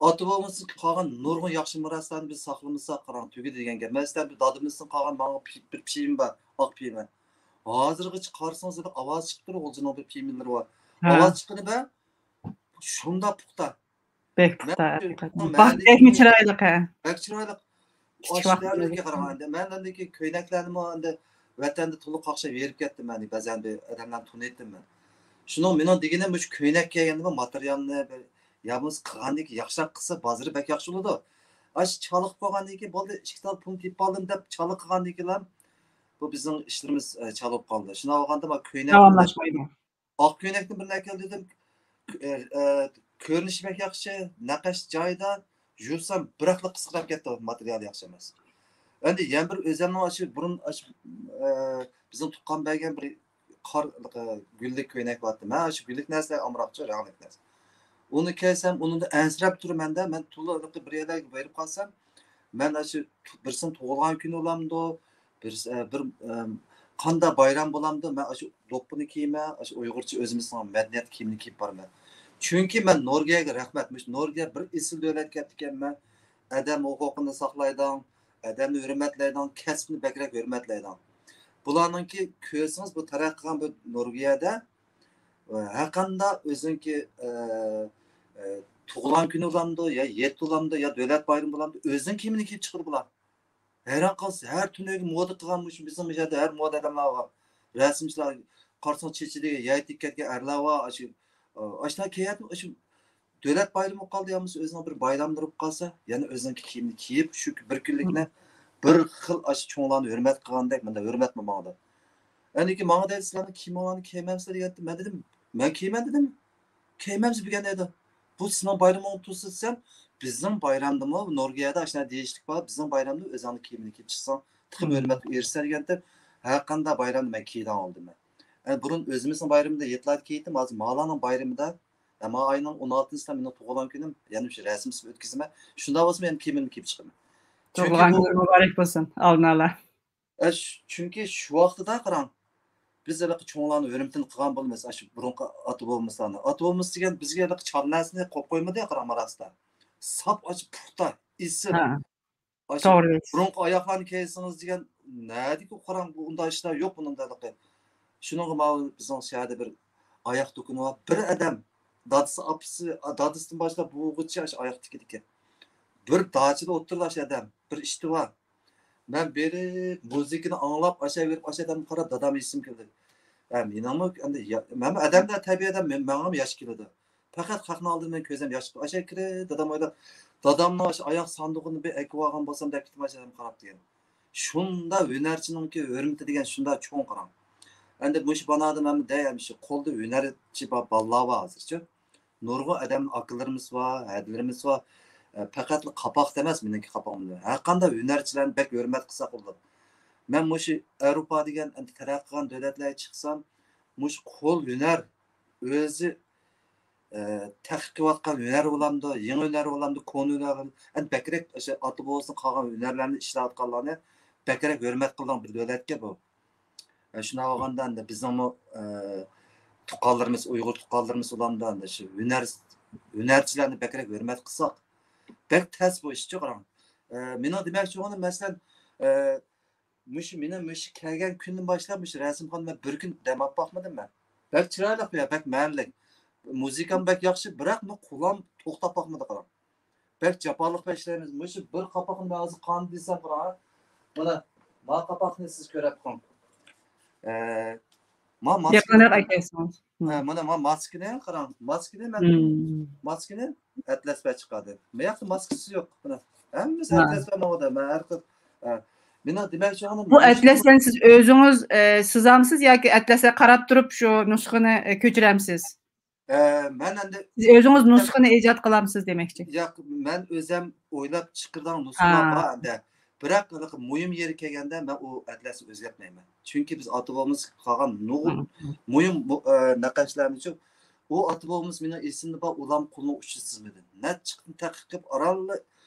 ئاتا بوۋىمىزدىن قالغان نۇرغۇن ياخشى مىراسلارنى بىز ساقلىمىساق، قاراڭ، تۈگىدى دېگەن گەپ. مەسىلەن، بىر دادىمىزدىن قالغان ماڭا پى-، بىر پىيىم بار، ئاق پىيىمى. ھازىرغىچە قارىسىڭىز، ئاۋاز چىقىپ تۇرۇپ، غۇلجىنىڭ بىر پىيىملىرى بار. ھە. ئاۋاز چىققىنى بار، شۇنداق پۇختا. بەك پۇختا، ھەقىقەتەن. باھ، بەكمۇ چىرايلىق، ھە. بەك چىرايلىق. كىچىك ۋاقتىمىزدىكى قاراڭ ئەمدى. مەن ئەمدىكى كۆينەكلەرنىمۇ ئەمدى ۋەتەندە تولا قاقشاپ يېرىپ كەتتىم مەن، بەزەن بىر ئادەملەرنى تونۇيتتىم مەن. شۇنىڭ مېنىڭ دېگىنىم مۇشۇ كۆينەك كىيگەندىمۇ ماتېرىيالنى بىر يا بولمىسا قىلغاندىن كېيىن ياخشىراق قىلسا بازىرى بەك ياخشى بولىدۇ. ئاشۇ چالا قىلىپ قويغاندىن كېيىن بولدى، ئىككى تال پۇل تېپىپ ئالدىم دەپ چالا قىلغاندىن كېيىنلا بۇ بىزنىڭ ئىشلىرىمىز، ئە، چالا بولۇپ قالدى. شۇنداق بولغاندا ما كۆينەك داۋاملاشمايدۇ. ئاق كۆينەكنى بىرنى ئەكەلدىم. ئە، ئە، كۆرۈنۈشى بەك ياخشى، نەقىش جايىدا، يۇسام بىراقلا قىسقىراپ كەتتى، ماتېرىيالى ياخشى ئەمەس. ئەمدى يەنە بىر ئۆزۈمنىڭ ئاشۇ بۇرۇن ئاشۇ، ئە، بىزنىڭ تۇغقان بەرگەن بىر قار، ئە، گۈللۈك كۆينەك بارتى. مەن ئاشۇ گۈللۈك نەرسىلەر ئامراقچۇ، رەڭلىك نەرسە. ئۇنى كىيسەم، ئۇنىڭدىن ئەنسىرەپ تۇرىمەن-دە. مەن تولا بىر يەرلەرگە بېرىپ قالسام، مەن ئاشۇ بىرسىنىڭ تۇغۇلغان كۈنى بولامدۇ، بىرسى، ئە، بىر، ئەم، قانداق بايرام بولامدۇ، مەن ئاشۇ دوپپىنى كىيىمەن، ئاشۇ ئۇيغۇرچە ئۆزىمىزنىڭ مەدەنىيەت كىيىمىنى كىيىپ بارىمەن. چۈنكى مەن نورۋېگىيەگە رەھمەت، مۇشۇ نورۋېگىيە بىر ئېسىل دۆلەتكە كەپتىكەنمەن. ئادەم ھوقۇقىنى ساقلايدىغان، ئادەمنى ھۆرمەتلەيدىغان، كەسىپنى بەكرەك ھۆرمەتلەيدىغان. بۇلارنىڭكى كۆرسىڭىز، بۇ تەرەققىي قىلغان بۇ نورۋېگىيەدە، ئە، ھەرقانداق ئۆزىنىڭكى، ئە، ئە، تۇغۇلغان كۈنى بولامدۇ، يا يەتتە بولامدۇ، يا دۆلەت بايرىمى بولامدۇ، ئۆزىنىڭ كىيىمىنى كىيىپ چىقىدۇ بۇلار. ھەيران قالىسىز، ھەر تۈنۈگۈن مودا قىلغان مۇشۇ بىزنىڭ مۇ يەردە ھەر مودا ئادەملەر بار. رەسىمچىلەر، قارىساڭ چېچى دېگەن يەر تېگىپ كەتكەن ئەرلەر بار. ئاشۇ، ئاشۇنداق كىيەتتىم، ئاشۇ دۆلەت بايرىمى قالدى يا بولمىسا ئۆزىنىڭ بىر بايراملىرى بولۇپ قالسا، يەنە ئۆزىنىڭكى كىيىمىنى كىيىپ، شۇ بىر كۈنلۈكنى بىر خىل ئاشۇ چوڭلارنى ھۆرمەت قىلغاندەك، مۇنداق ھۆرمەتمۇ ماڭىدۇ. ئەنىكى ماڭا دەيدۇ، سىلەرنىڭ كىيىمىڭلارنى كىيمەمسىلەر دېگەنتىم. مەن دېدىم، مەن كىيىمەن دېدىم. كىيمەمسىز بۈگۈن دەيدۇ. بۇ سېنىڭ بايرىمىڭ تۇرسا دېسەم، بىزنىڭ بايرامدىمۇ نورۋېگىيەدە ئاشۇنداق دېيىشلىك بار، بىزنىڭ بايرامدا ئۆزۈڭنىڭ كىيىمىنى كىيىپ چىقساڭ، تېخىمۇ ھۆرمەتكە ئېرىشىسەن دېگەنتىم. ھەرقانداق بايرامدا مەن كىيىدىغان بولدۇم مەن. ئەنە بۇرۇن ئۆزىمىزنىڭ بايرىمىدا يېتىلاردا كىيەتتىم، ھازىر مالارنىڭ بايرىمىدا، ئە، ما ئاينىڭ ئون ئالتىنچىسىدا مېنىڭ تۇغۇلغان كۈنۈم، يەنە شۇ رەسىمسىز ئۆتكۈزىمەن. شۇنداق بولسىمۇ يەنە كىيىمىمنى كىيىپ چىقىمەن. چۈنكى تۇغۇلغان بۇ كۈنى مۇبارەك بولسۇن، ئالدىن ئالا. ئە، چۈنكى شۇ ۋاقتىدا قاراڭ، بىز ھېلىقى چوڭلارنىڭ ھۆرمىتىنى قىلغان بولىمىز، ئاشۇ بۇرۇنقى ئاتا بوۋىمىزلارنىڭ. ئاتا بوۋىمىز دېگەن بىزگە ھېلىقى چار نەرسىنى قويۇپ قويمىدى، قاراڭ، ماراستان. ساپ ئاشۇ پۇختا، ئېسىل. ھە. ئاشۇ توغرا دەيسىز. بۇرۇنقى ئاياغلارنى كىيسىڭىز دېگەن، نەدىكى قاراڭ، بۇ ئۇنداق ئىشلار يوق بۇنىڭدا ھېلىقى. شۇنىڭغا ماۋۇ بىزنىڭ شەھەردە بىر ئاياغ دۇكىنى بار. بىر ئادەم، دادىسى، ئاپىسى، دادىسىدىن باشلاپ بوۋىغىچە ئاشۇ ئاياغ تىكىدىكەن. بىر داچىدا ئولتۇرىدۇ ئاشۇ ئادەم، بىر ئىشتى بار. مەن بېرىپ، مۇزىكىنى ئاڭلاپ، ئاشۇ بېرىپ، ئاشۇ ئادەمگە قاراپ، دادام ئېسىمگە كەلدى. ھە، مېنىڭمۇ ئەمدى يا-، مەنمۇ ئادەمدە تەبىئىي ئادەم، مەن-، ماڭىمۇ ياش كېلىدۇ. پەقەت خەقنىڭ ئالدىدا مەن كۆزۈم ياش، ئاشۇ كىرىدۇ، دادام ئويلاپ، دادامنىڭ ئاشۇ ئاياغ ساندۇقىنى بىر ئەكىۋالغان بولسام دەپ كېتىمەن، ئاشۇ ئادەمگە قاراپ دېگەن. شۇنداق ھۈنەرچىنىڭكى ھۆرمىتى دېگەن شۇنداق چوڭ قاراڭ. ئەمدى مۇشۇ بانادا مەن دەي، مۇشۇ قولدا ھۈنەرچى بار بالىلار بار ھازىرچۇ. نۇرغۇن ئادەم ئاكىلىرىمىز بار، ھەدىلىرىمىز بار. ئە، پەقەتلا قاپاقتا ئەمەس، مېنىڭكى قاپاقمدا. ھەر قانداق ھۈنەرچىلەرنى بەك ھۆرمەت قىلساق بولىدۇ. مەن مۇشۇ ئاۋروپا دېگەن ئەمدى تەرەققىي قىلغان دۆلەتلەرگە چىقسام، مۇشۇ قول ھۈنەر ئۆزى، ئە، تەتقىق قىلىۋاتقان ھۈنەر بولامدۇ، يېڭى ھۈنەر بولامدۇ، كونا ھۈنەر بولامدۇ، ئەمدى بەكرەك ئاشۇ ئاتا بوۋىسىدىن قالغان ھۈنەرلەرنى ئىشلەۋاتقانلارنى بەكرەك ھۆرمەت قىلىدىغان بىر دۆلەتكەن بۇ. ئە، شۇنداق بولغاندا ئەمدى بىزنىڭمۇ، ئە، تۇغقانلىرىمىز، ئۇيغۇر تۇغقانلىرىمىز بولامدۇ، ئەمدى شۇ ھۈنەر، ھۈنەرچىلەرنى بەكرەك ھۆرمەت قىلساق، بەك تەس بۇ ئىشچۇ قاراڭ. ئە، مېنىڭ دېمەكچى بولغىنىم، مەسىلەن، ئە، مۇشۇ مېنىڭ مۇشۇ كەلگەن كۈندىن باشلاپ مۇشۇ رەسىمخانىدا مەن بىر كۈن دەم ئاپ باقمىدىم مەن. بەك چىرايلىق بۇ يەر، بەك مەنىلىك. مۇزىكام بەك ياخشى، بىراق مۇ قولام توختاپ باقمىدى قاراڭ. بەك جاپالىق بەشلەيمىز. مۇشۇ بىر قاپاقنى مەن ھازىر قانداق دېسەم قاراڭ. مانا، ما قاپاقنى سىز كۆرۈپ بېقىڭ. ئە، ما ماسكىنى يېقىنراق ئەكەلسىڭىز. ھە، مانا، ما ماسكىنى قاراڭ. ماسكىنى مەن، ماسكىنى ئەتلەس بەر چىقاردى. مېياقتا ماسكىسى يوق. مانا، ھەممىسى ئەتلەس بەر ماڭىدۇ. مەن ھەر خىل، ئە، مېنىڭ دېمەكچى بولغىنىم، بۇ ئەتلەسلەرنى سىز ئۆزىڭىز، ئە، سىزامسىز ياكى ئەتلەسلەرگە قاراپ تۇرۇپ شۇ نۇسخىنى، ئە، كۆچۈرەمسىز؟ ئە، مەن ئەمدى سىز ئۆزىڭىز نۇسخىنى ئىجاد قىلامسىز دېمەكچى. ياق، مەن ئۆزۈم ئويلاپ چىقىرىدىغان نۇسخىلار بار ئەمدى. بىراق، ھېلىقى مۇھىم يېرى كەلگەندە مەن ئۇ ئەتلەسنى ئۆزگەرتمەيمەن. چۈنكى بىز ئاتا بوۋىمىز قالغان نۇرغۇن مۇھىم مۇ-، ئە، نەقىشلەرنىچۇ، ئۇ ئاتا بوۋىمىز مېنىڭ ئېسىمدە بار، ئۇلام قولىنىڭ ئۇچىدا سىزمىدى. نەچچە قېتىم تەتقىق قىلىپ، ئارانلا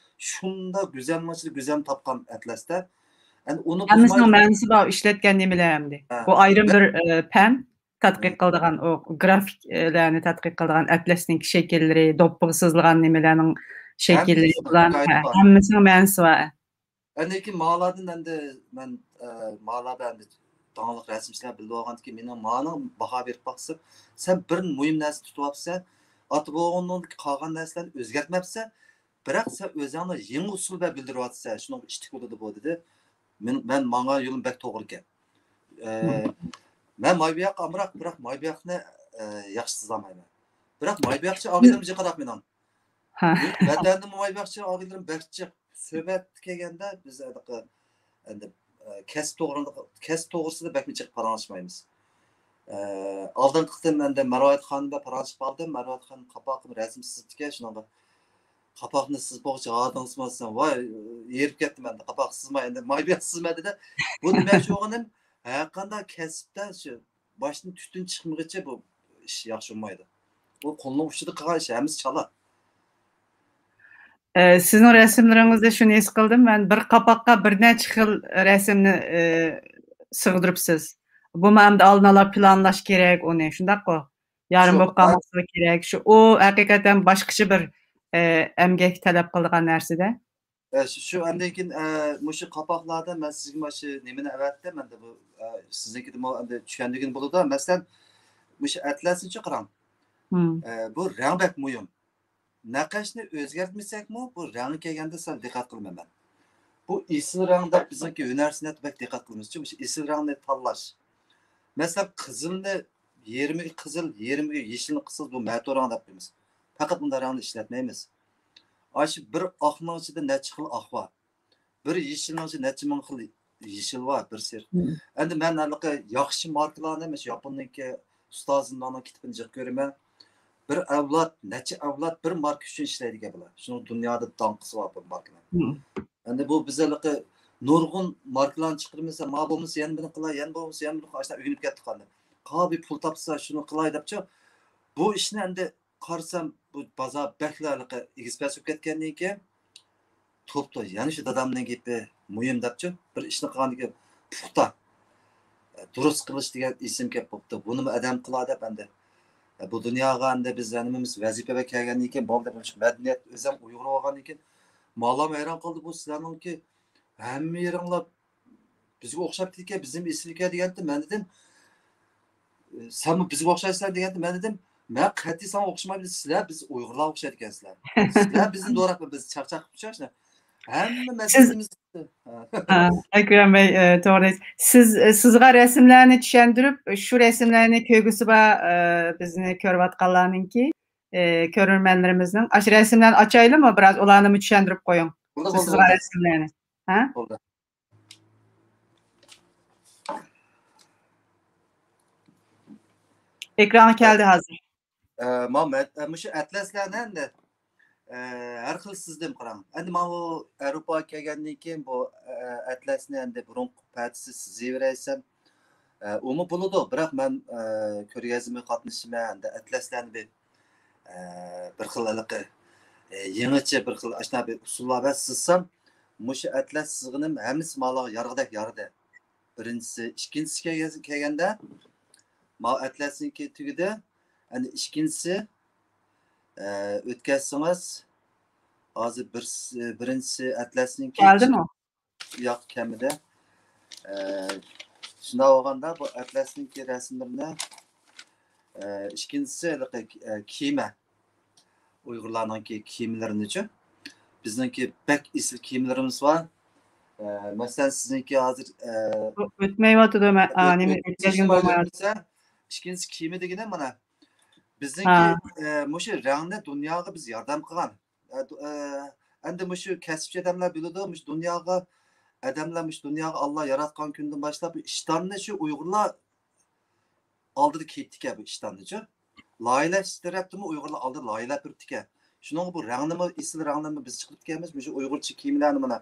شۇنداق گۈزەلنىڭ ئىچىدە گۈزەلنى تاپقان ئەتلەستە. ئەمدى ئۇنى ھەممىسىنىڭ مەنىسى بار، ئىشلەتكەن نېمىلەر ئەمدى. ھە. بۇ ئايرىم بىر، ئە، پەن. تەتقىق قىلىدىغان ئۇ گرافىكلارنى تەتقىق قىلىدىغان ئەتلەسنىڭ شەكىللىرى، دوپپىغا سىزىلغان نېمىلەرنىڭ شەكىللىرى، ھەممىسىنىڭ بۇلار، ھە، ھەممىسىنىڭ مەنىسى بار. ئاندىن كېيىن مالاردىن ئەمدى مەن، ئە، مالا بىلەن ئەمدى داڭلىق رەسىمچىلەر بىلىپ ئالغاندىن كېيىن مېنىڭ ماڭا بىر باقسا، سەن بىر مۇھىم نەرسە تۇتۇۋاپسەن، ئاتا بوۋاڭنىڭ قالغان نەرسىلەرنى ئۆزگەرتمەپسەن، بىراق سەن ئۆزۈڭنى يېڭى ئۇسۇل بىلەن بىلدۈرۈۋاتىسەن، شۇنىڭغا ئىشتىك بولىدۇ بۇ، دېدى. مەن، مەن ماڭغان يولۇم بەك توغرا ئىكەن. ئە، مەن مايبىياق ئامراق، بىراق مايبىياقنى، ئە، ياخشى سىزالمايمەن. بىراق مايبىياقچە ئاغىنىلىرىم جىقراق مېنىڭ. ھە. ۋەتەندىمۇ مايبىياقچە ئاغىنىلىرىم بەك جىق. سۆھبەتكە كەلگەندە بىز ھېلىقى ئەمدى، ئە، كەسىپ توغرىلىق، كەسىپ توغرىسىدا بەكمۇ جىق پاراڭلاشمايمىز. ئە، ئالدىنقى قېتىم ئەمدى مەرۋايىت خانىم بىلەن پاراڭلىشىپ قالدىم. مەرۋايىت خانىم قاپاقىم رەسىم سىزىپتىكەن، شۇنىڭغا قاپاقنى سىزىپ بولغۇچە ھادىڭىسىمۇ دېسەم، ۋاي، ھېرىپ كەتتىم ئەمدى، قاپاق سىزماي، ئەمدى مايبىياق سىزمە دېدى. بۇ دېمەكچى بولغىنىم، ھەرقانداق كەسىپتە شۇ باشتىن تۈتۈن چىقمىغىچە بۇ ئىش ياخشى بولمايدۇ. بۇ قولنىڭ ئۇچىدا قىلغان ئىش، ھەممىسى چالا. ئە، سىزنىڭ رەسىملىرىڭىزدە شۇنى ھېس قىلدىم مەن، بىر قاپاققا بىر نەچچە خىل رەسىمنى، ئە، سىغدۇرۇپسىز. بۇمۇ ئەمدى ئالدىن ئالا پىلانلاش كېرەك ئۇنى، شۇنداققۇ؟ يارىم شۇ، بولۇپ قالماسلىقى كېرەك. شۇ، ئۇ ھەقىقەتەن باشقىچە بىر، ئە، ئەمگەك تەلەپ قىلىدىغان نەرسىدە. ئە، شۇ، شۇ ئاندىن كېيىن، ئە، مۇشۇ قاپاقلاردا مەن سىزگە مانا شۇ نېمىنى ئەۋەتتىم، ئەمدى بۇ، ئە، سىزنىڭكىدىمۇ ئەمدى چۈشەندۈرگىلى بولىدۇ. مەسىلەن، مۇشۇ ئەتلەسنىچۇ قاراڭ. مم. ئە، بۇ رەڭ بەك مۇھىم. نەقەشنى ئۆزگەرتمىسەكمۇ، بۇ رەڭگە كەلگەندە سەل دىققەت قىلىمەن مەن. بۇ ئېسىل رەڭ دەپ بىزنىڭكى ھۈنەرسىنئەتتە بەك دىققەت قىلىمىزچۇ، مۇشۇ ئېسىل رەڭنى تاللاش. مەسىلەن، قىزىلنى يېرىمىگە قىزىل، يېرىمىگە يېشىلنى قىلسىڭىز، بۇ مەتۇ رەڭ دەپ قويىمىز. پەقەت بۇنداق رەڭنى ئىشلەتمەيمىز. ئاشۇ بىر ئاقنىڭ ئىچىدە نەچچە خىل ئاق بار. بىر يېشىلنىڭ ئىچىدە نەچچە مىڭ خىل يېشىل بار، بىر سېرىق. مم. ئەمدى مەن ھېلىقى ياخشى ماركىلارنى، مۇشۇ ياپوننىڭكى ئۇستازىملارنىڭ كىتابىنى جىق كۆرىمەن. بىر ئەۋلاد، نەچچە ئەۋلاد بىر ماركا ئۈچۈن ئىشلەيدىكەن بۇلار. شۇنىڭ دۇنيادا داڭقىسى بار بۇ ماركىنىڭ. مم. ئەمدى بۇ بىز ھېلىقى نۇرغۇن ماركىلارنى چىقىرىمىز، ما بولمىسا يەنە بىرنى قىلاي، يەنە بولمىسا يەنە بىرنى قىلاي، ئاشۇنداق ئۆگىنىپ كەتتۇق ئەمدى. قا بىر پۇل تاپسا شۇنى قىلاي دەپچۇ. بۇ ئىشنى ئەمدى قارىسام، بۇ بازار بەكلا ھېلىقى ئېگىز پەس بولۇپ كەتكەندىن كېيىن، توپتو، يەنە شۇ دادامنىڭ گېپى مۇھىم دەپچۇ، بىر ئىشنى قىلغاندىن كېيىن پۇختا، دۇرۇس قىلىش دېگەن ئېسىمگە كەپ بوپتۇ. بۇنىمۇ ئادەم قىلا دەپ ئەمدى. بۇ دۇنياغا ئەمدى بىز ھەممىمىز ۋەزىپە بىلەن كەلگەندىن كېيىن، بولدى، مۇشۇ مەدەنىيەت ئۆزەم ئۇيغۇر بولغاندىن كېيىن، مالام ھەيران قالدى، بۇ سىلەرنىڭكى ھەممە يېرىڭلار بىزگە ئوخشاپ كېتىدىكەن، بىزنىڭ ئېسىلكەن دېگەنتى، مەن دېدىم، سەنمۇ بىزگە ئوخشايسەن دېگەنتى، مەن دېدىم، مەن قەتئىي ساڭا ئوخشىمايمەن، سىلەر بىز ئۇيغۇرلارغا ئوخشايدىكەنسىلەر. سىلەر بىزنى دوراپ، بىز چاقچاق قىلىپ چاقچاق. ھەممە سىز مەسىلىمىز. ھە، ئەكرەم بەي، ئە، توغرا دەيسىز. سىز، ئە، سىزغا رەسىملەرنى چۈشەندۈرۈپ، شۇ رەسىملەرنى كۆرگۈسى بار، ئە، بىزنى كۆرۈۋاتقانلارنىڭكى، ئە، كۆرۈرمەنلىرىمىزنىڭ. ئاشۇ رەسىملەرنى ئاچايلىمۇ؟ بىراز ئۇلارنىمۇ چۈشەندۈرۈپ قويۇڭ. بولدى، شۇ بولدى، سىزغا بولدى. رەسىملەرنى. ھە؟ بولدى. ئېكرانغا كەلدى ھازىر. ئە، مانا، ئە، مۇشۇ ئەتلەسلەرنى ئەمدى، ئە، ھەر خىل سىزدىم قاراڭ. ئەمدى ماۋۇ ئاۋروپاغا كەلگەندىن كېيىن بۇ، ئە، ئەتلەسنى ئەمدى بۇرۇنقى پەتىسى سىزىۋېرەيسەن. ئە، ئۇمۇ بولىدۇ، بىراق مەن، ئە، كۆرگەزمىگە قاتنىشىمەن، ئەمدى ئەتلەسلەرنى بىر، ئە، بىر خىل ھېلىقى، ئە، يېڭىچە بىر خىل ئاشۇنداق بىر ئۇسۇللار بىلەن سىزسام، مۇشۇ ئەتلەس سىزغىنىم ھەممىسى ماڭا يارىغۇدەك يارىدى. بىرىنچىسى، ئىككىنچىسى كەلگەن-، كەلگەندە، ماۋۇ ئەتلەسنىڭكى تۈگىدى. ئەمدى ئىككىنچىسى، ئە، ئۆتكەزسىڭىز، ھازىر بىرسى، بىرىنچىسى ئەتلەسنىڭكى كەلدىمۇ؟ ياق، كەلمىدى. ئە، شۇنداق بولغاندا بۇ ئەتلەسنىڭكى رەسىملىرىنى، ئە، ئىككىنچىسى ھېلىقى، ئە، كىيىمى. ئۇيغۇرلارنىڭكى كىيىملىرىنىچۇ؟ بىزنىڭكى بەك ئېسىل كىيىملىرىمىز بار. ئە، مەسىلەن، سىزنىڭكى ھازىر، ئە، ئۆتمەيۋاتىدۇ، مە-، ئا، ئۆت-، نېمە، ئۆت-، ئۆتكەزگىلى بولمايۋاتىدۇ. ئۆتمىسە، ئىككىنچىسى كىيىمى دېگىنى مانا. بىزنىڭكى، ھە. ئە، مۇشۇ رەڭنى دۇنياغا بىز ياردەم قىلغان. ئە، دۇ-، ئە، ئەمدى مۇشۇ كەسىپچى ئادەملەر بىلىدۇ، مۇشۇ دۇنياغا، ئادەملەر مۇشۇ دۇنياغا ئاللا ياراتقان كۈندىن باشلاپ بۇ ئىشتاننى شۇ ئۇيغۇرلار ئالدىدا كىيىپتىكەن بۇ ئىشتاننىچۇ. لايىھەلەش تەرەپتىمۇ ئۇيغۇرلار ئالدىدا لايىھەلەپ بېرىپتىكەن. شۇنىڭغا بۇ رەڭنىمۇ، ئېسىل رەڭنىمۇ بىز چىقىرىپتىكەنمىز. مۇشۇ ئۇيغۇرچە كىيىملەرنى مانا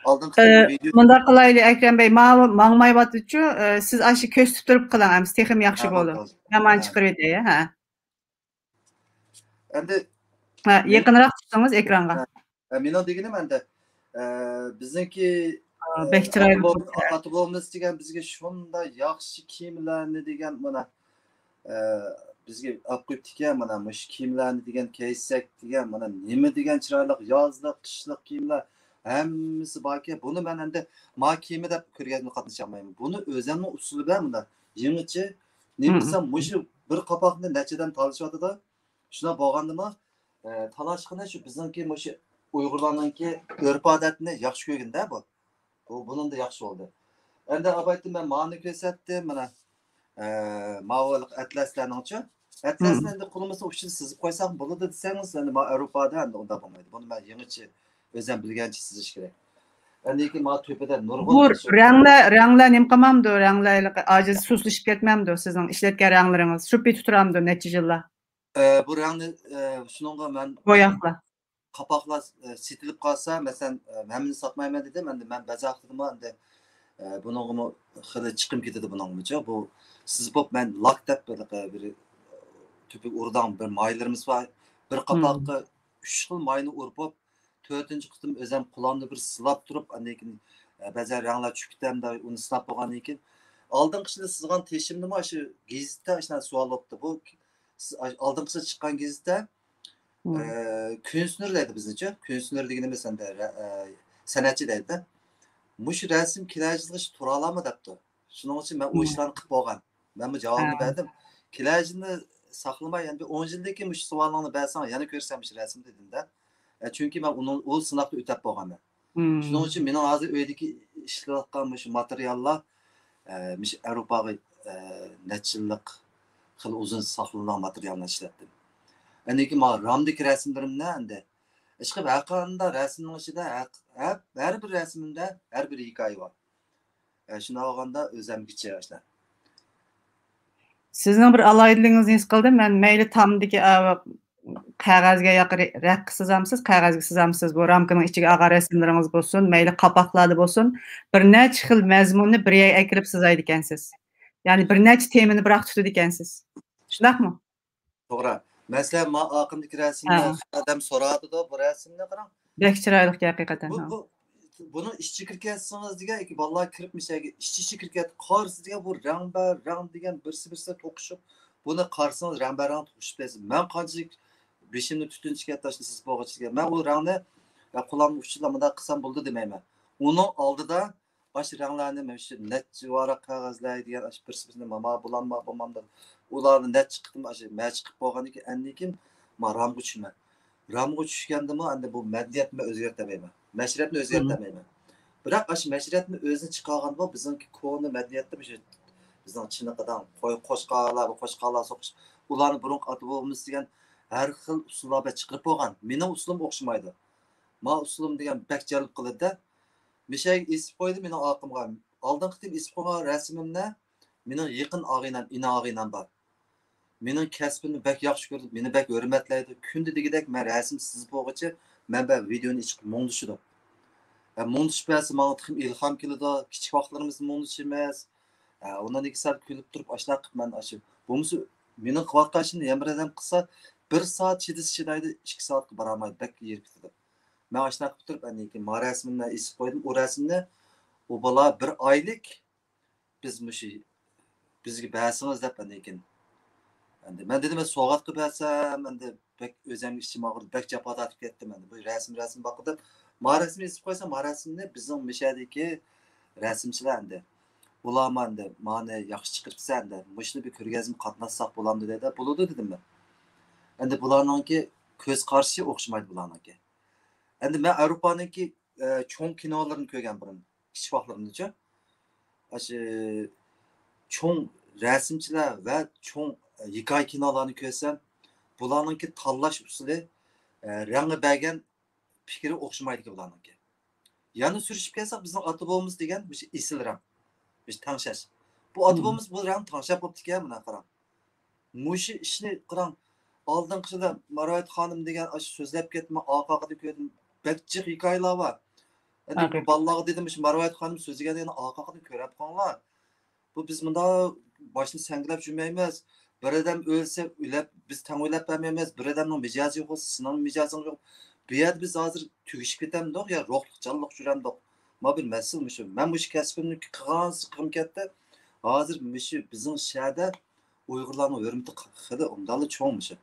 ئالدىنقى قېتىم ئى، ۋىدېو مۇنداق قىلايلى، ئەكرەم بەي، ماۋۇ ماڭمايۋاتىدۇچۇ، ئى، سىز ئاشۇ كۆرسىتىپ تۇرۇپ قىلىڭ، ئەمىسە تېخىمۇ ياخشى بولىدۇ. ھە، بولدى، بولدى. مەن مانا چىقىرىۋېتەي، ھە. ئەمدى ھە، يېقىنراق تۇرسىڭىز ئېكرانغا. ھە، ھە، مېنىڭ دېگىنىم ئەمدى، ئە، بىزنىڭكى، ئا، ئە، بەك چىرايلىق ئاتا بوۋا-، بولدى. ئاتا بوۋىمىز دېگەن بىزگە شۇنداق ياخشى كىيىملەرنى دېگەن مانا، ئە، بىزگە ئاپ قويۇپتىكەن، مانا مۇشۇ كىيىملەرنى دېگەن كىيسەك دېگەن، مانا نېمە دېگەن چىرايلىق يازلىق، قىشلىق كىيىملەر ھەممىسى باركەن. بۇنى مەن ئەمدى ما كىيىمى دەپ كۆرگەزمىگە قاتنىشالمايمەن. بۇنى ئۆزەمنىڭ ئۇسۇلى بىلەن مۇنداق يېڭىچە نېمە قىلسام، مۇشۇ بىر قاپاقنى نەچچە ئادەم تالىشىۋاتىدۇ. شۇنداق بولغاندىمۇ، ئە، تالاشقىنى شۇ بىزنىڭكى مۇشۇ ئۇيغۇرلارنىڭكى ئۆرپ-ئادەتنى ياخشى كۆرگىنىدە بۇ. بۇ، بۇنىڭدا ياخشى بولدى. ئەمدى ئاۋايتتىن مەن مانى كۆرسەتتىم، مانا، ئە، ماۋۇ ئەتلەسلەرنىڭچۇ. ئەتلەسنى ئەمدى قولىمىزنىڭ ئۇچىدا سىزىپ قويساق بولىدۇ دېسەڭىز، ئەمدى ماۋۇ ئاۋروپادا ئەمدى ئۇنداق بولمايدۇ. بۇنى مەن يېڭىچە ئۆزەم بىلگەنچە سىزىش كېرەك. ئەمدى كېيىن ماۋۇ تۆپىدە نۇرغۇن بۇ رەڭلەر، رەڭلەر نېمە قىلمامدۇ؟ رەڭلەر ھېلىقى ئاجىز سۇسلىشىپ كەتمەمدۇ سىزنىڭ ئىشلەتكەن رەڭلىرىڭىز؟ شۇ پېتى تۇرامدۇ نەچچە يىللار؟ ئە، بۇ رەڭنى، ئە، شۇنىڭغا مەن بوياقلار. قاپاقلار، ئە، سېتىلىپ قالسا، مەسىلەن، ئە، ھەممىنى ساتمايمەن دېدىم، ئەمدى مەن بەزى ۋاقىتتىمۇ ئەمدى، ئە، بۇنىڭغىمۇ خېلى چىقىم كېتىدۇ بۇنىڭغىمۇچۇ. بۇ سىز بولۇپ مەن لاك دەپ بىر، بىر تۈپۈك ئۇرىدىغان بىر مايلىرىمىز بار. بىر قاپاققا ئۈچ خىل ماينى ئۇرۇپ، تۆتىنچى قېتىم ئۆزۈم قولامنى بىر سىلاپ تۇرۇپ، ئاندىن كېيىن، ئە، بەزەن رەڭلەر چۈشۈپ كېتەمدۇ، ئۇنى سىلاپ بولغاندىن كېيىن، ئالدىنقى يىلى سىزغان تېشىمنىمۇ شۇ گېزىتتە شۇنداق سوئال بوپتۇ. بۇ ئالدىنقى يىلى چىققان گېزىتتە، ئە، كۈن سىنىرى دەيدۇ بىزنىچە. كۈن سىنىرى دېگىنىمىز ئەمدى رە-، ئە، سەنئەتچى دەيدۇ. مۇشۇ رەسىم كېلەر يىلغىچە تۇرالارمۇ دەپتۇ. شۇنىڭ ئۈچۈن مەن ئۇ ئىشلارنى قىلىپ بولغان. مەنمۇ جاۋابىنى بەردىم. كېلەر يىلنى ساقلىماي، يەنە بىر ئون يىلدىن كېيىن مۇشۇ سوئالىڭنى بەرسەڭ، يەنە كۆرسەم مۇشۇ رەسىمنى دېدىم-دە. ئە، چۈنكى مەن ئۇنىڭ، ئۇ سىناقنى ئۆتەپ بولغانمەن. شۇنىڭ ئۈچۈن مېنىڭ ھازىر ئۆيدىكى ئىشلەۋاتقان مۇشۇ ماتېرىياللار، ئە، مۇشۇ ئاۋروپاغا، ئە، نەچچە يىللىق خېلى ئۇزۇن ساقلىنىدىغان ماتېرىيالنى ئىشلەتتىم. ئەنىكى ما رامدىكى رەسىملىرىمنى ئەندى ئىشقىلىپ، ھەر قانداق رەسىمنىڭ ئىچىدە ھەر، ھەر، ھەر بىر رەسىمىمدە ھەر بىر ھېكايە بار. ئە، شۇنداق بولغاندا ئۆزەمگىچە ئىشلار. سىزنىڭ بىر ئالاھىدىلىكىڭىزنى ھېس قىلدىم. مەن مەيلى تامدىكى، ئا، قەغەزگە ياكى رە-، رەخكە سىزامسىز، قەغەزگە سىزامسىز، بۇ رامكىنىڭ ئىچىگە ئالغان رەسىملىرىڭىز بولسۇن، مەيلى قاپاقلاردا بولسۇن، بىر نەچچە خىل مەزمۇننى بىر يەرگە ئەكىرىپ سىزايدىكەنسىز. يەنى بىر نەچچە تېمىنى بىراق تۇتىدىكەنسىز. شۇنداقمۇ؟ توغرا. مەسىلەن، ما ئاقىمدىكى رەسىمنى ئادەم سوراۋاتىدۇ، بۇ رەسىمنى قاراڭ. بەك چىرايلىق ھەقىقەتەن. بۇ، بۇ، بۇنىڭ ئىچىگە كىرىپ كەتسىڭىز دېگەن، بالىلار كىرىپ مىشەگە ئىچ ئىچىگە كىرىپ كەتتى. قارىسا دېگەن بۇ رەڭبەرەڭ دېگەن بىرسى بىرسىگە توقۇشۇپ، بۇنى قارىسىڭىز رەڭبەرەڭ توقۇشۇپ كەتسە، مەن قانچىلىك بېشىمنى تۈتۈن چىكەت تاشنى سىزىپ بولغۇچە دېگەن. مەن ئۇ رەڭنى، يا قولامنى ئۇچىلاپ مۇنداق قىلسام بولدى دېمەيمەن. ئۇنىڭ ئالدىدا ئاشۇ رەڭلەرنى مەن شۇ نەچچە ۋاراق قەغەزلەر دېگەن ئاشۇ بىرسى بىرسىنى ماما بولامما بولمامدۇ، ئۇلارنى نەچچە قېتىم ئاشۇ مەشىق قىلىپ بولغاندىن كېيىن ئەندىن كېيىن ما رامغا چۈشىمەن. رامغا چۈشكەندىمۇ ئەندى بۇ مەدەنىيەتنى مەن ئۆزگەرتەلمەيمەن. مەشرەپنى ئۆزگەرتەلمەيمەن. بىراق ئاشۇ مەشرەپنى ئۆزىنى چىقارغاندا بىزنىڭكى كونا مەدەنىيەتتە مۇشۇ بىزنىڭ چىنىقىدىغان قوي-، قوشقالار، بۇ قوشقالار سوقۇش، ئۇلارنى بۇرۇنقى ئاتا بوۋىمىز دېگەن ھەر خىل ئۇسۇللار بىلەن چىقىرىپ بولغان. مېنىڭ ئۇسۇلۇم ئوخشىمايدۇ. ما ئۇسۇلۇم دېگەن بەك جەلپ قىلىدۇ-دە. مىشەگە ئېسىپ قويدى مېنىڭ ئارقامغا. ئالدىنقى قېتىم ئېسىپ قويغان رەسىمىمنى مېنىڭ يېقىن ئاغىنەم، ئىنى ئاغىنەم بار. مېنىڭ كەسپىمنى بەك ياخشى كۆرىدۇ، مېنى بەك ھۆرمەتلەيدۇ. كۈندە دېگۈدەك مەن رەسىم سىزىپ بولغۇچە مەن بىر ۋىدېئونى ئېچىپ مۇڭدىشىدۇ. ھە، مۇڭدىشىپ بەرسە ماڭا تېخىمۇ ئىلھام كېلىدۇ. كىچىك ۋاقىتلىرىمىزنى مۇڭدىشىمىز. ھە، ئۇنىڭدىن كېيىن سەل كۈلۈپ تۇرۇپ ئاشۇنداق قىلىپ مەن ئاشۇ. بولمىسا مېنىڭ قىلىۋاتقان ئىشىمنى يەنە بىر ئادەم قىلسا، بىر سائەت چىدىسا چىدايدۇ، ئىككى سائەتكە بارالمايدۇ، بەك ھېرىپ كېتىدۇ. مەن ئاشۇنداق قىلىپ تۇرۇپ ئاندىن كېيىن ما رەسىمىمنى ئېسىپ قويدۇم. ئۇ رەسىمنى ئۇ بالا بىر ئايلىق بىز مۇشۇ بىزگە بەرسىڭىز دەپ ئاندىن كېيىن. ئەندى مەن دېدىم، سوۋغاتقا بەرسەم، ئەندى بەك ئۆزەمگە ئىچىم ئاغرىدى، بەك جاپا تارتىپ كەتتىم ئەندى. بۇ رەسىم، رەسىم باققا دەپ، ما رەسىمنى ئېسىپ قويسام، ما رەسىمنى بىزنىڭ مىشەدىكى رەسىمچىلەر ئەندى. ئۇلارمۇ ئەندى، مانى ياخشى چىقىرىپسەن ئەندى. مۇشۇنى بىر كۆرگەزمە قاتناشساق بولامدۇ دېدى. بولىدۇ دېدىم مەن. ئەندى بۇلارنىڭكى كۆز قارىشى ئوخشىمايدۇ بۇلارنىڭكى. ئەندى مەن ئاۋروپانىڭكى، ئە، چوڭ كىنولىرىنى كۆرگەن بۇرۇن، كىچىك ۋاقىتلىرىمدىچۇ. ئاشۇ چوڭ رەسىمچىلەر ۋە چوڭ، ئە، ھېكايە كىنولارنى كۆرسەم، بۇلارنىڭكى تاللاش ئۇسۇلى، ئە، رەڭگە بەرگەن پىكرى ئوخشىمايدىكەن بۇلارنىڭكى. يەنە سۈرۈشۈپ كەلسەك، بىزنىڭ ئاتا بوۋىمىز دېگەن مۇشۇ ئېسىل رەڭ، مۇشۇ تەڭشەش. بۇ ئاتا بوۋىمىز بۇ رەڭنى تەڭشەپ بوپتىكەن، مانا قاراڭ. مۇشۇ ئىشنى قاراڭ، ئالدىنقى يىلى مەرۋايىت خانىم دېگەن ئاشۇ سۆزلەپ كەتتىم، ئارقا ئارقىدىن كۆردۈم. بەك جىق ھېكايىلەر بار. ئەندى بۇ بالىلارغا دېدىم، مۇشۇ مەرۋايىت خانىم سۆزلىگەن دېگەن ئارقا ئارقىدىن كۆرۈپ قويۇڭلار. بۇ بىز مۇنداق باشنى سەڭگىلەپ يۈرمەيمىز. بىر ئادەم ئۆلسە، ئۆلەپ، بىز تەڭ ئۆلەپ بەرمەيمىز. بىر ئادەمنىڭ مىجەزى يوق بولسا، سېنىڭ مىجەزىڭ يوق. بۇ يەردە بىز ھازىر تۈگىشىپ كېتەمدۇق يا روھلۇق جانلىق يۈرەمدۇق؟ ما بىر مەسىلە مۇشۇ. مەن مۇشۇ كەسپىمنى قىلغانسېرى قىلغۇم كەتتى. ھازىر مۇشۇ بىزنىڭ شەھەردە ئۇيغۇرلارنىڭ ھۆرمىتى خېلى ئۇنداقلا چوڭ مۇشۇ.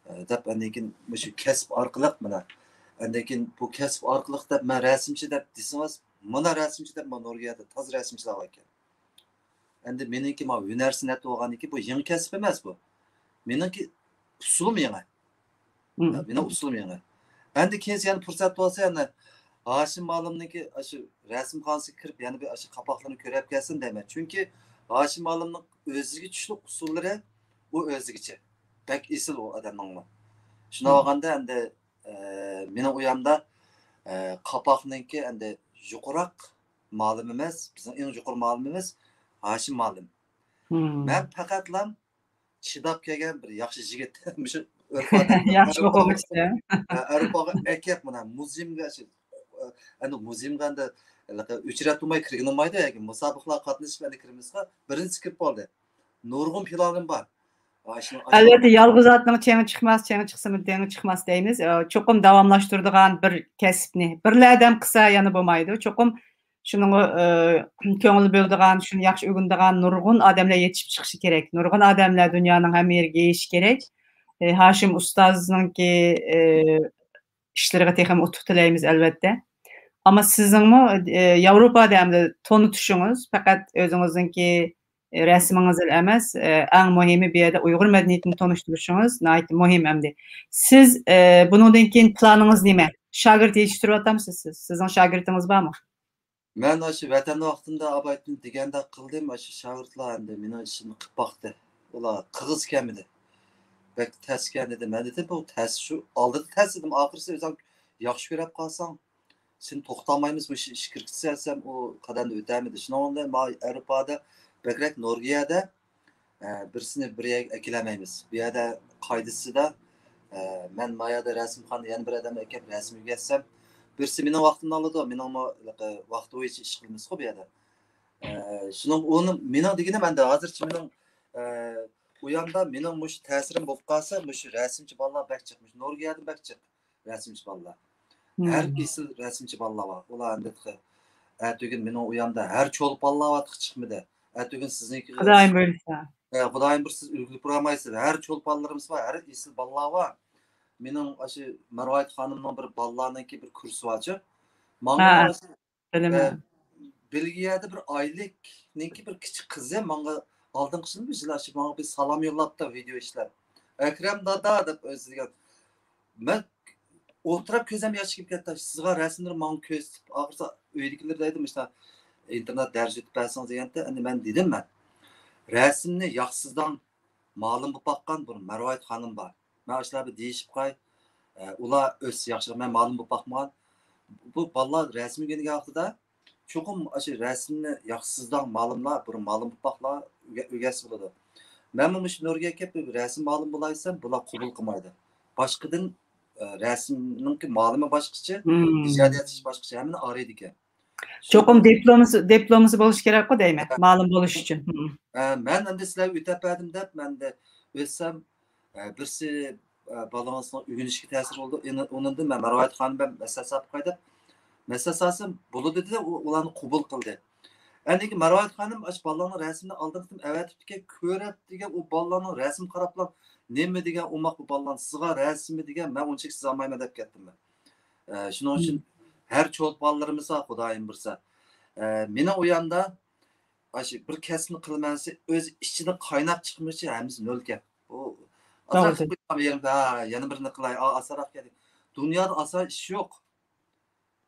ئە، دەپ ئاندىن كېيىن مۇشۇ كەسىپ ئارقىلىق مانا. ئاندىن كېيىن بۇ كەسىپ ئارقىلىق دەپ مەن رەسىمچى دەپ دېسىڭىز، مانا رەسىمچى دەپ مانا نورۋېگىيەدە تازا رەسىمچىلەر بار ئىكەن. ئەندى مېنىڭكى ما ھۈنەر سەنئەت بولغاندىكىن بۇ يېڭى كەسىپ ئەمەس بۇ. مېنىڭكى ئۇسۇلۇم يېڭى. مېنىڭ ئۇسۇلۇم يېڭى. ئەندى كېيىن يەنە پۇرسەت بولسا يەنە ھاشىم مالىمنىڭكى ئاشۇ رەسىمخانىسىغا كىرىپ يەنە بىر ئاشۇ قاپاقلىرىنى كۆرۈپ كەلسۇن دەيمەن. چۈنكى ھاشىم مالىمنىڭ ئۆزىگە چۈشلۈك ئۇسۇللىرى ئۇ ئۆزىگىچە. بەك ئېسىل ئۇ ئادەمنىڭمۇ. شۇنداق بولغاندا ئەندى، ئە، مېنىڭ ئۇيامدا، ئە، قاپاقنىڭكى ئەندى يۇقىراق مالىمىمىز، بىزنىڭ ئەڭ يۇقىرى مالىمىمىز ھاشىم مالىم. مەن پەقەتلا چىداپ كەلگەن بىر ياخشى يىگىت. مۇشۇ ياخشى ئوقۇغۇچى. ئاۋروپاغا ئەكەپ مانا مۇزېيىمغا شۇ، ئەنە مۇزېيىمغا ئەندى ئۆچرەتمەي كىرگىنى بولمايدۇ، ياكى مۇسابىقىلەرگە قاتنىشىپ ئەنە كىرىمىزغا بىرىنچى كىرىپ بولدى. نۇرغۇن پىلانىم بار. ئەلۋەتتە، يالغۇز ئاتنىڭ چېڭى چىقماس، چېڭى چىقسىمۇ دېڭى چىقماس دەيمىز. ئە، چوقۇم داۋاملاشتۇرىدىغان بىر كەسىپنى بىرلا ئادەم قىلسا يەنە بولمايدۇ. چوقۇم شۇنىڭغا، ئە، كۆڭۈل بۆلىدىغان، شۇنى ياخشى ئۆگىنىدىغان نۇرغۇن ئادەملەر يېتىشىپ چىقىشى كېرەك. نۇرغۇن ئادەملەر دۇنيانىڭ ھەممە يېرىگە يېيىشى كېرەك. ئە، ھاشىم ئۇستازنىڭكى، ئە، ئىشلىرىغا تېخىمۇ ئۇتۇق تىلەيمىز، ئەلۋەتتە. ئەمما سىزنىڭمۇ، ئە، ياۋروپادا ئەمدى تونۇتۇشىڭىز پەقەت ئۆزىڭىزنىڭكى رەسىمىڭىزلا ئەمەس، ئە، ئەڭ مۇھىمى بۇ يەردە ئۇيغۇر مەدەنىيىتىنى تونۇشتۇرۇشىڭىز ناھايىتى مۇھىم ئەمدى. سىز، ئە، بۇنىڭدىن كېيىن پىلانىڭىز نېمە؟ شاگىرت يېتىشتۈرۈۋاتامسىز سىز؟ سىزنىڭ شاگىرتىڭىز بارمۇ؟ مەن ئاشۇ ۋەتەندە ۋاقتىمدا ئاۋايتىن دېگەندەك قىلدىم، ئاشۇ شاگىرتلار ئەمدى مېنىڭ ئىشىمنى قىلىپ باقتى. ئۇلار قىلغۇسى كەلمىدى. بەك تەسكەن ئىدى. مەن دېدىم، بۇ تەس، شۇ ئالدىدا تەس ئىدىم. ئاخىرسى ئۆزۈڭ ياخشى كۆرۈپ قالساڭ، سېنى توختالمايمىز، مۇشۇ ئىشكە كىرگۈزسە دېسەم، ئۇ قەدەمدە ئۆتەلمىدى. شۇنىڭ بىلەن مانا ئاۋروپادا، بەكرەك نورۋېگىيەدە، ئە، بىرسىنى بىر يەرگە ئەكېلەلمەيمىز. بۇ يەردە قائىدىسىدا، ئە، مەن ما يەردە رەسىمخانىدا يەنە بىر ئادەمنى ئەكەپ رەسىم ئۆگەتسەم، بىرسى مېنىڭ ۋاقتىمنى ئالىدۇ، مېنىڭمۇ ۋاقتى بويىچە ئىش قىلىمىزغۇ بۇ يەردە. ئە، شۇنىڭ ئۇنىڭ، مېنىڭ دېگىنىم ئەمدى ھازىرچە مېنىڭ، ئە، ئۇ ياندا مېنىڭ مۇشۇ تەسىرىم بولۇپ قالسا، مۇشۇ رەسىمچى بالىلار بەك جىق، مۇشۇ نورۋېگىيەدىن بەك جىق رەسىمچى بالىلار. ھەر ئېسىل رەسىمچى بالىلار بار. ئۇلار ئەمدى تېخى ئەتىگۈن مېنىڭ ئۇ ياندا ھەر چول بالىلار بار، تېخى چىقمىدى. ئەتىگۈن سىزنىڭكىگە خۇدايىم بۇيرۇسا. ئە، خۇدايىم بۇيرۇسا، سىز ئۈلگىلىپ بولالمايسىز. ھەر چول بالىلىرىمىز بار، ھەر ئېسىل بالىلار بار. مېنىڭ ئاشۇ مەرۋايىت خانىمنىڭ بىر بالىلارنىڭكى بىر كۇرسى بارچۇ. ماڭا ھە، بىلىمەن. ئە، بېلگىيەدە بىر ئايلىكنىڭكى بىر كىچىك قىزى ماڭا ئالدىنقى يىلمۇ بىر يىل ئاشۇ ماڭا بىر سالام يوللاپتۇ، ۋىدېئو ئىشلەپ. «ئەكرەم دادا» دەپ ئۆزى دېگەن. مەن ئولتۇرۇپ كۆزۈم ياش كېلىپ كەتتى. سىزغا رەسىملىرى ماڭا كۆرسىتىپ، ئاخىرسا ئۆيدىكىلەر دەيدۇ، مۇشۇنداق ئىنتېرنېت دەرس ئۆتۈپ بەرسىڭىز دېگەندە، ئەمدى مەن دېدىم مەن. رەسىمنى ياخشىسىداڭ مالىم بولۇپ باققان بىر مەرۋايىت خانىم بار. مەن ئاشۇلار بىلەن دېيىشىپ قاي، ئە، ئۇلار ئۆتسە ياخشى، مەن مالىم بولۇپ باقمىغان. بۇ بالىلار رەسىم ئۆگەنگەن ۋاقتىدا چوقۇم ئاشۇ رەسىمنى ياخشى سىزىدىغان مالىملار، بىر مالىم بولۇپ باقلا ئۆگە-، ئۆگەتسە بولىدۇ. مەنمۇ مۇشۇ نورۋېگىيەگە كېلىپ بىر رەسىم مالىمى بولاي دېسەم، بۇلار قوبۇل قىلمايدۇ. باشقىدىن، ئە، رەسىمنىڭكى مالىمى باشقىچە، مم. ئىجادىيەت ئىشى باشقىچە، ھەممىنى ئايرىيدىكەن. چوقۇم دىپلومىسى، دىپلومىسى بولۇشى كېرەكقۇ دەيمەن، ھە. مالىم بولۇش ئۈچۈن. مم. ئە، مەن ئەمدى سىلەرگە ئۆتەپ بەردىم دەپ، مەن ئەمدى ئۆتسەم، ئە، بىرسى، ئە، بالىڭىزنىڭ ئۆگىنىشىگە تەسىر بولىدۇ. ئۇنىڭدىن مەن مەرۋايىت خانىم بىلەن مەسلىھەت ساپ قوي دەپ، مەسلىھەت سالسام بولىدۇ دېدى، ئۇ، ئۇلارنى قوبۇل قىلدى. ئەندىكى مەرۋايىت خانىم ئاشۇ بالىلارنىڭ رەسىمىنى ئالدىنقى قېتىم ئەۋەتىپتىكەن، كۆرۈپ دېگەن، ئۇ بالىلارنىڭ رەسىمى قاراپلا، نېمە دېگەن ئوماق بۇ بالىلارنىڭ، سىزغا رەسىمى دېگەن، مەن ئۇنچىلىك سىزالمايمەن دەپ كەتتىم مەن. ئە، شۇنىڭ ئۈچۈن ھەر چولپانلىرىمىز بار، خۇدايىم بۇيرۇسا. ئە، مېنىڭ ئۇ ياندا ئاشۇ بىر كەسىپنى قىلىمەن دېسە، ئۆز ئىچىدىن قايناپ چىقمىسا ھەممىسى نۆل گەپ. ئۇ توغرا. ئاسان قىلىپ قويغان يېرىمدە، ھا، يەنە بىرنى قىلاي، ئا، ئاسانراق گەپ. دۇنيادا ئاسان ئىش يوق.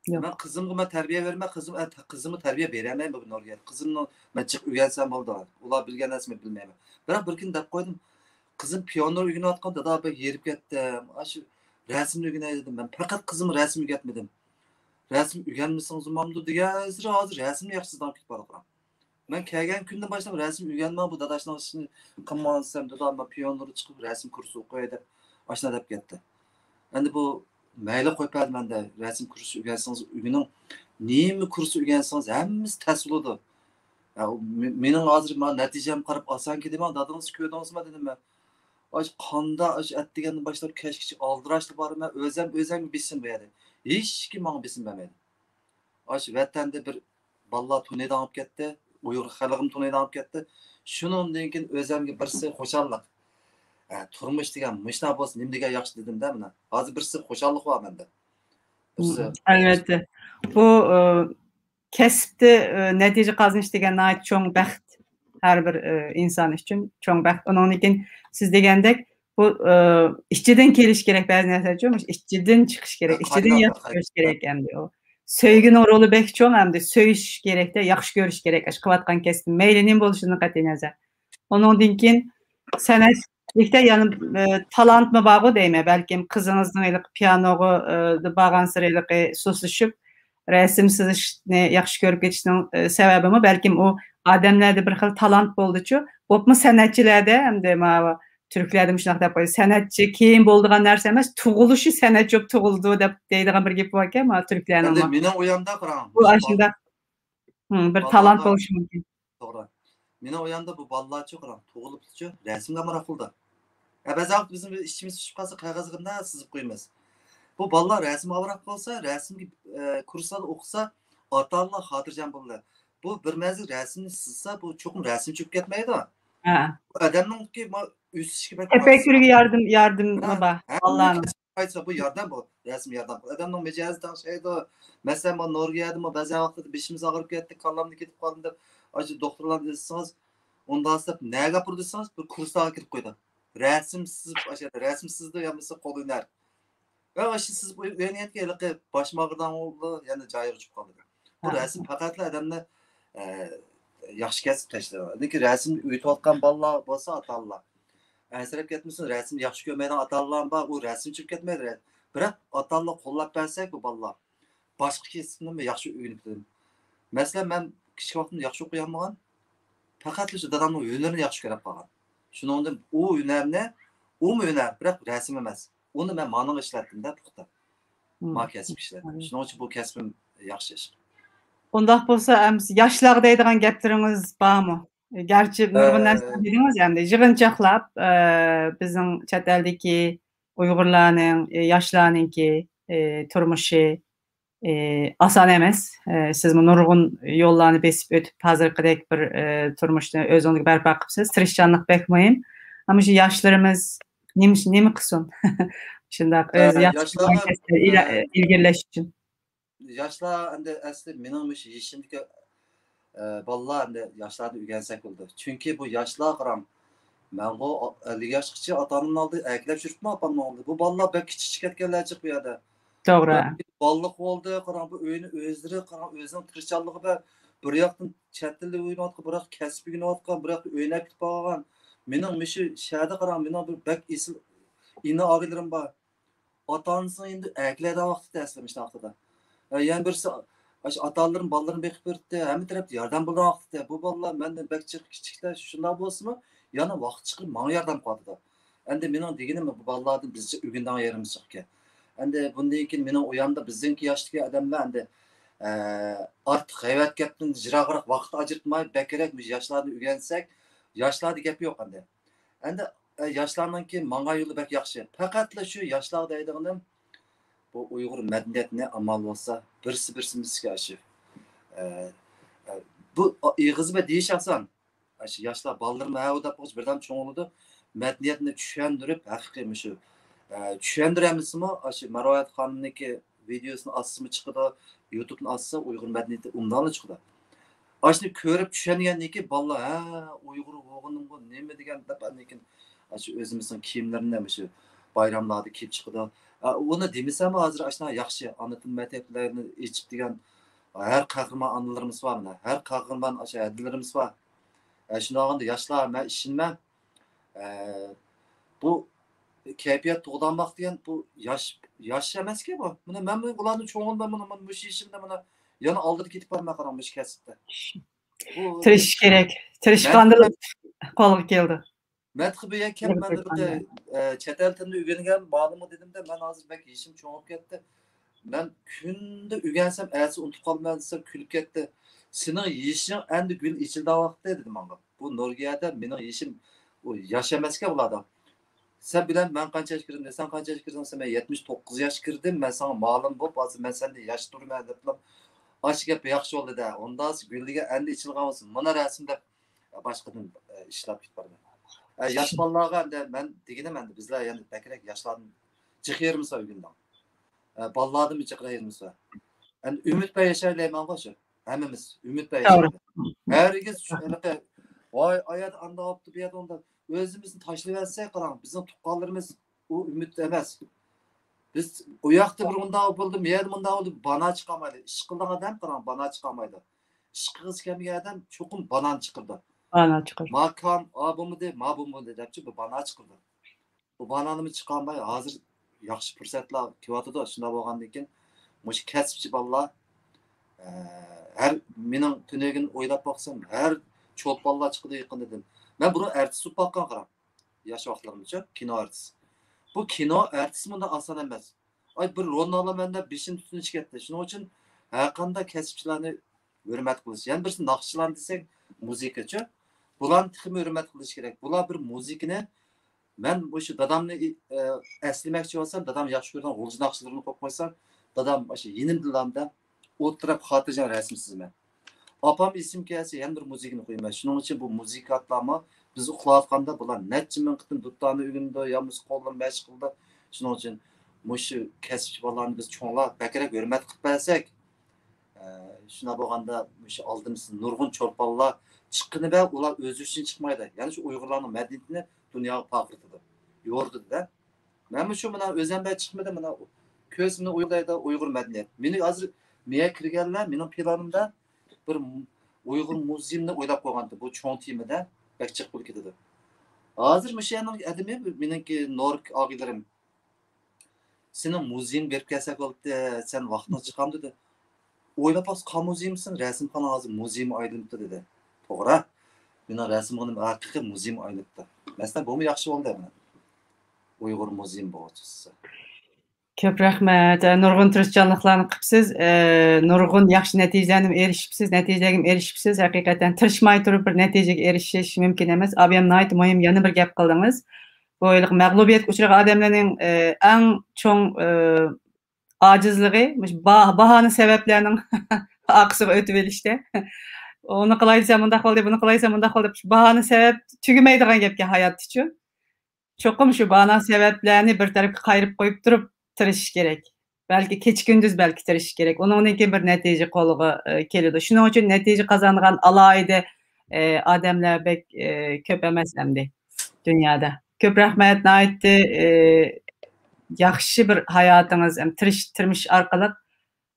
يوق. مەن قىزىمغا مەن تەربىيە بېرىمەن، قىزىم، ئە، ت-، قىزىمغا تەربىيە بېرەلمەيمەن بۇ نورۋېگىيەدە. قىزىمنىڭ مەن جىق ئۆگەنسەم بولىدۇ. ئۇلار بىلگەن نەرسىنى مەن بىلمەيمەن. بىراق بىر كۈنى دەپ قويدۇم. قىزىم پىئانو ئۆگىنىۋاتقان، دادا، بەك ھېرىپ كەتتىم. ئاشۇ رەسىمنى ئۆگىنەي دېدىم. مەن پەقەت قىزىمغا رەسىم ئۆگەتمىدىم. رەسىم ئۆگەنمىسىڭىز بولمامدۇ دېگەنسېرى ھازىر رەسىمنى ياخشى سىزىدىغان كېتىپ بارىدىغان. مەن كەلگەن كۈندىن باشلاپ رەسىم ئۆگەنمەڭ، بۇ داداشنىڭ ئىشىنى قىلماڭ دېسەم، دادا، مەن پىئانوغا چىقىپ رەسىم كۇرسى ئوقۇي دەپ، ئاشۇنداق دەپ كەتتى. ئەندى بۇ مەيلى قويۇپ بەردىم ئەندى، رەسىم كۇرسى ئۆگەنسىڭىز ئۆگىنىڭ، نېمە كۇرسى ئۆگەنسىڭىز ھەممىسى تەس بولىدۇ. ھە، مې-، مېنىڭ ھازىر مانا نەتىجەمگە قاراپ ئاسان كېلىدۇ، دادىڭىزنى كۆردىڭىزمۇ دېدىم مەن. ئاشۇ قاندا، ئاشۇ ئەتىگەندىن باشلاپ كەچكىچە ئالدىراشلا بارىمەن، ئۆزەم، ئۆزەمگە بېسىم بۇ يەردە. ھېچكىم ماڭا بېسىم بەرمەيدۇ. ئاشۇ ۋەتەندە بىر بالىلار تونۇيدىغان بولۇپ كەتتى، ئۇيغۇر خەلقىمۇ تونۇيدىغان بولۇپ كەتتى. شۇنىڭدىن كېيىن ئۆزەمگە بىرسى خۇشاللىق. ھە، تۇرمۇش دېگەن مۇشۇنداق بولسا نېمە دېگەن ياخشى دېدىم-دە مانا. ھازىر بىرسى خۇشاللىق بار مەندە. بىرسى ئەلۋەتتە. بۇ، ئە، كەسىپتە، ئە، نەتىجە قازىنىش دېگەن ناھايىتى چوڭ بەخت. ھەر بىر، ئە، ئىنسان ئۈچۈن چوڭ بەخت. ئۇنىڭدىن كېيىن سىز دېگەندەك بۇ، ئە، ئىچىدىن كېلىش كېرەك بەزى نەرسىلەرچۇ، مۇشۇ ئىچىدىن چىقىش كېرەك، ئىچىدىن ياخشى كۆرۈش كېرەك ئەمدى ئۇ. سۆيگۈنىڭ رولى بەك چوڭ ئەمدى، سۆيۈش كېرەكتە، ياخشى كۆرۈش كېرەك، ئاشۇ قىلىۋاتقان كەسپى. مەيلى نېمە بولۇشىدىن قەتئىينەزەر. ئۇنىڭدىن كېيىن سەنئەتلىكتە يەنە، ئە، تالانتمۇ بارغۇ دەيمەن. بەلكىم قىزىڭىزنىڭ ھېلىقى پىيانوغا، ئە، بارغانسېرى ھېلىقى سۇسلىشىپ، رەسىم سىزىشنى ياخشى كۆرۈپ كېتىشنىڭ، ئە، سەۋەبىمۇ بەلكىم ئۇ ئادەملەردە بىر خىل تالانت بولدىچۇ. بولۇپمۇ سەنئەتچىلەردە، ئەمدى ماۋۇ تۈركلەردە مۇشۇنداق دەپ قويدى، سەنئەتچى كېيىن بولىدىغان نەرسە ئەمەس، تۇغۇلۇشى سەنئەتچى بولۇپ تۇغۇلىدۇ دەپ دەيدىغان بىر گېپى باركەن، ماۋۇ تۈركلەرنىڭ. ئەمدى مېنىڭ ئۇ ياندا قاراڭ، بۇ ئاشۇنداق، ھىم، بىر تالانت بولۇشى مۇمكىن. توغرا. مېنىڭ ئۇ ياندا بۇ بالىلارچۇ، قاراڭ، تۇغۇلۇپچۇ رەسىمگە ماراقلىدى. ھە، بەزى ۋاقىت بىزنىڭ بىر ئىچىمىز پۇشۇپ قالسا، قەغەزگە مۇنداق سىزىپ قويىمىز. بۇ بالىلار رەسىم ئامراق بولسا، رەسىمگە، ئە، كۇرسلاردا ئوقۇسا، ئاتا-ئانىلار خاتىرجەم بولىدۇ. بۇ بىر مەزگىل رەسىمنى سىزسا، بۇ چوقۇم رەسىم چۈشۈپ كەتمەيدۇ. ھە. بۇ ئادەمنىڭكى ما-، ئۆسۈشىگە بەك تەپەككۇرگە ياردىم، ياردىمى ھە، بار ھە، بالىلارنىڭ. قايتسا بۇ ياردەم بۇ، رەسىم ياردەم قىلىدۇ. ئادەمنىڭ مىجەزى تەڭشەيدۇ. مەسىلەن، بۇ نورۋېگىيەدىمۇ بەزى ۋاقىتتا بېشىمىز ئاغرىپ كەتتى، كاللامدا كېتىپ قالدىم دەپ، ئاشۇ دوختۇرلارنى ئىزدىسىڭىز، ئۇنداق دەپ نەگە ئاپىرىدۇ دېسىڭىز، بىر كۇرسلارغا كىرىپ قويىدۇ. رەسىم سىزىپ، ئاشۇ يەردە رەسىم سىزىدۇ يا بولمىسا قول ھۈنەر. ۋە ئاشۇ سىزىپ ئۆگەنگەندىكىن ھېلىقى باش ئاغرىدىغان يەنە جايىغا چۈشۈپ قالىدۇ. بۇ ھە. رەسىم پەقەتلا ئادەمنى، ئە، ياخشى كەسىپ تاشلايدۇ. لېكىن رەسىم ئۆگىتىۋاتقان بالىلار بولسا، ئاتا-ئانىلار ئەنسىرەپ كەتمىسۇن، رەسىمنى ياخشى كۆرمەيدىغان ئاتا-ئانىلار بار، ئۇ رەسىم چۈشۈپ كەتمەيدۇ. بىراق ئاتا-ئانىلار قوللاپ بەرسەك، بۇ بالىلار باشقا كەسىپنىمۇ ياخشى ئۆگىنىپ كېتىدۇ. مەسىلەن، مەن كىچىك ۋاقتىمدا ياخشى ئوقۇيالمىغان، پەقەتلا شۇ دادامنىڭ ھۈنىرىنى ياخشى كۆرۈپ قالغان. شۇنىڭدىن ئۇ ھۈنەرنى، ئۇمۇ ھۈنەر، بىراق رەسىم ئەمەس. ئۇنى مەن مانىڭغا ئىشلەتتىم-دە، پۇختا. مم. ما كەسىپكە ئىشلەتتىم. شۇنىڭ ئۈچۈن بۇ كەسپىم ياخشى ئىش. ئۇنداق بولسا، ئەمسە ياشلارغا دەيدىغان گەپلىرىڭىز بارمۇ؟ گەرچە نۇرغۇن ئە، نەرسىلەر دېدىڭىز، ئەمدى يىغىنچاقلاپ، ئە، بىزنىڭ چەت ئەلدىكى ئۇيغۇرلارنىڭ، ئە، ياشلارنىڭكى، ئە، تۇرمۇشى، ئە، ئاسان ئەمەس. ئە، سىزمۇ نۇرغۇن يوللارنى بېسىپ ئۆتۈپ، ھازىرقىدەك بىر، ئە، تۇرمۇشنى ئۆزىڭىزگە بەرپا قىپسىز. تىرىشچانلىق بەك مۇھىم. ئەمما شۇ ياشلىرىمىز نېمە، نېمە قىلسۇن؟ شۇنداق ئۆز ئە، ياخشى ياشلارغا، كەسىپلەرگە ئىلە-، ئە، ئىلگىرىلەش ئۈچۈن. ياشلار ئەمدى ئەسلى مېنىڭ مۇشۇ يېشىمدىكى، ئە، بالىلار ئەمدى ياشلاردىن ئۆگەنسەك بولىدۇ. چۈنكى بۇ ياشلار قاراڭ، مەنغۇ ئەللىك ياشقىچە ئاتا-ئانامنىڭ ئالدىدا ئەركىلەپ يۈرۈپمۇ ئاپامنىڭ ئالدىدا. بۇ بالىلار بەك كىچىكچە كەتكەنلەر جىق بۇ يەردە. توغرا. بەك بالىلىق بولدى، قاراڭ بۇ ئۆينى ئۆزلىرى، قاراڭ ئۆزىنىڭ تىرىشچانلىقى بىلەن بىر ياقتىن چەت تىلدا ئۆگىنىۋاتقان، بىر ياقتا كەسىپ ئۆگىنىۋاتقان، بىر ياقتا ئۆينى ئەكېتىپ قالغان. مېنىڭ مۇشۇ شەھەردە قاراڭ، مېنىڭ بىر بەك ئېسىل ئىنى-ئاغىنىلىرىم بار. ئاتا-ئانىسىنىڭ يېنىدا ئەركىلەيدىغان ۋاقتى ئەسلى مۇشۇنداق ۋاقتىدا. يەنە بىرسى، ئاشۇ ئاتا-ئانىلىرىم بالىلىرىنى بېقىپ بېرىپتۇ، ھەممە تەرەپتە ياردەم بولىدىغان ۋاقتى. بۇ بالىلار مەندىن بەك جىق كىچىكلەر، شۇنداق بولسىمۇ، يەنە ۋاقىت چىقىرىپ ماڭا ياردەم قىلىۋاتىدۇ. ئەمدى مېنىڭ دېگىنىم، بۇ بالىلاردىن بىزچە ئۆگىنىدىغان يېرىمىز جىق ئىكەن. ئەمدى بۇندىن كېيىن مېنىڭ ئۇيامدا بىزنىڭكى ياشتىكى ئادەملەر ئەمدى، ئە، ئارتۇق غەيۋەت گەپتىن يىراقراق ۋاقىت ئاجرىتماي، بەكرەك مۇشۇ ياشلاردىن ئۆگەنسەك، ياشلاردا گەپ يوق ئەمدى. ئەمدى، ئە، ياشلارنىڭكى ماڭغان يولى بەك ياخشى. پەقەتلا شۇ ياشلارغا دەيدىغىنىم، بۇ ئۇيغۇر مەدەنىيەتنى ئامال بولسا بىرسى بىرسىمىزگە ئاشۇ، ئە، ئە، بۇ ئېغىز بىلەن دېيىش ئاسان. ئاشۇ ياشلار، بالىلىرىمۇ ھەۋۇ دەپ قويغۇچە بىردەم چوڭ بولىدۇ. مەدەنىيەتنى چۈشەندۈرۈپ، ھەقىقىي مۇشۇ، ئە، چۈشەندۈرەلمىسىمۇ، ئاشۇ مەرۋايىت خانىمنىڭكى ۋىدېيوسىنى ئاچسىمۇ چىقىدۇ، يۇتۇبنى ئاچسا ئۇيغۇر مەدەنىيىتى ئومدانلا چىقىدۇ. ئاشۇنى كۆرۈپ چۈشەنگەندىن كېيىن بالىلار، ھە، ئۇيغۇر بولغىنىمغۇ نېمە دېگەن دەپ، ئاندىن كېيىن ئاشۇ ئۆزىمىزنىڭ كىيىملىرىنى مۇشۇ بايراملاردا كىيىپ چىقىدۇ. ئە، ئۇنى دېمىسەممۇ ھازىر ئاشۇنداق ياخشى ئانا تىل مەكتەپلىرىنى ئېچىپ دېگەن ھەر قەھرىمان ئانىلىرىمىز بار مانا. ھەر قەھرىمان ئاشۇ ھەدىلىرىمىز بار. ئە، شۇنداق بولغاندا ياشلار، مەن ئىشىنىمەن، ئە، بۇ كەيپىيات تۇغدانماق دېگەن بۇ ياش، ياش ئەمەسكەن بۇ. مانا مەن بۇلاردىن چوڭ بولدۇم، مانا، مانا مۇشۇ يېشىمدا مانا يەنە ئالدىدا كېتىپ بارىمەن قاراڭ مۇشۇ كەسىپتە. بۇ تىرىشىش كېرەك. تىرىشقاندىلا قولغا كېلىدۇ. مەن تېخى بۇ يەرگە كەپ، مەن بىر، ئە، چەت ئەل تىلىنى ئۆگەنگەن بالىمۇ دېدىم-دە، مەن ھازىر بەك يېشىم چوڭىيىپ كەتتى. مەن كۈندە ئۆگەنسەم، ئەتىسى ئۇنتۇپ قالىمەن دېسەم، كۈلۈپ كەتتى. سېنىڭ يېشىڭ ئەمدى گۈل ئېچىلىدىغان ۋاقتى، دېدى ماڭا. بۇ نورۋېگىيەدە مېنىڭ يېشىم، ئۇ ياش ئەمەسكەن بۇلاردا. سەن بىلەن مەن قانچە ياش كىردىم دېسەڭ، قانچە ياش كىردىڭ دېسەم، مەن يەتمىش توققۇز ياش كىردىم، مەن ساڭا مالىم بولۇپ، ھازىر مەن سەندىن ياش تۇرىمەن دەپلا. ئاشۇ گەپ ياخشى بولدى-دە. ئۇنداق گۈللىگەن ئەمدى ئېچىلغان بولسۇن. مانا رەسىم دەپ باشقىدىن، ئە، ئىشلەپ كېتىپ بارىمەن. ئە، ياش بالىلارغا ئەمدى مەن دېگىنىم ئەمدى بىزلەر يەنە بەكرەك ياشلاردىن جىق يېرىمىز بار ئۆگىنىدىغان. ئە، بالىلاردىن جىق يېرىمىز بار. ئەمدى ئۈمىد بىلەن ياشايلى دەيمەنغۇ شۇ. ھەممىمىز ئۈمىد بىلەن ياشايلى. ھەرگىز شۇ ھېلىقى، ۋاي، ئايەردە ئانداق بوپتۇ، بۇ يەردە ئۇنداق. ئۆزىمىزنى تاشلىۋەتسەك، قاراڭ، بىزنىڭ تۇغقانلىرىمىز ئۇ ئۈمىد ئەمەس. بىز ئۇ ياقتا بىر مۇنداق بولدى، بۇ يەردە مۇنداق بولدى، بانا چىقالمايدۇ. ئىش قىلىدىغان ئادەم، قاراڭ، بانا چىقالمايدۇ. ئىش قىلغۇسى كەلمىگەن ئادەم چوقۇم بانان چىقىرىدۇ. بانا چىقىرىدۇ. ما كان، ئا بولمىدى، ما بولمىدى دەپچۇ بىر بانا چىقىرىدۇ. بۇ بانانىمۇ چىقالماي، ھازىر ياخشى پۇرسەتلەر كېلىۋاتىدۇ. شۇنداق بولغاندىن كېيىن مۇشۇ كەسىپچى بالىلار، ئە، ھەر مېنىڭ تۈنۈگۈن ئويلاپ باقسام، ھەر چولپانلار چىقىدۇ يېقىندا دېدىم. مەن بۇرۇن ئارتىس بولۇپ باققان قاراڭ. ياش ۋاقىتلىرىمدىچۇ، كىنو ئارتىس. بۇ كىنو ئارتىس مۇنداق ئاسان ئەمەس. ئاي، بىر رولنى ئالىمەن دەپ بېشىم تۈتۈن ئىچىپ كەتتى. شۇنىڭ ئۈچۈن ھەرقانداق كەسىپچىلەرنى ھۆرمەت قىلىش. يەنە بىرسى ناخشىچىلار دېسەك، مۇزىكىچۇ. بۇلارنى تېخىمۇ ھۆرمەت قىلىش كېرەك. بۇلار بىر مۇزىكىنى مەن مۇشۇ دادامنى، ئە، ئەسلىمەكچى بولسام، دادام ياخشى كۆرىدىغان غۇلجا ناخشىلىرىنى قويۇپ قويسام، دادام مۇشۇ يېنىمدىلا ئولتۇرۇپ خاتىرجەم رەسىم سىزىمەن. ئاپام ئېسىم كەلسە، يەنە بىر مۇزىكىنى قويىمەن. شۇنىڭ ئۈچۈن بۇ مۇزىكانتلارمۇ بىز ئۇخلاۋاتقاندا بۇلار نەچچە مىڭ قېتىم دۇتارنى ئۆگىنىدۇ، يا بولمىسا قوللىرىنى مەشىق قىلىدۇ. شۇنىڭ ئۈچۈن مۇشۇ كەسىپچى بالىلارنى بىز چوڭلار بەكرەك ھۆرمەت قىلىپ بەرسەك، ئە، شۇنداق بولغاندا مۇشۇ ئالدىمىزدا نۇرغۇن چولپانلار چىققىنى بىلەن ئۇلار ئۆزى ئۈچۈن چىقمايدۇ. يەنى شۇ ئۇيغۇرلارنىڭ مەدەنىيىتىنى دۇنياغا پارقىرىتىدۇ، يورۇتىدۇ-دە. مەنمۇ شۇ مانا ئۆزەم بىلەن چىقمىدىم، مانا كۆرسىمۇ ئۇيغۇر دەيدۇ، ئۇيغۇر مەدەنىيەت. مېنى ھازىر مېيە كىرگەنلەر، مېنىڭ پىلانىمدا بىر ئۇيغۇر مۇزېيىنى ئويلاپ قويغانتى، بۇ چوڭ تېمىدا بەك جىق بولۇپ كېتىدۇ. ھازىر مۇشۇ يەرنىڭ ئادىمى، مېنىڭكى نورك ئاغىلىرىم، سېنىڭ مۇزېيىڭ بېرىپ كەلسەك بولاتتى، سەن ۋاقتىڭ چىقامدۇ دېدى. ئويلاپ باقسا، قا مۇزېيمىسىڭ، رەسىمخانا ھازىر مۇزېيغا ئايلىنىپتۇ دېدى. توغرا. مېنىڭ رەسىمخانام ھەقىقىي مۇزېيغا ئايلىنىپتۇ. مەسىلەن، بۇمۇ ياخشى بولدى مانا. ئۇيغۇر مۇزېيى بولغۇچىسى. كۆپ رەھمەت. ئە، نۇرغۇن تىرىشچانلىقلارنى قىپسىز. ئە، نۇرغۇن ياخشى نەتىجىلەرنىمۇ ئېرىشىپسىز، نەتىجىلەرگىمۇ ئېرىشىپسىز. ھەقىقەتەن تىرىشماي تۇرۇپ بىر نەتىجىگە ئېرىشىش مۇمكىن ئەمەس. ئابىيام ناھايىتى مۇھىم يەنە بىر گەپ قىلدىڭىز. بۇ ھېلىقى مەغلۇبىيەتكە ئۇچرىغان ئادەملەرنىڭ، ئە، ئەڭ چوڭ، ئە، ئاجىزلىقى مۇشۇ با-، باھانە سەۋەبلەرنىڭ ئارقىسىغا ئۆتۈۋېلىشتە. ئۇنى قىلاي دېسەم مۇنداق بولدى، بۇنى قىلاي دېسەم مۇنداق بولدى. شۇ باھانە سەۋەب تۈگىمەيدىغان گەپكەن ھايات ئۈچۈن. چوقۇم شۇ باھانە سەۋەبلەرنى بىر تەرەپكە قايرىپ قويۇپ تۇرۇپ تىرىشىش كېرەك. بەلكى كېچە-كۈندۈز بەلكى تىرىشىش كېرەك. ئۇنىڭدىن كېيىن بىر نەتىجە قولغا، ئە، كېلىدۇ. شۇنىڭ ئۈچۈن نەتىجە قازانىدىغان ئالاھىدە، ئە، ئادەملەر بەك، ئە، كۆپ ئەمەس ئەمدى دۇنيادا. كۆپ رەھمەت، ناھايىتى، ئە، ياخشى بىر ھاياتىڭىز، ئەم، تىرىش-، تىرمىش ئارقىلىق،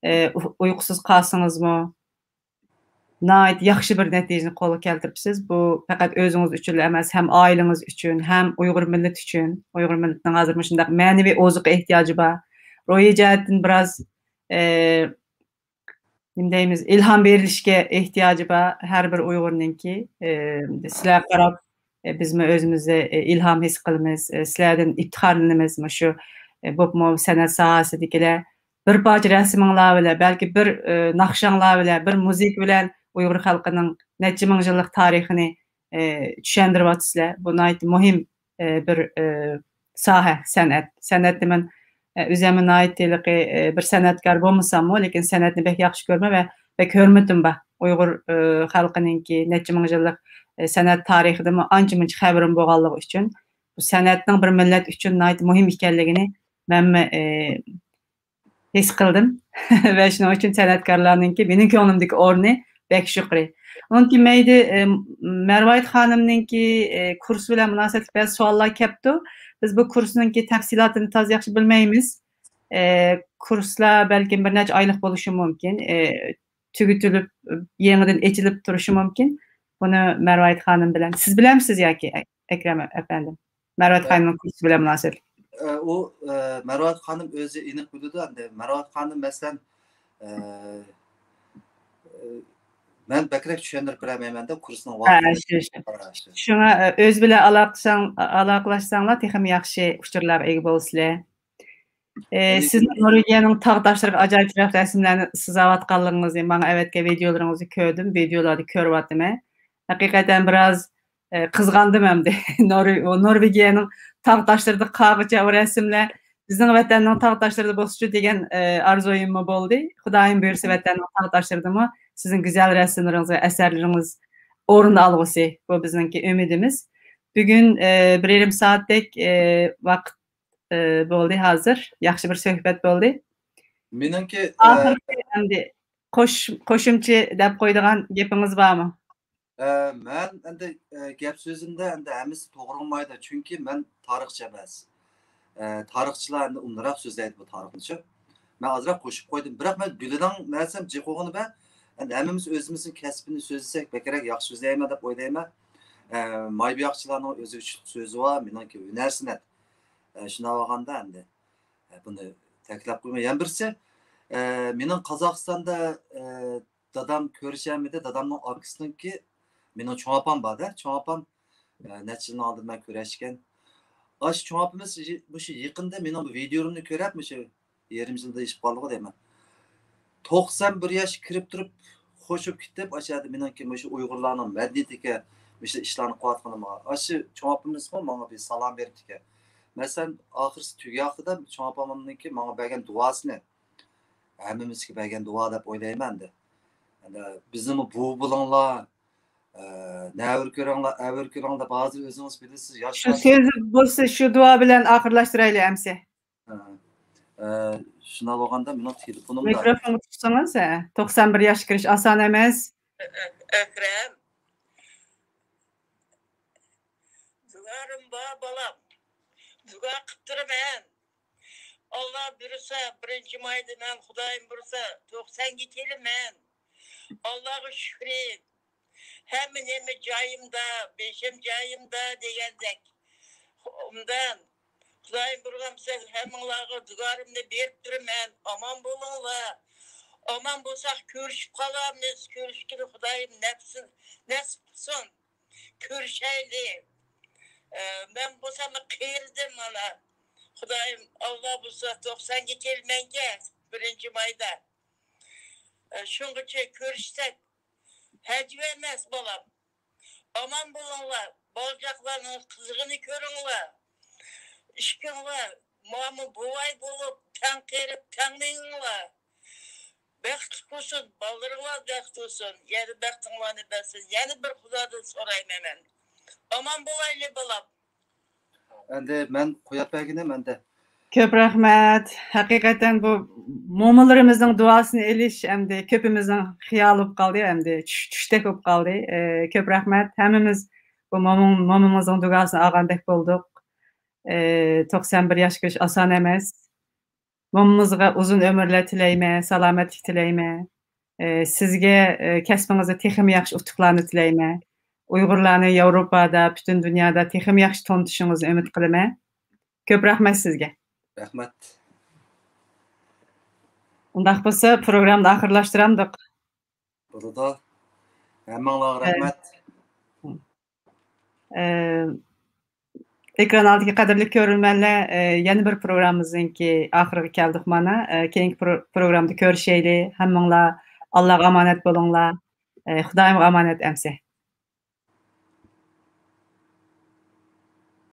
ئە، ئۇ-، ئۇيقۇسىز قالسىڭىزمۇ، ناھايىتى ياخشى بىر نەتىجىنى قولغا كەلتۈرۈپسىز. بۇ پەقەت ئۆزىڭىز ئۈچۈنلا ئەمەس، ھەم ئائىلىڭىز ئۈچۈن، ھەم ئۇيغۇر مىللىتى ئۈچۈن. ئۇيغۇر مىللىتىنىڭ ھازىر مۇشۇنداق مەنىۋى ئوزۇققا ئېھتىياجى بار. روھىي جەھەتتىن بىراز، ئە، نېمە دەيمىز، ئىلھام بېرىلىشكە ئېھتىياجى بار ھەر بىر ئۇيغۇرنىڭكى. ئە، سىلەرگە قاراپ، ئە، بىزمۇ ئۆزىمىزدە، ئە، ئىلھام ھېس قىلىمىز، ئە، سىلەردىن ئىپتىخارلىنىمىز. مۇشۇ، ئە، بولۇپمۇ سەنئەت ساھەسىدىكىلەر بىر پارچە رەسىمىڭلار بىلەن، بەلكى بىر، ئە، ناخشاڭلار بىلەن، بىر مۇزىكا بىلەن ئۇيغۇر خەلقىنىڭ نەچچە مىڭ يىللىق تارىخىنى، ئە، چۈشەندۈرۈۋاتىسىلەر. بۇ ناھايىتى مۇھىم، ئە، بىر، ئە، ساھە، سەنئەت. سەنئەتنى مەن، ئە، ئۆزۈممۇ ناھايىتى ھېلىقى، ئە، بىر سەنئەتكار بولمىساممۇ، لېكىن سەنئەتنى بەك ياخشى كۆرىمەن ۋە بەك ھۆرمىتىم بار. ئۇيغۇر، ئە، خەلقىنىڭكى نەچچە مىڭ يىللىق، ئە، سەنئەت تارىخىدىنمۇ ئانچە-مۇنچە خەۋىرىم بولغانلىقى ئۈچۈن، بۇ سەنئەتنىڭ بىر مىللەت ئۈچۈن ناھايىتى مۇھىم ئىكەنلىكىنى مەنمۇ، ئە، ھېس قىلدىم. ۋە شۇنىڭ ئۈچۈن سەنئەتكارلارنىڭكى مېنىڭ كۆڭلۈمدىكى ئورنى بەك يۇقىرى. ئۇنىڭدىن كېيىن مەيدى، ئە، مەرۋايىت خانىمنىڭكى، ئە، كۇرس بىلەن مۇناسىۋەتلىك بەزى سوئاللار كەپتۇ. بىز بۇ كۇرسنىڭكى تەپسىلاتىنى تازا ياخشى بىلمەيمىز. ئە، كۇرسلار بەلكىم بىر نەچچە ئايلىق بولۇشى مۇمكىن. ئە، تۈگىتىلىپ، يېڭىدىن ئېچىلىپ تۇرۇشى مۇمكىن. بۇنى مەرۋايىت خانىم بىلەن، سىز بىلەمسىز ياكى، ئەكرەم ئەپەندىم؟ مەرۋەت خانىمنىڭ كۇرسى بىلەن مۇناسىۋەتلىك. ئە، ئۇ، ئە، مەرۋەت خانىم ئۆزى ئېنىق بىلىدۇ. ئەمدى مەرۋەت خانىم، مەسىلەن، ئە، ئە، مەن بەكرەك چۈشەندۈرۈپ بېرەلمەيمەن-دە، كۇرسنىڭ ھە، ۋاقتىنى. شۇ، شۇ. ھە، شۇ. شۇڭا، ئە، ئۆزى بىلەن ئالاقىشاڭ-، ئالاقىلاشساڭلار تېخىمۇ ياخشى ئۇچۇرلارغا ئىگە بولىسىلەر. ئە، سىزنىڭ نورۋېگىيەنىڭ تاغ تاشلىرىغا ئاجايىپ رەسىملەرنى سىزاۋاتقانلىقىڭىزنى، ماڭا ئەۋەتكەن ۋىدىيولىرىڭىزنى كۆردۈم، ۋىدىيولاردا كۆرۈۋاتىمەن. ھەقىقەتەن بىراز ئە، قىزغاندىم ئەمدى. نور-، نورۋېگىيەنىڭ تاغ تاشلىرىدا قالغىچە ئۇ رەسىملەر بىزنىڭ ۋەتەننىڭ تاغ تاشلىرىدا بولسىچۇ دېگەن، ئە، ئارزۇيۇممۇ بولدى. خۇدايىم بۇيرۇسا ۋەتەننىڭ تاغ تاشلىرىدىمۇ سىزنىڭ گۈزەل رەسىملىرىڭىز ۋە ئەسەرلىرىڭىز ئورۇن ئالغۇسى. بۇ بىزنىڭكى ئۈمىدىمىز. بۈگۈن، ئە، بىر يېرىم سائەتتەك، ئە، ۋاقىت، ئە، بولدى ھازىر. ياخشى بىر سۆھبەت بولدى. مېنىڭكى، ئە، ئاخىرقى ئەمدى قوش-، قوشۇمچە دەپ قويىدىغان گېپىڭىز بارمۇ؟ ئە، مەن ئەمدى، ئە، گەپ سۆزۈمدە ئەمدى ھەممىسى توغرىلمايدۇ، چۈنكى مەن تارىخچى ئەمەس. ئە، تارىخچىلار ئەمدى ئۇندىراق سۆزلەيدۇ بۇ تارىخنىچۇ. مەن ئازراق قوشۇپ قويدۇم. بىراق مەن بىلىدىغان نەرسەم جىق بولغىنى بار. ئەمدى ھەممىمىز ئۆزىمىزنىڭ كەسپىنى سۆزلىسەك بەكرەك ياخشى سۆزلەيمەن دەپ ئويلايمەن. ئە، مايبىياقچىلارنىڭ ئۆزىگە چۈشلۈك سۆزى بار، مېنىڭكى ھۈنەر سەنئەت. ئە، شۇنداق بولغاندا ئەمدى، ئە، بۇنى تەكىتلەپ قويماي. يەنە بىرسى، ئە، مېنىڭ قازاقىستاندا، ئە، دادام كۆرۈشەلمىدى. دادامنىڭ ئاكىسىنىڭكى، مېنىڭ چوڭ ئاپام بار-دە، چوڭ ئاپام، ئە، نەچچە يىلنىڭ ئالدىدا مەن كۆرۈشكەن. ئاشۇ چوڭ ئاپىمىز يى-، مۇشۇ يېقىندا مېنىڭ بۇ ۋىدىيولىرىمنى كۆرۈپ، مۇشۇ يېرىم يىلدا ئېشىپ قالدىغۇ دەيمەن. توقسان بىر ياشقا كىرىپ تۇرۇپ، خوش بولۇپ كېتىپ، ئاشۇ يەردە مېنىڭكى مۇشۇ ئۇيغۇرلارنىڭ مەدەنىيىتىگە مۇشۇ ئىشلارنى قىلىۋاتقىنىمغا. ئاشۇ چوڭ ئاپىمىزمۇ ماڭا بىر سالام بېرىپتىكەن. مەسىلەن، ئاخىرسى تۈگەي ۋاقتىدا چوڭ ئاپامنىڭكى ماڭا بەرگەن دۇئاسىنى، ھەممىمىزگە بەرگەن دۇئا دەپ ئويلايمەن ئەمدى. ئەمدى بىزنىمۇ بۇ بولۇڭلار، ئە، نەۋرە كۆرۈڭلار، ئەۋرە كۆرۈڭلار دەپ ھازىر ئۆزىڭىز بىلىسىز، ياش شۇ سۆزى بولسا شۇ دۇئا بىلەن ئاخىرلاشتۇرايلى ئەمسە. ھە. ئە، شۇنداق بولغاندا مېنىڭ تېلېفونۇمدا. مىكروفونغا تۇتسىڭىز، ھە. توقسان بىر ياشقا كىرىش ئاسان ئەمەس. ئەكرەم. دۇئايىم بار، بالام. دۇئا قىلىپ تۇرىمەن. ئاللا بۇيرۇسا، بىرىنچى مايدا مەن، خۇدايىم بۇيرۇسا، توقسانغا كېلىمەن. ئاللاغا شۈكرى. ھەممە نېمە جايىمدا، بېشىم جايىمدا دېگەندەك. ئۇنداق. خۇدايىم بۇيرۇغان بولسا، ھەممىڭلارغا دۇئايىمنى بېرىپ تۇرىمەن. ئامان بولۇڭلار. ئامان بولساق، كۆرۈشۈپ قالارمىز. كۆرۈشكىلى خۇدايىم نەپسىن، نەسىپ قىلسۇن. كۆرۈشەيلى. ئە، مەن بولسام قېرىدىم مانا. خۇدايىم، ئاللا بۇيرۇسا، توقسانغا كېلىمەنكەن، بىرىنچى مايدا. ئە، شۇنىڭغىچە كۆرۈشسەك، ھەجۋە ئەمەس، بالام. ئامان بولۇڭلار، بالىچاقلارنىڭ قىزىقىنى كۆرۈڭلار. ئىككىڭلار ماما بوۋاي بولۇپ، تەڭ قېرىپ، تەڭ مېڭىڭلار. بەختلىك بولسۇن، بالىلىرىڭلار بەختلىك بولسۇن. يەنە بەختىڭلارنى بەرسۇن. يەنە بىر خۇدادىن سورايمەن مەن. ئامان بولايلى، بالام. ئەمدى مەن قويۇپ بەرگىنىم ئەمدى. كۆپ رەھمەت. ھەقىقەتەن بۇ مومىلىرىمىزنىڭ دۇئاسىنى ئېلىش ئەمدى كۆپىمىزنىڭ خىيالى بولۇپ قالدى، ئەمدى چۈش، چۈشتەك بولۇپ قالدى. ئە، كۆپ رەھمەت. ھەممىمىز بۇ مومىڭ-، مومىمىزنىڭ دۇئاسىنى ئالغاندەك بولدۇق. ئە، توقسان بىر ياشقا كىرىش ئاسان ئەمەس. مومىمىزغا ئۇزۇن ئۆمۈرلەر تىلەيمەن، سالامەتلىك تىلەيمەن. ئە، سىزگە، ئە، كەسپىڭىزدە تېخىمۇ ياخشى ئۇتۇقلارنى تىلەيمەن. ئۇيغۇرلارنى ياۋروپادا، پۈتۈن دۇنيادا تېخىمۇ ياخشى تونۇتۇشىڭىزنى ئۈمىد قىلىمەن. كۆپ رەھمەت سىزگە. رەھمەت. ئۇنداق بولسا، پروگراممىنى ئاخىرلاشتۇرامدۇق؟ بولىدۇ. ھەممىڭلارغا ئە، رەھمەت. ئە، ئېكران ئالدىدىكى قەدىرلىك كۆرۈرمەنلەر، ئە، يەنە بىر پروگراممىمىزنىڭكى ئاخىرىغا كەلدۇق مانا. ئە، كېيىنكى پرو-، پروگراممىدا كۆرۈشەيلى. ھەممىڭلار ئاللاغا ئامانەت بولۇڭلار. ئە، خۇدايىمغا ئامانەت ئەمسە.